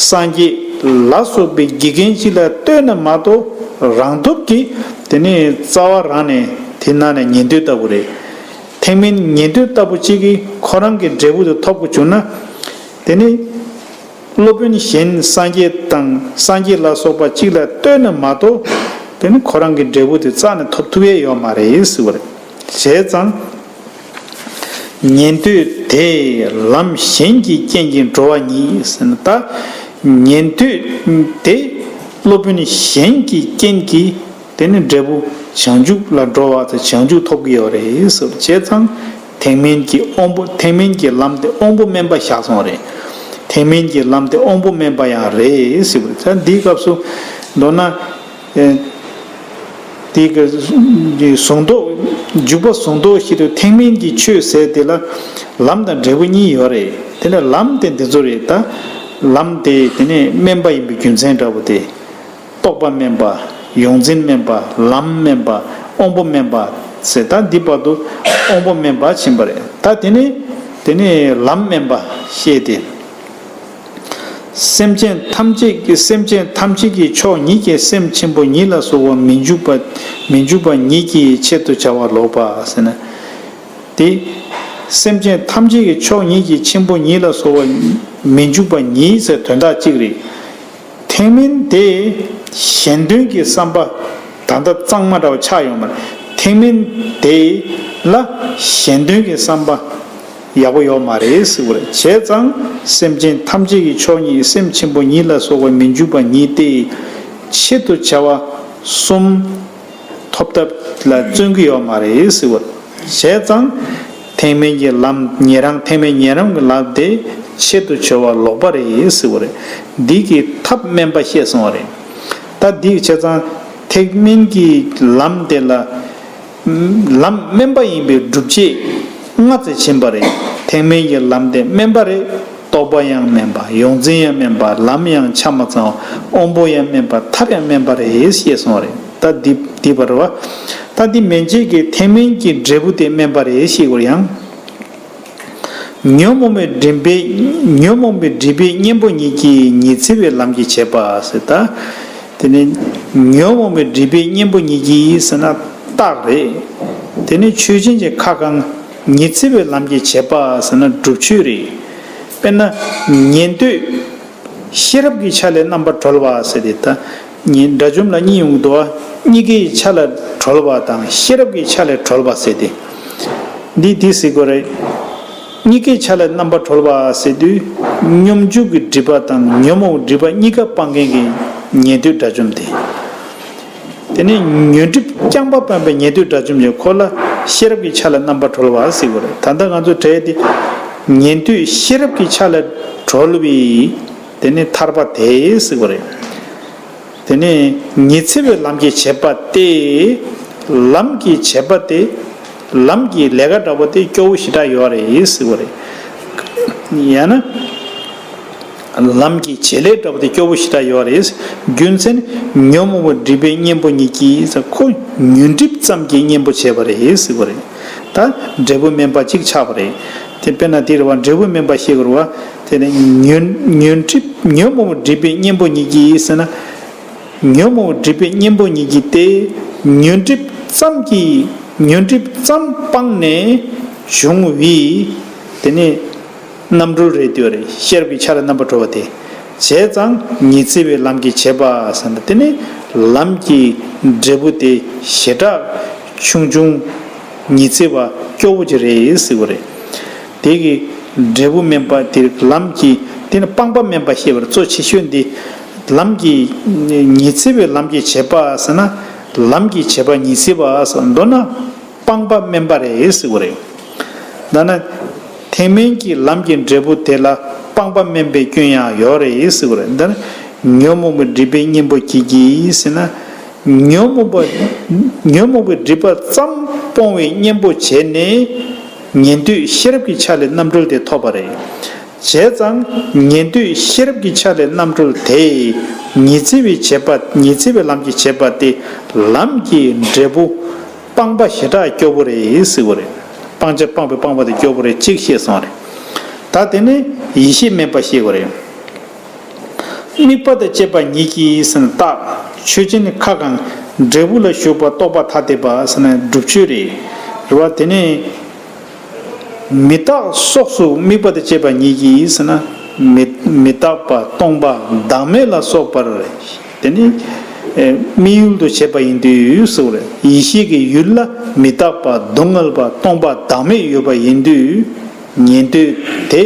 སངས་རྒྱས་ལ་སོགས་པའི་དགེ་རྒན་ཅིག་ལ་ལྟོས་ན་མ་གཏོགས་རང་སྟོབས་ཀྱིས་དེ་ནས་རྩ་བ་རང་ནས་དེ་ནང་ནས་ཉན་ཐོས་ལྟ་བུ་རེད། ཐེག་དམན་ཉན་ཐོས་ལྟ་བུ་གཅིག་གིས་ཁོ་རང་གི་འབྲས་བུ་དེ་ཐོབ་དགོས་བྱུང་ན། དེ་ནི་སློབ་དཔོན་གཞན་སངས་རྒྱས་དང་སངས་རྒྱས་ལ་སོགས་པ་གཅིག་ལ་ལྟོས་ན་མ་གཏོགས་དེ་ནི་ཁོ་རང་གི་འབྲས་བུ་དེ་རྩ་ནས་ཐོབ་ཐུབ་ཡས་ཡོད་མ་རེད་ཟེར་བ་རེད། བྱས་ཙང་། ཉན་ཐོས་དེ་ལམ་གཞན་གྱི་རྐྱེན་གྱིས་འགྲོ་བ་ཉིད་ཟེར་ན་ད། ཉན་ཐོས་དེ་སློབ་དཔོན་གཞན་གྱི་རྐྱེན་གྱིས་དེ་ནི་འབྲས་བུ་བྱང་ཆུབ་ལ་འགྲོ་བ་དང་བྱང་ཆུབ་ཐོབ་ཀྱི་ཡོད་རེད་ཟེར། བྱས་ཙང་ཐེག་དམན་གྱི་དབང་པོ་ཐེག་དམན་གྱི་ལམ་དེ་དབང་པོ་དམན་པ་བཞག་སོང་རེད། ཐེག་དམན་གྱི་ལམ་དེ་དབང་པོ་དམན་པ་ཡང་རེད་ཟེར་བ་རེད། ད་འདིའི་སྐབས་སུ་མདོར་ན། དེ་གི་གཟུང་རྟོག་འཇུག་པ་གཟུང་རྟོག་ཞིག་ཏུ་ཐེག་དམན་གྱི་ཆོས་ཟེར་དེ་ལ་ལམ་དང་འབྲས་བུ་གཉིས་ཡོད་རེད། དེ་ལ་ལམ་དེ་འདི་ཚོ་རེད་ད། ལམ་དེ་དེ་ནས་དམན་པ་ཡིན་པའི་རྒྱུ་མཚན་འདྲ་བོ་དེ། རྟོག་པ་དམན་པ། ཡོངས་འཛིན་དམན་པ། ལམ་དམན་པ། དབང་པོ་དམན་པ་ཟེར་ད་འདི་བར་དུ་དབང་པོ་དམན་པ་ཕྱིན་པ་རེད། ད་དེ་ནས་དེ་ནས་ལམ་དམན་པ་བཤད་དེ། སེམས་ཅན་ཐམས་ཅད་ཀྱི་སེམས་ཅན་ཐམས་ཅད་ཀྱི་མཆོག་ཉིད་ཀྱི་སེམས་ཆེན་པོ་ཉིད་ལ་སོགས་པ་མི་འཇུག་པ་མི་འཇུག་པ་ཉིད་ཀྱི་ཆེད་དུ་བྱ་བ་ལོག་པ་ཟེར་ན། དེ། སེམས་ཅན་ཐམས་ཅད་ཀྱི་མཆོག་ཉིད་ཀྱི་ཆེན་པོ་ཉིད་ལ་སོགས་པ་མི་འཇུག་པ་ཉིད་ཟེར་དོན་དག་གཅིག་རེད། ཐེག་དམན་དེ་གཞན་དོན་གྱི་བསམ་པ་ད་ལྟ་གཙང་མ་འདྲ་བ་ཆགས་ཡོང་མ་རེད། ཐེག་དམན་དེ་ལ་གཞན་དོན་གྱི་བསམ་པ་ཡག་པོ་ཡོད་མ་རེད་ཟེར་བ་རེད། བྱས་ཙང་སེམས་ཅན་ཐམས་ཅད་ཀྱི་མཆོག་ཉིད་སེམས་ཆེན་པོ་ཉིད་ལ་སོགས་པ་མི་འཇུག་པ་ཉིད་དེ་ཆེད་དུ་བྱ་བ་གསུམ་ཐོབ་ཐབས་ལ་བརྩོན་གྱི་ཡོད་མ་རེད་ཟེར་བ་རེད། བྱས་ཙང་ཐེག་དམན་གྱི་ལམ་ཉན་རང་ཐེག་དམན་ཉན་རང་གི་ལམ་དེ་ཆེད་དུ་བྱ་བ་ལོག་པ་རེད་ཟེར་བ་རེད། འདི་གི་ཐབས་དམན་པ་བཤད་སོང་བ་རེད། ད་འདི་བྱས་ཙང་ཐེག་དམན་གྱི་ལམ་དེ་ལ། ལམ་དམན་པ་ཡིན་པའི་སྒྲུབ་བྱེད་ལྔ་ཙམ་ཕྱིན་པ་རེད། ཐེག་དམན་གྱི་ལམ་དེ་དམན་པ་རེད། རྟོག་པ་ཡང་དམན་པ། ཡོངས་འཛིན་ཡང་དམན་པ། ལམ་ཡང་ཆ་མ་ཚང་བ། དབང་པོ་ཡང་དམན་པ། ཐབས་ཡང་དམན་པ་རེད་ཞེས་གསུངས་པ་རེད། ད་འདི་འདི་བར་བ། ད་འདི་མན་ཆད་ཀྱི་ཐེག་དམན་གྱི་འབྲས་བུ་དེ་དམན་པ་རེད་ཞེས་པར་ཡང་། ཉོན་མོངས་པའི་སྒྲིབ་པའི་ཉོན་མོངས་པའི་སྒྲིབ་པའི་གཉེན་པོ་ཉིད་ཀྱིས་ཉི་ཚེ་བའི་ལམ་གྱི་བྱེད་པ་ཟེར་ད། དེ་ནི་ཉོན་མོངས་པའི་སྒྲིབ་པའི་གཉེན་པོ་ཉིད་ཀྱིས་ཟེར་ན་རྟགས་རེད། དེ་ནི་ཆོས་ཅན་གྱི་ཁ་གང་ཉི་ཚེ་བའི་ལམ་གྱི་བྱེད་པ་ཟེར་ན་སྒྲུབ་ཆོས་རེད། དཔེར་ན་ཉན་ཐོས་ཤེས་རབ་ཀྱི་ཆ་ལས་རྣམ་པར་གྲོལ་བ་ཟེར་ཏེ་ད་ཉན་དགྲ་བཅོམ་ལ་གཉིས་ཡོང་གི་འདུག་བ། གཉིས་ཀའི་ཆ་ལ་གྲོལ་བ་དང་ཤེས་རབ་ཀྱི་ཆ་ལས་གྲོལ་བ་ཟེར་ཏེ། འདི་འདི་ཟེར་དགོས་རེད། གཉིས་ཀའི་ཆ་ལ་རྣམ་པར་གྲོལ་བ་ཟེར་དུས་སྙོམས་འཇུག་གི་སྒྲིབ་པ་དང་ཉོན་མོངས་སྒྲིབ་པ་གཉིས་ཀ་སྤང་མཁན་གྱི་ཉན་ཐོས་དགྲ་བཅོམ་དེ། དེ་ནས་ཉོན་སྒྲིབ་རྐྱང་པ་སྤངས་པའི་ཉན་ཐོས་དགྲ་བཅོམ་གྱི་ཁོ་ལ་ཤེས་རབ་ཀྱི་ཆ་ལ་རྣམ་པར་གྲོལ་བ་ཟེར་དགོས་རེད། ད་ལྟ་ང་ཚོ་གྲས་དེ་ཉན་ཐོས་ཤེས་རབ་ཀྱི་ཆ་ལ་གྲོལ་བའི་དེ་ནས་ཐར་པ་དེ་ཟེར་དགོས་རེད། དེ་ནས་ཉི་ཚེ་བའི་ལམ་གྱི་བྱེད་པ་སྟེ། ལམ་གྱི་བྱེད་པ་སྟེ། ལམ་གྱི་ལས་ཀ་འདྲ་པོ་དེ་སྐྱོ་བོ་ཞེ་དྲག་ཡོད་རེད་ཟེར་བ་རེད། ཡང་ན། ལམ་གྱི་བྱེད་ལས་འདྲ་པོ་དེ་སྐྱོ་བོ་ཞེ་དྲག་ཡོད་རེད། རྒྱུ་མཚན་ནི་ཉོན་མོངས་པའི་སྒྲིབ་པའི་གཉེན་པོ་ཉིད་ཀྱིས་ཁོ་ཉོན་སྒྲིབ་ཙམ་གྱི་གཉེན་པོ་བྱས་པ་རེད་ཟེར་བ་རེད། ད་འབྲས་བུ་དམན་པ་གཅིག་ཆགས་པ་རེད། དེ་དཔེར་ན་དེ་རེད་བ། འབྲས་བུ་དམན་པ་ཤེས་དགོས་རེད་བ། དེ་ནས་ཉོན་ཉོན་སྒྲིབ་ཉོན་མོངས་པའི་སྒྲིབ་པའི་གཉེན་པོ་ཉིད་ཀྱིས་ཟེར་ན། ཉོན་མོངས་སྒྲིབ་པའི་གཉེན་པོ་ཉིད་ཀྱིས་ཏེ། ཉོན་སྒྲིབ་ཙམ་གྱིས་ཉོན་སྒྲིབ་ཙམ་སྤངས་ནས་བྱུང་བའི་དེ་ནི་རྣམ་གྲོལ་རེད་འདོད་རེད། ཤེས་རབ་ཀྱི་ཆ་ལ་རྣམ་པར་གྲོལ་བ་དེ། བྱས་ཙང་ཉི་ཚེ་བའི་ལམ་གྱི་བྱེད་པ་ཟེར་ན་དེ་ནི་ ལམ་གྱི་འབྲས་བུ་དེ་ཞེ་དྲག་ཆུང་ཆུང་ཉི་ཚེ་བ་སྐྱོ་བོ་ཅིག་རེད་ཟེར་བ་རེད། དེ་གི་འབྲས་བུ་དམན་པ་དེ་ལམ་གྱི་དེ་ནི་སྤངས་པ་དམན་པ་ཞེས་པར་གཙོ་ཆེ་ཤོས་འདི་ལམ་གྱི་ཉི་ཚེ་བའི་ལམ་གྱི་བྱེད་པ་ཟེར་ན། ལམ་གྱི་བྱེད་པ་ཉི་ཚེ་བ་ཟེར་མདོར་ན། སྤངས་པ་དམན་པ་རེད་ཟེར་བ་རེད། ད་ནི་ཐེག་དམན་གྱི་ལམ་གྱི་འབྲས་བུ་དེ་ལ་སྤངས་པ་དམན་པའི་སྐྱོན་ཡང་ཡོད་རེད་ཟེར་བ་རེད། ད་ནི་ཉོན་མོངས་པའི་སྒྲིབ་པའི་གཉེན་པོ་གྱིས་ཀྱིས་ཟེར་ན། ཉོན་མོངས་པ་ཉོན་མོངས་པའི་སྒྲིབ་པ་ཙམ་སྤོང་བའི་གཉེན་པོ་བྱས་ནས་ཉན་ཐོས་ཤེས་རབ་ཀྱི་ཆ་ལས་རྣམ་གྲོལ་དེ་ཐོབ་པ་རེད། བྱས་ཙང་ཉན་ཐོས་ཤེས་རབ་ཀྱི་ཆ་ལས་རྣམ་གྲོལ་དེ་ཉི་ཚེ་བའི་བྱེད་པ་ཉི་ཚེ་བའི་ལམ་གྱི་བྱེད་པ་དེ་ལམ་གྱི་འབྲས་བུ། སྤངས་པ་ཞེ་དྲག་སྐྱོ་བོ་རེད་ཟེར་བ་རེད། སྤང་བྱ་སྤངས་པའི་སྤངས་པ་དེ་སྐྱོ་བོ་རེད་གཅིག་བཤད་སོང་རེད། ད་དེ་ནས་ཡིད་ཤེས་དམན་པ་བཤད་དགོས་རེད། དམིགས་པ་དང་བཅས་པ་ཉིད་ཀྱིས་ཟེར་ན་རྟགས། ཆོས་ཅན་ཁ་གང་འབྲས་བུ་ལ་ཞུགས་པ་རྟོག་པ་ཐ་དད་པ་ཟེར་ན་སྒྲུབ་ཆོས་རེད། རེད་བ། དེ་ནས་མི་རྟག་སོགས་སུ་དམིགས་པ་དང་བཅས་པ་ཉིད་ཀྱིས་ཟེར་ན་མི་མི་རྟག་པ་སྟོང་པ་བདག་མེད་ལ་སོགས་པར། དེ་ནི་ཨེ་དམིགས་ཡུལ་དུ་བྱེད་པ་ཡིན་དུས་སོ་རེད། ཡིད་ཤེས་ཀྱི་ཡུལ་ལ་མི་རྟག་པ་སྡུག་བསྔལ་བ་སྟོང་པ་བདག་མེད་ཡོད་པ་ཡིན་དུས་ཉན་ཐོས་དེ།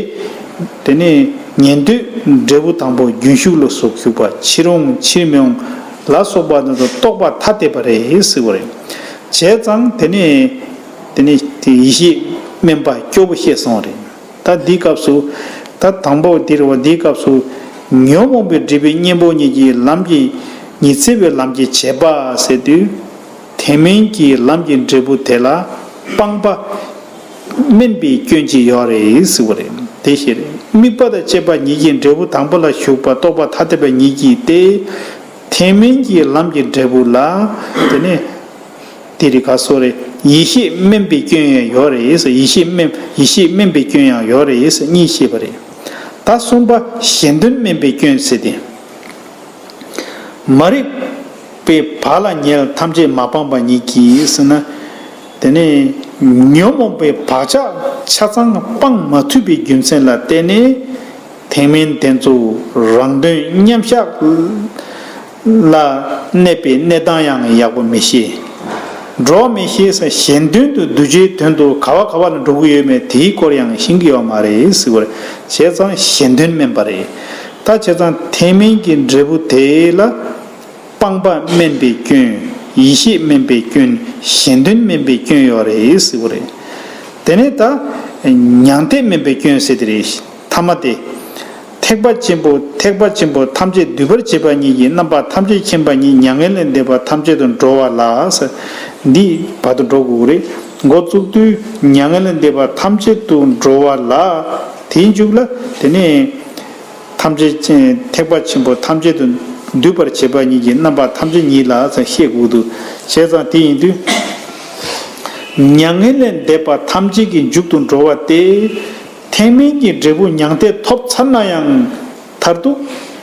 དེ་ནི་ཉན་ཐོས་འབྲས་བུ་དང་པོ་རྒྱུན་ཞུགས་ལ་སོགས་ཞུགས་པ་ཕྱིར་འོང་ཕྱིར་མི་འོང་ལ་སོགས་པ་དེ་ཚོ་རྟོག་པ་ཐ་དད་པ་རེད་ཟེར་བ་རེད། བྱས་ཙང་དེ་ནི་དེ་ནི་དེ་ཡིད་ཤེས་དམན་པ་སྐྱོ་བོ་བཤད་སོང་རེད། ད་འདིའི་སྐབས་སུ། ད་དང་པོ་འདིར་བ་འདིའི་སྐབས་སུ། ཉོན་མོངས་པའི་སྒྲིབ་པའི་གཉེན་པོ་ཉིད་ཀྱི་ལམ་གྱི་ཉི་ཚེ་བའི་ལམ་གྱི་བྱེད་པ་ཟེར་དུས། ཐེག་དམན་གྱི་ལམ་གྱི་འབྲས་བུ་དེ་ལ་སྤངས་པ་དམན་པའི་སྐྱོན་ཅིག་ཡོད་རེད་ཟེར་བ་རེད། དེ་ཞེས་རེད། དམིགས་པ་དང་བཅས་པ་ཉིད་ཀྱི་འབྲས་བུ་དང་པོ་ལ་ཞུགས་པ་རྟོག་པ་ཐ་དད་པ་ཉིད་ཀྱིས་ཏེ། ཐེག་དམན་གྱི་ལམ་གྱི་འབྲས་བུ་ལ། དེ་ནི། དེ་རིགས་ག་སོ་རེ། ཡིད་ཤེས་དམན་པའི་སྐྱོན་ཡང་ཡོད་རེད་ཟེར། ཡིད་ཤེས་དམན་ཡིད་ཤེས་དམན་པའི་སྐྱོན་ཡང་ཡོད་རེད་ཟེར་གཉིས་བཤད་པ་རེད། ད་གསུམ་པ་གཞན་དོན་དམན་པའི་སྐྱོན་ཟེར་ཏེ། མ་རིག་པའི་བག་ལ་ཉལ་ཐམས་ཅད་མ་སྤངས་པ་ཉིད་ཀྱིས་ཟེར་ན། དེ་ནི་ཉོན་མོངས་པའི་བག་ཆགས་ཆ་ཚང་སྤང་མ་ཐུབ་པའི་རྒྱུ་མཚན་ལ་བརྟེན་ནས། ཐེག་དམན་དེ་ཚོ་རང་དོན་མཉམ་བཞག་ལ་གནས་པའི་གནས་སྟངས་ཡང་ཡག་པོ་མི་ཤེས། འགྲོ་བ་མི་ཤེས་ས་གཞན་དོན་དུ་གདུལ་བྱའི་དོན་དུ་ག་བ་ག་བ་ལ་འགྲོ་གི་ཡོད་མེད་དེའི་སྐོར་ཡང་ཤེས་ཀྱི་ཡོད་མ་རེད་ཟེར་བ་རེད། བྱས་ཙང་གཞན་དོན་དམན་པ་རེད། ད་བྱས་ཙང་ཐེག་དམན་གྱི་འབྲས་བུ་དེ་ལ། སྤངས་པ་དམན་པའི་སྐྱོན། ཡིད་ཤེས་དམན་པའི་སྐྱོན། གཞན་དོན་དམན་པའི་སྐྱོན་ཡོད་རེད་ཟེར་བ་རེད། དེ་ནས་ད་མྱང་འདས་དམན་པའི་སྐྱོན་ཟེར་དེ་རེད། ཐ་མ་དེ། ཐེག་པ་ཆེན་པོ་ཐེག་པ་ཆེན་པོ་ཐམས་ཅད་འདུས་པར་བྱེད་པ་ཉིད་ཀྱིས་རྣམ་པ་ཐམས་ཅད་མཁྱེན་པ་ཉིད་མྱ་ངན་ལས་འདས་པ་ཐམས་ཅད་དུ་འགྲོ་བ་ལ་ཟེར། འདི་བར་དུ་འགྲོ་དགོས་རེད། འགོ་བཙུགས་དུས་མྱ་ངན་ལས་འདས་པ་ཐམས་ཅད་དུ་འགྲོ་བ་ལ། དེའི་མཇུག་ལ་དེ་ནས། ཐམས་ཅད་ཅན་ཐེག་པ་ཆེན་པོ་ཐམས་ཅད་དུ་འདུས་པར་བྱེད་པ་ཉིད་ཀྱིས་རྣམ་པ་ཐམས་ཅད་ཉིད་ལ་ཟེར་བཤད་དགོས་འདུག་བྱས་ཙང་དེ་ཡིན་དུས། མྱ་ངན་ལས་འདས་པ་ཐམས་ཅད་ཀྱི་མཇུག་ཏུ་འགྲོ་བ་སྟེ། ཐེག་དམན་གྱི་འབྲས་བུ་མྱང་འདས་ཐོབ་ཚར་ན་ཡང་མཐར་ཐུག་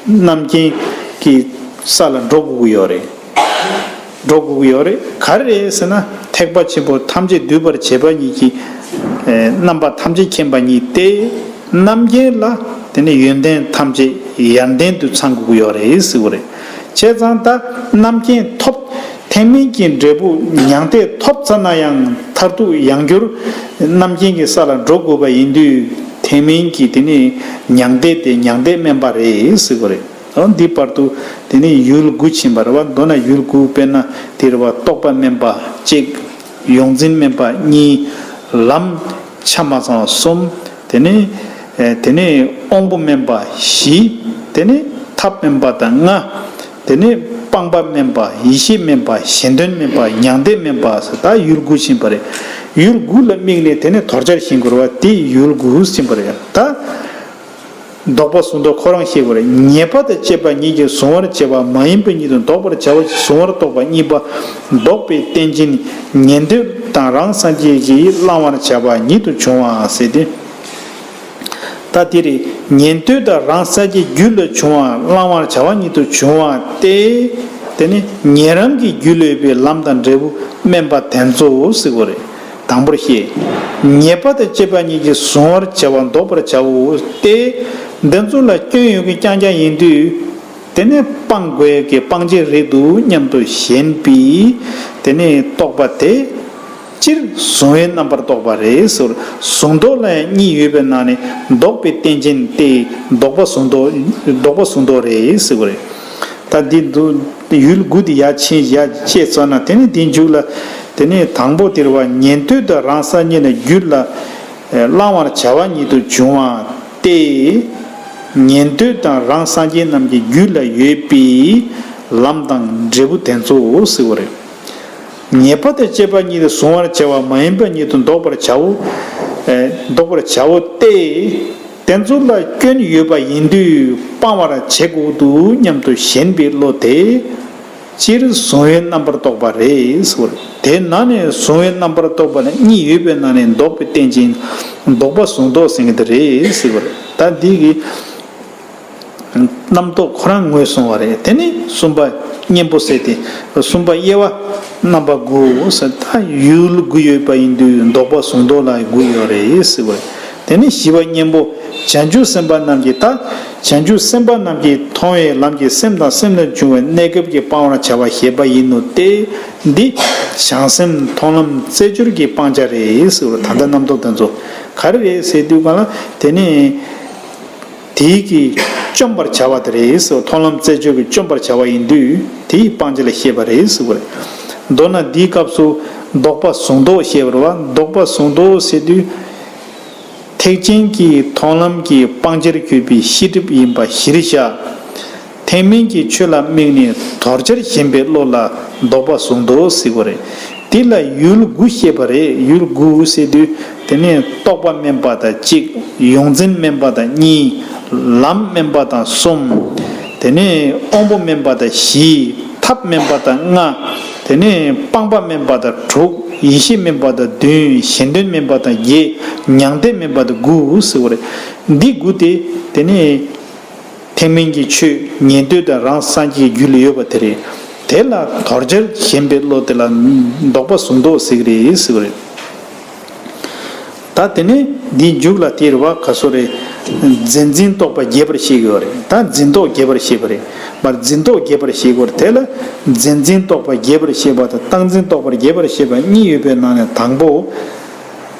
རྣམ་མཁྱེན་གྱི་ས་ལ་འགྲོ་དགོས་ཀྱི་ཡོད་རེད། འགྲོ་དགོས་ཀྱི་ཡོད་རེད། ག་རེ་རེད་ཟེར་ན་ཐེག་པ་ཆེན་པོ་ཐམས་ཅད་འདུས་པར་བྱེད་པ་ཉིད་ཀྱིས་ཨེ་རྣམ་པ་ཐམས་ཅད་མཁྱེན་པ་ཉིད་དེ། རྣམ་མཁྱེན་ལ་དེ་ནི་ཡོན་ཏན་ཐམས་ཅད་ཡར་ལྡན་དུ་ཚང་དགོས་ཀྱི་ཡོད་རེད་ཟེར་བ་རེད། བྱས་ཙང་ད་རྣམ་མཁྱེན་ཐོབ། ཐེག་དམན་གྱི་འབྲས་བུ་མྱང་འདས་ཐོབ་ཚར་ན་ཡང་མཐར་ཐུག་ཡང་བསྐྱར་རྣམ་མཁྱེན་གྱི་ས་ལ་འགྲོ་དགོས་པ་ཡིན་དུས་ཐེག་དམན་གྱི་དེ་ནི་མྱང་འདས་དེ་མྱང་འདས་དམན་པ་རེད་ཟེར་བ་རེད། འོ་འདི་བར་དུ་དེ་ནི་ཡུལ་དགུ་ཕྱིན་པ་རེད་བ། མདོར་ན་ཡུལ་དགུ་དཔེར་ན་དེ་རེད་བ། རྟོག་པ་དམན་པ་གཅིག་ཡོངས་འཛིན་དམན་པ་གཉིས། ལམ་ཆ་མ་ཚང་བ་གསུམ། དེ་ནི་ཨེ་དེ་ནི་དབང་པོ་དམན་པ་བཞི། དེ་ནི་ཐབས་དམན་པ་དང་ལྔ། དེ་ནི་སྤངས་པ་དམན་པ། ཡིད་ཤེས་དམན་པ། གཞན་དོན་དམན་པ་ཟེར་ད་ཡུལ་དགུ་ཕྱིན་པ་རེད། ཡུལ་དགུ་ལ་དམིགས་ནས་དེ་ནི་དོར་བྱར་ཞེན་དགོས་རེད་བ། དེ་ཡུལ་དགུ་ཕྱིན་པ་རེད་ད། ལྡོག་པ་གཟུང་དོན་ཁོ་རང་ཤེས་དགོས་རེད། ཉེས་པ་དང་བཅས་པ་ཉིད་ཀྱིས་གཟུང་བར་བྱ་བ་མ་ཡིན་པ་ཉིད་དུ་འདོགས་པར་བྱ་བ་གཟུང་བར་གཏོགས་པ་གཉིས་པ་ལྡོག་པའི་རྟེན་ཅན་ཉན་ཐོས་དང་རང་སངས་རྒྱས་ཀྱིས་བླང་བར་བྱ་བ་ཉིད་དུ་བྱུང་བ་ཟེར་ཏེ། ད་དེ་རེད། ཉན་ཐོས་དང་རང་སངས་རྒྱས་རྒྱུད་ལ་བྱུང་བ་བླང་བར་བྱ་བ་ཉིད་དུ་བྱུང་བ་སྟེ། དེ་ནི་ཉན་རང་གི་རྒྱུད་ལ་ཡོད་པའི་ལམ་དང་འབྲས་བུ་དམན་པ་དེ་ཚོ་ཟེར་དགོས་རེད། དང་པོར་བཤད། ཉེས་པ་དང་བཅས་པ་ཉིད་ཀྱིས་གཟུང་བར་བྱ་བ་འདོགས་པར་བྱའོ་སྟེ། འདི་ཚོ་ལ་སྐྱོན་ཡོད་མཁན་རྐྱང་རྐྱང་ཡིན་དུས། དེ་ནས་སྤང་དགོས་ཀྱི་སྤང་བྱ་རེད་འདུག་སྙམ་དུ་ཞེན་པའི་དེ་ནས་རྟོག་པ་དེ་སྤྱིར་གཟུང་བའི་རྣམ་པར་རྟོག་པ་རེད་ཟེར། གཟུང་རྟོག་ལ་ཡང་གཉིས་ཡོད་པའི་ནང་ནས་ལྡོག་པའི་རྟེན་ཅན་དེ་ལྡོག་པ་གཟུང་རྟོག་ལྡོག་པ་གཟུང་རྟོག་རེད་ཟེར་བ་རེད། ད་འདི་འདུག་ཡུལ་དགུ་དེ་ཡར་ཕྱིན་ཡར་བཤད་ཚར་ན། དེ་ནས་དེའི་མཇུག་ལ། དེ་ནས་དང་པོ་དེར་བ་ཉན་ཐོས་དང་རང་སངས་རྒྱས་ནི་རྒྱུད་ལ་བླང་བར་བྱ་བ་ཉིད་དུ་འབྱུང་བ་སྟེ། ཉན་ཐོས་དང་རང་སངས་རྒྱས་རྣམས་ཀྱི་རྒྱུད་ལ་ཡོད་པའི་ལམ་དང་འབྲས་བུ་དེ་ཚོ་ཟེར་བ་རེད། ཉེས་པ་དང་བཅས་པ་ཉིད་དུ་གཟུང་བར་བྱ་བ་མ་ཡིན་པ་ཉིད་དུ་འདོགས་པར་བྱའོ། ཨེ། འདོགས་པར་བྱའོ་སྟེ། དེ་ཚོ་ལ་སྐྱོན་ཡོད་པ་ཡིན་དུས་སྤང་བར་བྱེད་དགོས་འདུག་སྙམ་དུ་ཞེན་པའི་བློ་དེ་སྤྱིར་གཟུང་བའི་རྣམ་པར་རྟོག་པ་རེད་ཟེར་བ་རེད། དེའི་ནང་ནས་གཟུང་བའི་རྣམ་པར་རྟོག་པ་ལ་གཉིས་ཡོད་པའི་ནང་ནས་ལྡོག་པའི་རྟེན་ཅན་ལྡོག་པ་གཟུང་རྟོག་ཟེར་གྱི་འདི་རེད་ཟེར་བ་རེད། ད་འདི་གི་རྣམ་རྟོག་ཁོ་རང་ངོས་བཟུང་བ་རེད། དེ་ནི་གསུམ་པ་གཉེན་པོ་ཟེར་ཏེ། གསུམ་པ་དབྱེ་བ་རྣམ་པ་དགུ་ཟེར། ད་ཡུལ་དགུ་ཡོད་པ་ཡིན་དུས་ལྡོག་པ་གཟུང་རྟོག་ལ་དགུ་ཡོད་རེད་ཟེར་བ་རེད། དེ་ནི་བཞི་པ་གཉེན་པོ་བྱང་ཆུབ་སེམས་དཔའ་རྣམས་ཀྱིས། ད་བྱང་ཆུབ་སེམས་དཔའ་རྣམས་ཀྱིས་མཐོང་བའི་ལམ་གྱི་སེམས་དང་སེམས་ལས་བྱུང་བའི་གནས་སྐབས་ཀྱི་སྤང་བར་བྱ་བ་ཞེས་པ་ཡིན་ནོ་སྟེ། འདི་བྱང་སེམས་མཐོང་ལམ་རྩེ་སྦྱོར་གྱི་སྤང་བྱ་རེད་ཟེར་བ་རེད། ད་ལྟ་རྣམ་རྟོག་དེ་ཚོ་ག་རེ་རེད་ཟེར་དུས་གང་ལ། དེ་ནི། དེའི་གི་བཅོམ་པར་བྱ་བ་དེ་རེད་ཟེར། མཐོང་ལམ་རྩེ་སྦྱོར་གྱིས་བཅོམ་པར་བྱ་བ་ཡིན་དུས་དེའི་སྤང་བྱ་ལ་བཤད་པ་རེད་ཟེར་བ་རེད། མདོར་ན་འདིའི་སྐབས་སུ་ལྡོག་པ་གཟུང་རྟོག་བཤད་པ་རེད་བ། ལྡོག་པ་གཟུང་རྟོག་ཟེར་དུས། ཐེག་ཆེན་གྱི་མཐོང་ལམ་གྱི་སྤང་བྱར་གྱུར་པའི་ཤེས་སྒྲིབ་ཡིན་པ་གཞིར་བཞག་ཐེག་དམན་གྱི་ཆོས་ལ་དམིགས་ནས་དོར་བྱར་ཞེན་པའི་བློ་ལ་ལྡོག་པ་གཟུང་རྟོག་ཟེར་བ་རེད། དེ་ལ་ཡུལ་དགུ་བཤད་པ་རེད། ཡུལ་དགུ་ཟེར་དུས། དེ་ནས་རྟོག་པ་དམན་པ་དང་གཅིག་ཡོངས་འཛིན་དམན་པ་དང་གཉིས། ལམ་དམན་པ་དང་གསུམ། དེ་ནས་དབང་པོ་དམན་པ་དང་བཞི། ཐབས་དམན་པ་དང་ལྔ། དེ་ནས་སྤངས་པ་དམན་པ་དང་དྲུག་ཡེ་ཤེས་དམན་པ་དང་བདུན། གཞན་དོན་དམན་པ་དང་བརྒྱད། མྱང་འདས་དམན་པ་དང་དགུ་ཟེར་བ་རེད། འདི་དགུ་དེ། དེ་ནས། ཐེག་དམན་གྱི་ཆོས་ཉན་ཐོས་དང་རང་སངས་རྒྱས་ཀྱི་རྒྱུད་ལ་ཡོད་པ་དེ་རེད། དེ་ལ་དོར་བྱར་ཞེན་པའི་བློ་དེ་ལ་ལྡོག་པ་གཟུང་རྟོག་ཟེར་གྱི་རེད་ཟེར་བ་རེད། ད་དེ་ནས་འདིའི་མཇུག་ལ་དེ་རེད་བ། ག་སོ་རེད། མཛེས་འཛིན་རྟོག་པ་རྒྱས་པར་བཤད་ཀྱི་ཡོད་རེད། ད་འཛིན་རྟོག་རྒྱས་པར་བཤད་པ་རེད། མར་འཛིན་རྟོག་རྒྱས་པར་བཤད་ཀྱི་ཡོད་རེད། དེ་ལ་མཛེས་འཛིན་རྟོག་པ་རྒྱས་པར་བཤད་པ་དང་རྟག་འཛིན་རྟོག་པ་རྒྱས་པར་བཤད་པ་གཉིས་ཡོད་པའི་ནང་ནས་དང་པོ།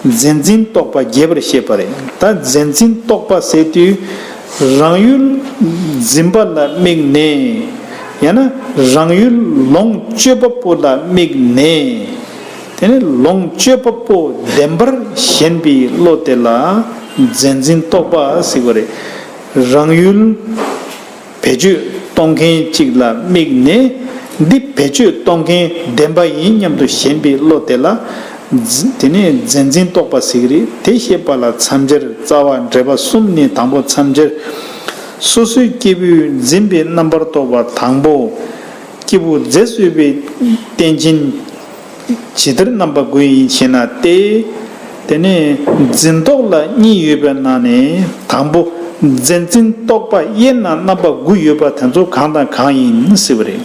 མཛེས་འཛིན་རྟོག་པ་རྒྱས་པར་བཤད་པ་རེད། ད་མཛེས་འཛིན་རྟོག་པ་ཟེར་དུས། རང་ཡུལ་འཛིན་པ་ལ་དམིགས་ནས། ཡང་ན་རང་ཡུལ་ལོངས་སྤྱོད་པ་པོ་ལ་དམིགས་ནས། དེ་ནི་ལོངས་སྤྱོད་པ་པོ་བདེན་པར་ཞེན་པའི་བློ་དེ་ལ་མཛེས་འཛིན་རྟོག་པ་ཟེར་བ་རེད། རང་ཡུལ། བེད་སྤྱོད་གཏོང་མཁན་གཅིག་ལ་དམིགས་ནས། འདི་བེད་སྤྱོད་གཏོང་མཁན་བདེན་པ་ཡིན་སྙམ་དུ་ཞེན་པའི་བློ་དེ་ལ། འཛི- དེ་ནས་མཛེས་འཛིན་རྟོག་པ་ཟེར་གྱི་རེད། དེ་ཤེས་པ་ལ་མཚམས་སྦྱར་རྩ་བ་འགྲེལ་པ་གསུམ་ནས་དང་པོ་མཚམས་སྦྱར། སོ་སོའི་སྐྱེས་བུས་འཛིན་པའི་རྣམ་པར་རྟོག་པ་དང་པོ། སྐྱེས་བུ་རྫས་གསོས་པའི་རྟེན་ཅན། ཇི་ལྟར་རྣམ་པ་དགུ་ཡིན་ཞེ་ན་སྟེ། དེ་ནས་འཛིན་རྟོག་ལ་གཉིས་ཡོད་པའི་ནང་ནས་དང་པོ་མཛེས་འཛིན་རྟོག་པ་དབྱེ་ན་རྣམ་པ་དགུ་ཡོད་པ་དེ་ཚོ་གང་དང་གང་ཡིན་ཟེར་བ་རེད།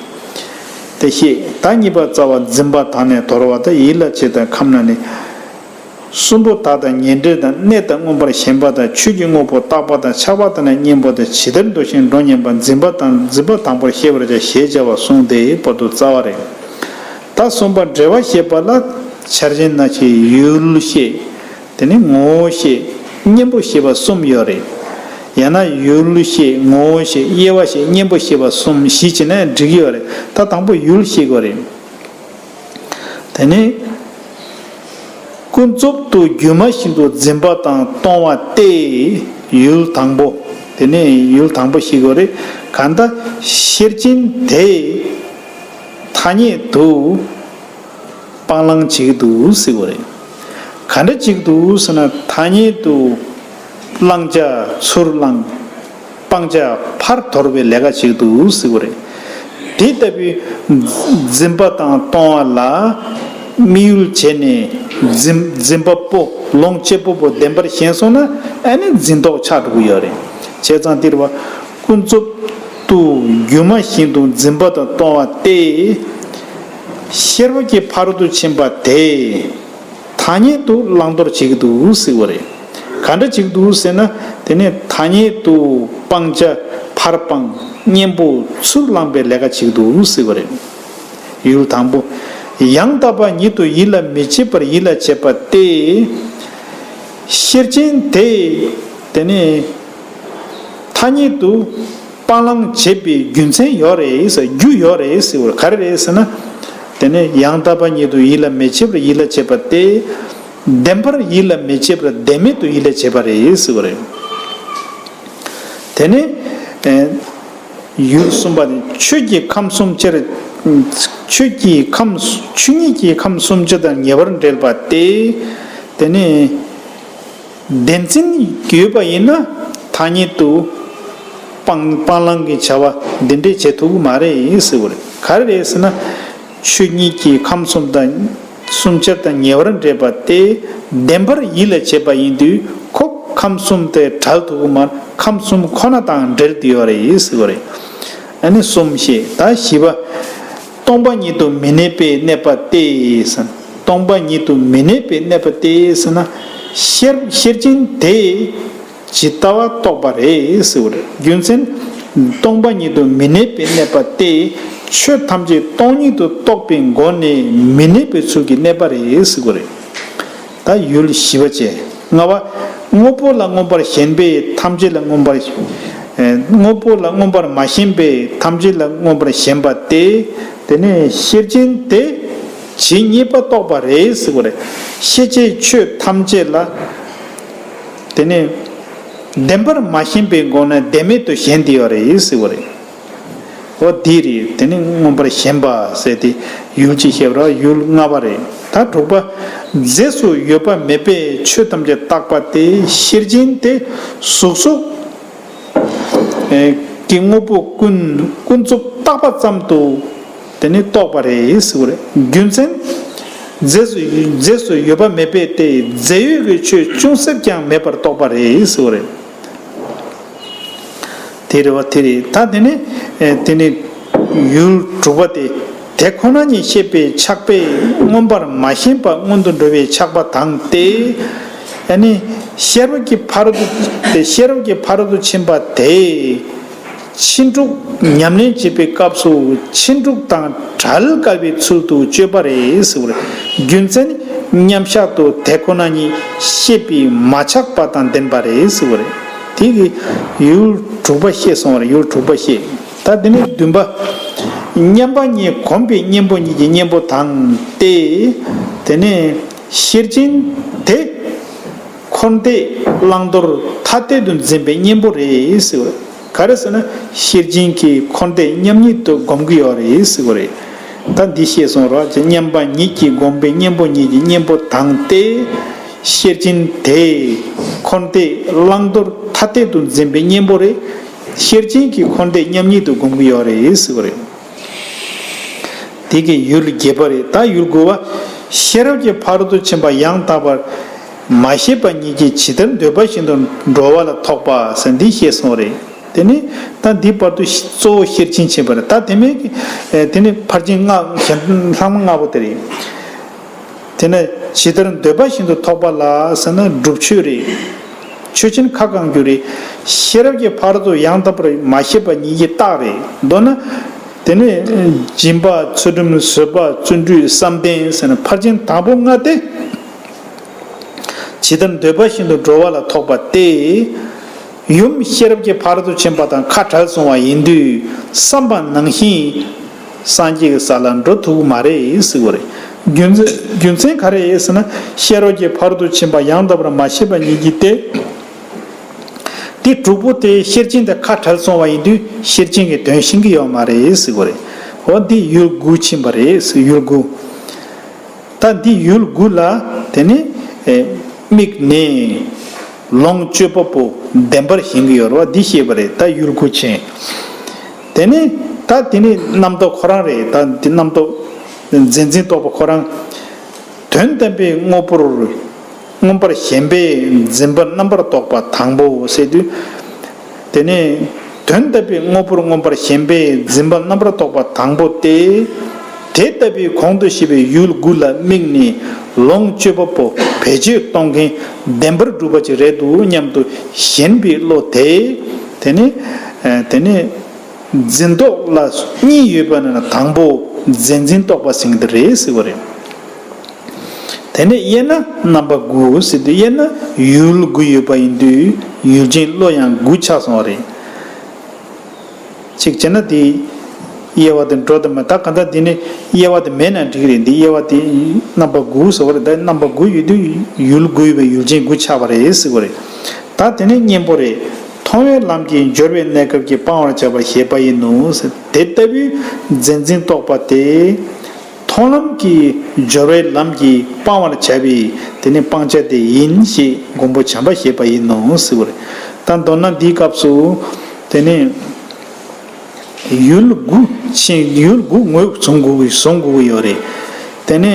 དེ་བཤད། ད་གཉིས་པ་རྩ་བ་འཛིན་པ་དག་ནི་དོར་བ་དང་ཡིད་ལ་བྱེད་དང་ཁམས་ན་ནི། གསུམ་པོ་བདག་དང་ཉེ་འབྲེལ་དང་གནས་དང་མངོན་པར་ཞེན་པ་དང་ཆོས་ཀྱི་དངོས་པོ་རྟག་པ་དང་ཆགས་པ་དང་ནི་གཉེན་པོ་དང་ཇི་ལྟར་འདོད་ཞེན་འགྲོ་ཉན་པ་འཛིན་པ་དང་འཛིན་པ་དང་པོར་ཤེས་པར་བྱ་ཞེས་བྱ་བ་གསུངས་ཏེ་བར་དུ་རྩ་བ་རེད། ད་གསུམ་པ་འབྲེལ་བ་བཤད་པ་ལ་འཆར་ཅན་སྣ་ཞེས་ཡུལ་བཤད། དེ་ནི་ངོ་བོ་བཤད། གཉེན་པོ་བཤད་པ་གསུམ་ཡོད་རེད། ཡང་ན་ཡུལ་བཤད། ངོ་བོ་བཤད། དབྱེ་བ་བཤད། གཉེན་པོ་བཤད་པ་གསུམ་བཞི་བྱས་ན་འགྲིག་གི་ཡོད་རེད། ད་དང་པོ་ཡུལ་བཤད་དགོས་རེད། དེ་ནི། ཀུན་རྫོབ་ཏུ་སྒྱུ་མ་བཞིན་དུ་འཛིན་པ་དང་སྟོང་བ་སྟེ། ཡུལ་དང་པོ། དེ་ནས་ཡུལ་དང་པོ་ཞིག་ཡོད་རེད། གང་ལྟར་ཤེར་ཕྱིན་དེ་ཐ་སྙད་དུ་སྤང་བླང་བྱེད་ཀྱི་འདུག་ཟེར་བ་རེད། ག་འདྲ་བྱེད་ཀྱི་འདུག་ཟེར་ན། ཐ་སྙད་དུ་བླང་བྱ་ཚུར་བླང་། སྤང་བྱ་ཕར་དོར་བའི་ལས་ཀ་བྱེད་འདུག་ཟེར་བ་རེད། དེ་ལྟ་བུའི་འཛིན་པ་དང་སྟོང་བ་ལ་དམིགས་ཡུལ་བྱས་ནས་འཛིན་འཛིན་པ་པོ་ལོངས་སྤྱོད་པ་པོ་བདེན་པར་ཞེན་སོང་ན། ཨ་ནི་འཛིན་རྟོག་ཆགས་འགྲོ་གི་ཡོད་རེད། བྱས་ཙང་འདིར་བ་ཀུན་རྫོབ་ཏུ་སྒྱུ་མ་བཞིན་དུ་འཛིན་པ་དང་སྟོང་བ་སྟེ། ཤེར་པ་གི་ཕ་རོལ་ཏུ་ཕྱིན་པ་དེ། ཐ་སྙད་དུ་བླང་དོར་བྱེད་ཀྱི་འདུག་ཟེར་བ་རེད། ག་འདྲ་བྱེད་ཀྱི་འདུག་ཟེར་ན། དེ་ནས་ཐ་སྙད་དུ་སྤང་བྱ་ཕ་ ཆར་སྤངས། གཉེན་པོ་ཚུར་བླངས་པའི་ལས་ཀ་བྱེད་ཀྱི་འདུག་ཟེར་བ་རེད། ཡུལ་དང་པོ། ཡང་དག་པ་ཉིད་དུ་ཡིད་ལ་མི་བྱེད་པར་ཡིད་ལ་བྱེད་པ་སྟེ། ཤེར་ཕྱིན་དེ། དེ་ནི། ཐ་སྙད་དུ། སྤང་བླང་བྱེད་པའི་རྒྱུ་མཚན་ཡོད་རེད་ཟེར། རྒྱུ་ཡོད་རེད་ཟེར་བ་ག་རེ་རེད་ཟེར་ན། དེ་ནི་ཡང་དག་པ་ཉིད་དུ་ཡིད་ལ་མི་བྱེད་པར་ཡིད་ལ་བྱེད་པ་སྟེ། བདེན་པར་ཡིད་ལ་མི་བྱེད་པར་བདེན་མེད་དུ་ཡིད་ལ་བྱེད་པ་རེད་ཟེར་བ་རེད། དེ་ནི། ཨེ། ཡུལ་གསུམ་པ་ནི་ཆོས་ཀྱི་ཁམས་གསུམ་ཆར། ཆོས་ཀྱི་ཁམས། ཆོས་ཉིད་ཀྱི་ཁམས་གསུམ་ཆར་དང་ཉེ་བར་འབྲེལ་པ་སྟེ། དེ་ནི། བདེན་འཛིན་ཡོད་པ་ཡིན་ན་ཐ་སྙད་དུ་སྤང་སྤང་བླང་གི་བྱ་བ་འདི་འདྲས་བྱེད་ཐུབ་ཀྱི་མ་རེད་ཟེར་བ་རེད། ག་རེ་རེད་ཟེར་ན། ཆོས་ཉིད་ཀྱི་ཁམས་གསུམ་དང་གསུམ་ཆར་དང་ཉེ་བར་འབྲེལ་པ་སྟེ། བདེན་པར་ཡིད་ལ་བྱེད་པ་ཡིན་དུས་ཁོ་ཁམས་གསུམ་དེ་བྲལ་ཐུབ་ཀྱི་མ། ཁམས་གསུམ་ཁོ་ན་དང་འབྲེལ་ཏེ་ཡོད་རེད་ཟེར་བ་རེད། ཨ་ནི་གསུམ་བཤད། ད་བཞི་པ། སྟོང་པ་ཉིད་དུ་མི་གནས་པས་གནས་པ་སྟེ་ཟེར། སྟོང་པ་ཉིད་དུ་མི་གནས་པས་གནས་པ་སྟེ་ཟེར་ན། ཤེར་ཤེར་ཕྱིན་དེ་ཇི་ལྟ་བ་རྟོགས་པ་རེད་ཟེར་བ་རེད། རྒྱུ་མཚན། སྟོང་པ་ཉིད་དུ་མི་གནས་པས་གནས་པ་སྟེ། ཆོས་ཐམས་ཅད་སྟོང་ཉིད་དུ་རྟོགས་པའི་སྒོ་ནས་མི་གནས་པའི་ཚུལ་གྱིས་གནས་པ་རེད་ཟེར་བ་རེད། ད་ཡུལ་བཞི་པ་བྱས། ལྔ་པ། དངོས་པོ་ལ་མངོན་པར་ཞེན་པས་ཐམས་ཅད་ལ་མངོན་པར། ཨེ། དངོས་པོ་ལ་མངོན་པར་མ་ཞེན་པས་ཐམས་ཅད་ལ་མངོན་པར་ཞེན་པ་སྟེ། དེ་ནས་ཤེར་ཕྱིན་དེ་ཇི་སྙེད་པ་རྟོགས་པ་རེད་ཟེར་བ་རེད། ཤེར་ཕྱིན་ཆོས་ཐམས་ཅད་ལ། དེ་ནས་བདེན་པར་མ་ཞེན་པའི་སྒོ་ནས་བདེན་མེད་དུ་ཞེན་ཏེ་ཡོད་རེད་ཟེར་བ་རེད། འོ་དེ་རེད། དེ་ནི་མངོན་པར་ཞེན་པ་ཟེར་ཏེ་ཡུལ་གཅིག་བཤད་པ་རེད། ཡུལ་ལྔ་པ་རེད། ད་དྲུག་པ། རྫས་སུ་ཡོད་པ་མེད་པས་ཆོས་ཐམས་ཅད་རྟག་པ་སྟེ། ཤེར་ཕྱིན་དེ་གཟུགས་སོགས་ཀྱི་དངོས་པོ་ཀུན་ཀུན་རྫོབ་རྟག་པ་ཙམ་དུ་དེ་ནི་རྟོགས་པ་རེད་ཟེར་བ་རེད། རྒྱུ་མཚན། རྫས་སུ་རྫས་སུ་ཡོད་པ་མེད་པས་ཏེ། རྫས་ཡོད་ཀྱི་ཆོས་ཅུང་ཟད་ཀྱང་མེད་པར་རྟོགས་པ་རེད་ཟེར་བ་རེད། དེ་རེད་བ། དེ་རེད། ད་དེ་ནི། ཨེ། དེ་ནི་ཡུལ་དྲུག་པ་སྟེ། དེ་ཁོ་ན་ཉིད་ཤེས་པའི་ཆགས་པས་མངོན་པར་མ་ཞེན་པ་སྔོན་དུ་འགྲོ་བའི་ཆགས་པ་དང་སྟེ། ཨ་ནི་ཤེས་རབ་ཀྱི་ཕ་རོལ་ཏུ། དེ་ཤེས་རབ་ཀྱི་ཕ་རོལ་ཏུ་ཕྱིན་པ་དེ། ཕྱིན་དྲུག་ཉམས་ལེན་བྱེད་པའི་སྐབས་སུ་ཕྱིན་དྲུག་དང་བྲལ་དཀའ་བའི་ཚུལ་དུ་སྤྱོད་པ་རེད་ཟེར་བ་རེད། རྒྱུ་མཚན། མཉམ་གཞག་ཏུ་དེ་ཁོ་ན་ཉིད་ཤེས་པས་མ་ཆགས་པ་དང་ལྡན་པ་རེད་ཟེར་བ་རེད། དེ་གི་ཡུལ་དྲུག་པ་བཤད་སོང་བ་རེད། ཡུལ་དྲུག་པ་བཤད། ད་དེ་ནས་བདུན་པ། མཉམ་པ་ཉིད་གོམས་པའི་གཉེན་པོ་ཉིད་ཀྱི་གཉེན་པོ་དང་སྟེ། དེ་ནས་ཤེར་ཕྱིན་དེ། འཁོར་འདས་བླང་དོར་ཐ་དད་དུ་འཛིན་པའི་གཉེན་པོ་རེད་ཟེར་བ། ག་རེ་ཟེར་ན་ཤེར་ཕྱིན་གྱིས་འཁོར་འདས་མཉམ་ཉིད་དུ་སྒོམ་གྱི་ཡོད་རེད་ཟེར་བ་རེད། ད་འདི་ཤེས་སོང་ར། མཉམ་པ་ཉིད་ཀྱིས་གོམས་པའི་གཉེན་པོ་ཉིད་ཀྱི་གཉེན་པོ་དང་སྟེ། ཤེར་ཕྱིན་དེ་འཁོར་འདས་བླང་དོར་ཐ་དད་དུ་འཛིན་པའི་གཉེན་པོ་རེད། ཤེར་ཕྱིན་གྱིས་འཁོར་འདས་མཉམ་ཉིད་དུ་སྒོམ་གྱི་ཡོད་རེད་ཟེར་བ་རེད། དེ་གི་ཡུལ་བརྒྱད་པ་རེད། ད་ཡུལ་དགུ་པ། ཤེས་རབ་ཀྱི་ཕ་རོལ་ཏུ་ཕྱིན་པ་ཡང་དག་པར་མ་ཤེས་པ་ཉིད་ཀྱིས་ཇི་ལྟར་འདོད་པ་བཞིན་དུ་འགྲོ་བ་ལ་ཐོགས་པ་ཟེར་འདི་ཤེས་སོང་རེད། དེ་ནི་ད་འདི་བར་དུ་གཙོ་བོ་ཤེར་ཕྱིན་ཕྱིན་པ་རེད། ད་དེ་མིན་གྱི་དེ་ནི་ཕར་ཕྱིན་ལྔ་གཞན་ལྷག་མ་ལྔ་པོ་དེ་རེད། དེ་ནས་ཇི་ལྟར་འདོད་པ་བཞིན་དུ་ཐོགས་པ་ལ་ཟེར་ན་སྒྲུབ་ཆོས་རེད། ཆོས་ཅན་ཁ་བསྐང་རྒྱུ་རེད། ཤེས་རབ་ཀྱི་ཕ་རོལ་ཏུ་ཡང་དག་པར་མ་ཤེས་པ་ཉིད་ཀྱི་རྟགས་རེད། མདོར་ན། དེ་ནས་སྦྱིན་པ་ཚུལ་ཁྲིམས་བཟོད་པ་བརྩོན་འགྲུས་བསམ་གཏན་ཟེར་ན་ཕར་ཕྱིན་དང་པོ་ལྔ་སྟེ། ཇི་ལྟར་འདོད་པ་བཞིན་དུ་འགྲོ་བ་ལ་ཐོགས་པ་སྟེ། ཡུམ་ཤེས་རབ་ཀྱི་ཕ་རོལ་ཏུ་ཕྱིན་པ་དང་ཁ་བྲལ་སོང་བ་ཡིན་དུས་བསམ་པ་ནང་བཞིན་སངས་རྒྱས་ཀྱི་ས་ལ་འགྲོ་ཐུབ་ཀྱི་མ་རེད་ཟེར་བ་རེད། རྒྱུ་མཚན་རྒྱུ་མཚན་ག་རེ་ཡིན་ཟེར་ན་ཤེས་རབ་ཀྱི་ཕ་རོལ་ཏུ་ཕྱིན་པ་ཡང་དག་པར་མ་ཤེས་པ་ཉིད་ཀྱིས་ཏེ། དེ་དྲུག་པོ་དེ་ཤེར་ཕྱིན་དེ་ཁ་བྲལ་སོང་བ་ཡིན་དུས་ཤེར་ཕྱིན་གྱི་དོན་ཤེས་ཀྱི་ཡོད་མ་རེད་ཟེར་བ་རེད། འོ་འདི་ཡུལ་དགུ་ཕྱིན་པ་རེད་ཟེར། ཡུལ་དགུ། ད་འདི་ཡུལ་དགུ་ལ་དེ་ནི་ཨེ་དམིགས་ནས་ལོངས་སྤྱོད་པ་པོ་བདེན་པར་ཞེན་གྱི་ཡོད་རེད་བ། འདི་ཤེས་པ་རེད། ད་ཡུལ་དགུ་ཕྱིན། དེ་ནི་ད་དེ་ནི་རྣམ་རྟོག་ཁོ་རང་རེད། ད་འདི་རྣམ་རྟོག་མཛེས་འཛིན་རྟོག་པ་ཁོ་རང་། དོན་དམ་པའི་དངོས་པོར་མངོན་པར་ཞེན་པས་འཛིན་པ་རྣམ་པར་རྟོག་པ་དང་པོ་ཟེར་དུས། དེ་ནས་དོན་དམ་པའི་དངོས་པོར་མངོན་པར་ཞེན་པས་འཛིན་པ་རྣམ་པར་རྟོག་པ་དང་པོ་སྟེ། དེ་ལྟ་བུའི་གོང་དུ་བཤད་པའི་ཡུལ་དགུ་ལ་དམིགས་ནས་ལོངས་སྤྱོད་པ་པོ་བེད་སྤྱོད་གཏོང་མཁན་བདེན་པར་གྲུབ་པ་ཅིག་རེད་འདུག་སྙམ་དུ་ཞེན་པའི་བློ་དེ། དེ་ནི་ དེ་ནས་འཛིན་རྟོག་ལ་གཉིས་ཡོད་པ་ནི་དང་པོ་རྫས་འཛིན་རྟོག་པ་ཟེར་གྱི་འདི་རེད་ཟེར་བ་རེད། དེ་ནས་དབྱེ་ན་རྣམ་པ་དགུ་ཟེར་དུས་དབྱེ་ན་ཡུལ་དགུ་ཡོད་པ་ཡིན་དུས་ཡུལ་ཅན་བློ་ཡང་དགུ་ཆགས་སོང་བ་རེད། གཅིག་བྱས་ན་དེ་དབྱེ་བ་དེ་འགྲོ་དུ་མ་ད་ག་ད་དེ་ནི་དབྱེ་བ་དེ་མེད་ན་འགྲིག་རེད། འདི་དབྱེ་བ་དེ་རྣམ་པ་དགུ་ཟེར་བ་རེད། ད་རྣམ་པ་དགུ་ཡོད་དུས་ཡུལ་དགུ་ཡོད་པའི་ཡུལ་ཅན་དགུ་ཆགས་པ་རེད་ཟེར་བ་རེད། ད་དེ་ནས་གཉེན་པོ་རེད། མཐོང་བའི་ལམ་གྱི་སྦྱོར་བའི་གནས་སྐབས་ཀྱི་སྤང་བར་བྱ་བ་ཞེས་པ་ཡིན་ནོ། དེ་ལྟ་བུའི་རྫས་འཛིན་རྟོག་པ་དེ། མཐོང་ལམ་གྱི་སྦྱོར་བའི་ལམ་གྱིས་སྤང་བར་བྱ་བའི་དེ་ནི་སྤང་བྱ་དེ་ཡིན་ཞེས་མགོན་པོ་བྱམས་པ་ཞེས་པ་ཡིན་ནོ་ཟེར་བ་རེད། ད་མདོར་ན་འདིའི་སྐབས་སུ་དེ་ནི་ཡུལ་དགུ་ཕྱིན་ཡུལ་དགུ་ངོས་བཟུང་དགོས་ཀྱི་བཟུང་དགོས་ཀྱི་ཡོད་རེད། དེ་ནི་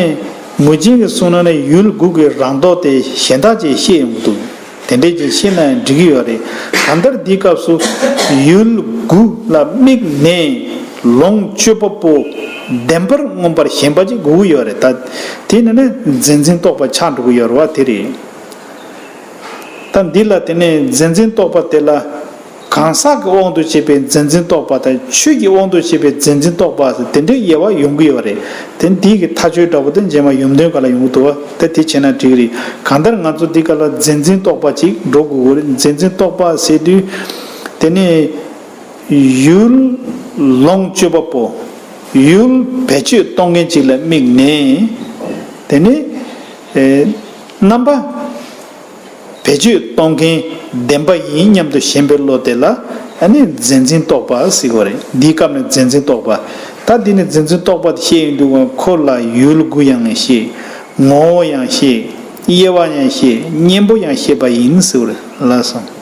ངོས་ཅན་གྱིས་གསུངས་ན་ནི་ཡུལ་དགུ་གི་རང་ལྡོག་དེ་གཞན་དག་ཅེས་བཤད་ཡོང་གི་འདུག་དེ་འདྲས་ཀྱིས་ཤེས་ན་འགྲིག་གི་ཡོད་རེད། གང་ལྟར་འདིའི་སྐབས་སུ་ཡུལ་དགུ་ལ་དམིགས་ནས་ལོངས་སྤྱོད་པ་པོ་བདེན་པར་མངོན་པར་ཞེན་པ་ཅིག་དགོས་ཀྱི་ཡོད་རེད། ད་དེ་ནི་ནི་རྫས་འཛིན་རྟོག་པ་ཆགས་འགྲོ་གི་ཡོད་རེད་བ་དེ་རེད། ད་འདི་ལ་དེ་ནས་རྫས་འཛིན་རྟོག་པ་དེ་ལ་གང་ཟག་གི་དབང་དུ་བྱས་པའི་རྫས་འཛིན་རྟོག་པ་དང་ཆོས་ཀྱི་དབང་དུ་བྱས་པའི་རྫས་འཛིན་རྟོག་པ་དེ་འདྲའི་དབྱེ་བ་ཡོང་གི་ཡོད་རེད། དེ་འདི་གི་མཐའ་དཔྱོད་འདྲ་པོ་དེ་རྗེས་མ་ཡུམ་དོན་སྒང་ལ་ཡོང་གི་འདུག་བ། ད་དེ་བྱས་ན་འགྲིག་རེད། གང་ལྟར་ང་ཚོ་འདི་ག་ལ་རྫས་འཛིན་རྟོག་པ་ཅིག་འགྲོ་དགོས་ཀྱི་རེད། རྫས་འཛིན་རྟོག་པ་ཟེར་དུས་དེ་ནས་ཡུལ་ལོངས་སྤྱོད་པ་པོ་ཡུལ་བེད་སྤྱོད་གཏོང་མཁན་ཅིག་ལ་དམིགས་ནས་དེ་ནས་ཨེ་རྣམ་པ། བེད་སྤྱོད་གཏོང་མཁན་བདེན་པ་ཡིན་སྙམ་དུ་ཞེན་པའི་བློ་དེ་ལ་ཨ་ནི་རྫས་འཛིན་རྟོག་པ་ཟེར་གྱི་ཡོད་རེད། འདིའི་སྐབས་ནས་རྫས་འཛིན་རྟོག་པ། ད་འདི་ནི་རྫས་འཛིན་རྟོག་པ་དེ་བཤད་ཡོང་དུས་ཁོ་ལ་ཡུལ་དགུ་ཡང་བཤད། ངོ་བོ་ཡང་བཤད། དབྱེ་བ་ཡང་བཤད། གཉེན་པོ་ཡང་བཤད་པ་ཡིན་ཟེར་གྱི་ཡོད་རེད་ལགས་སོ།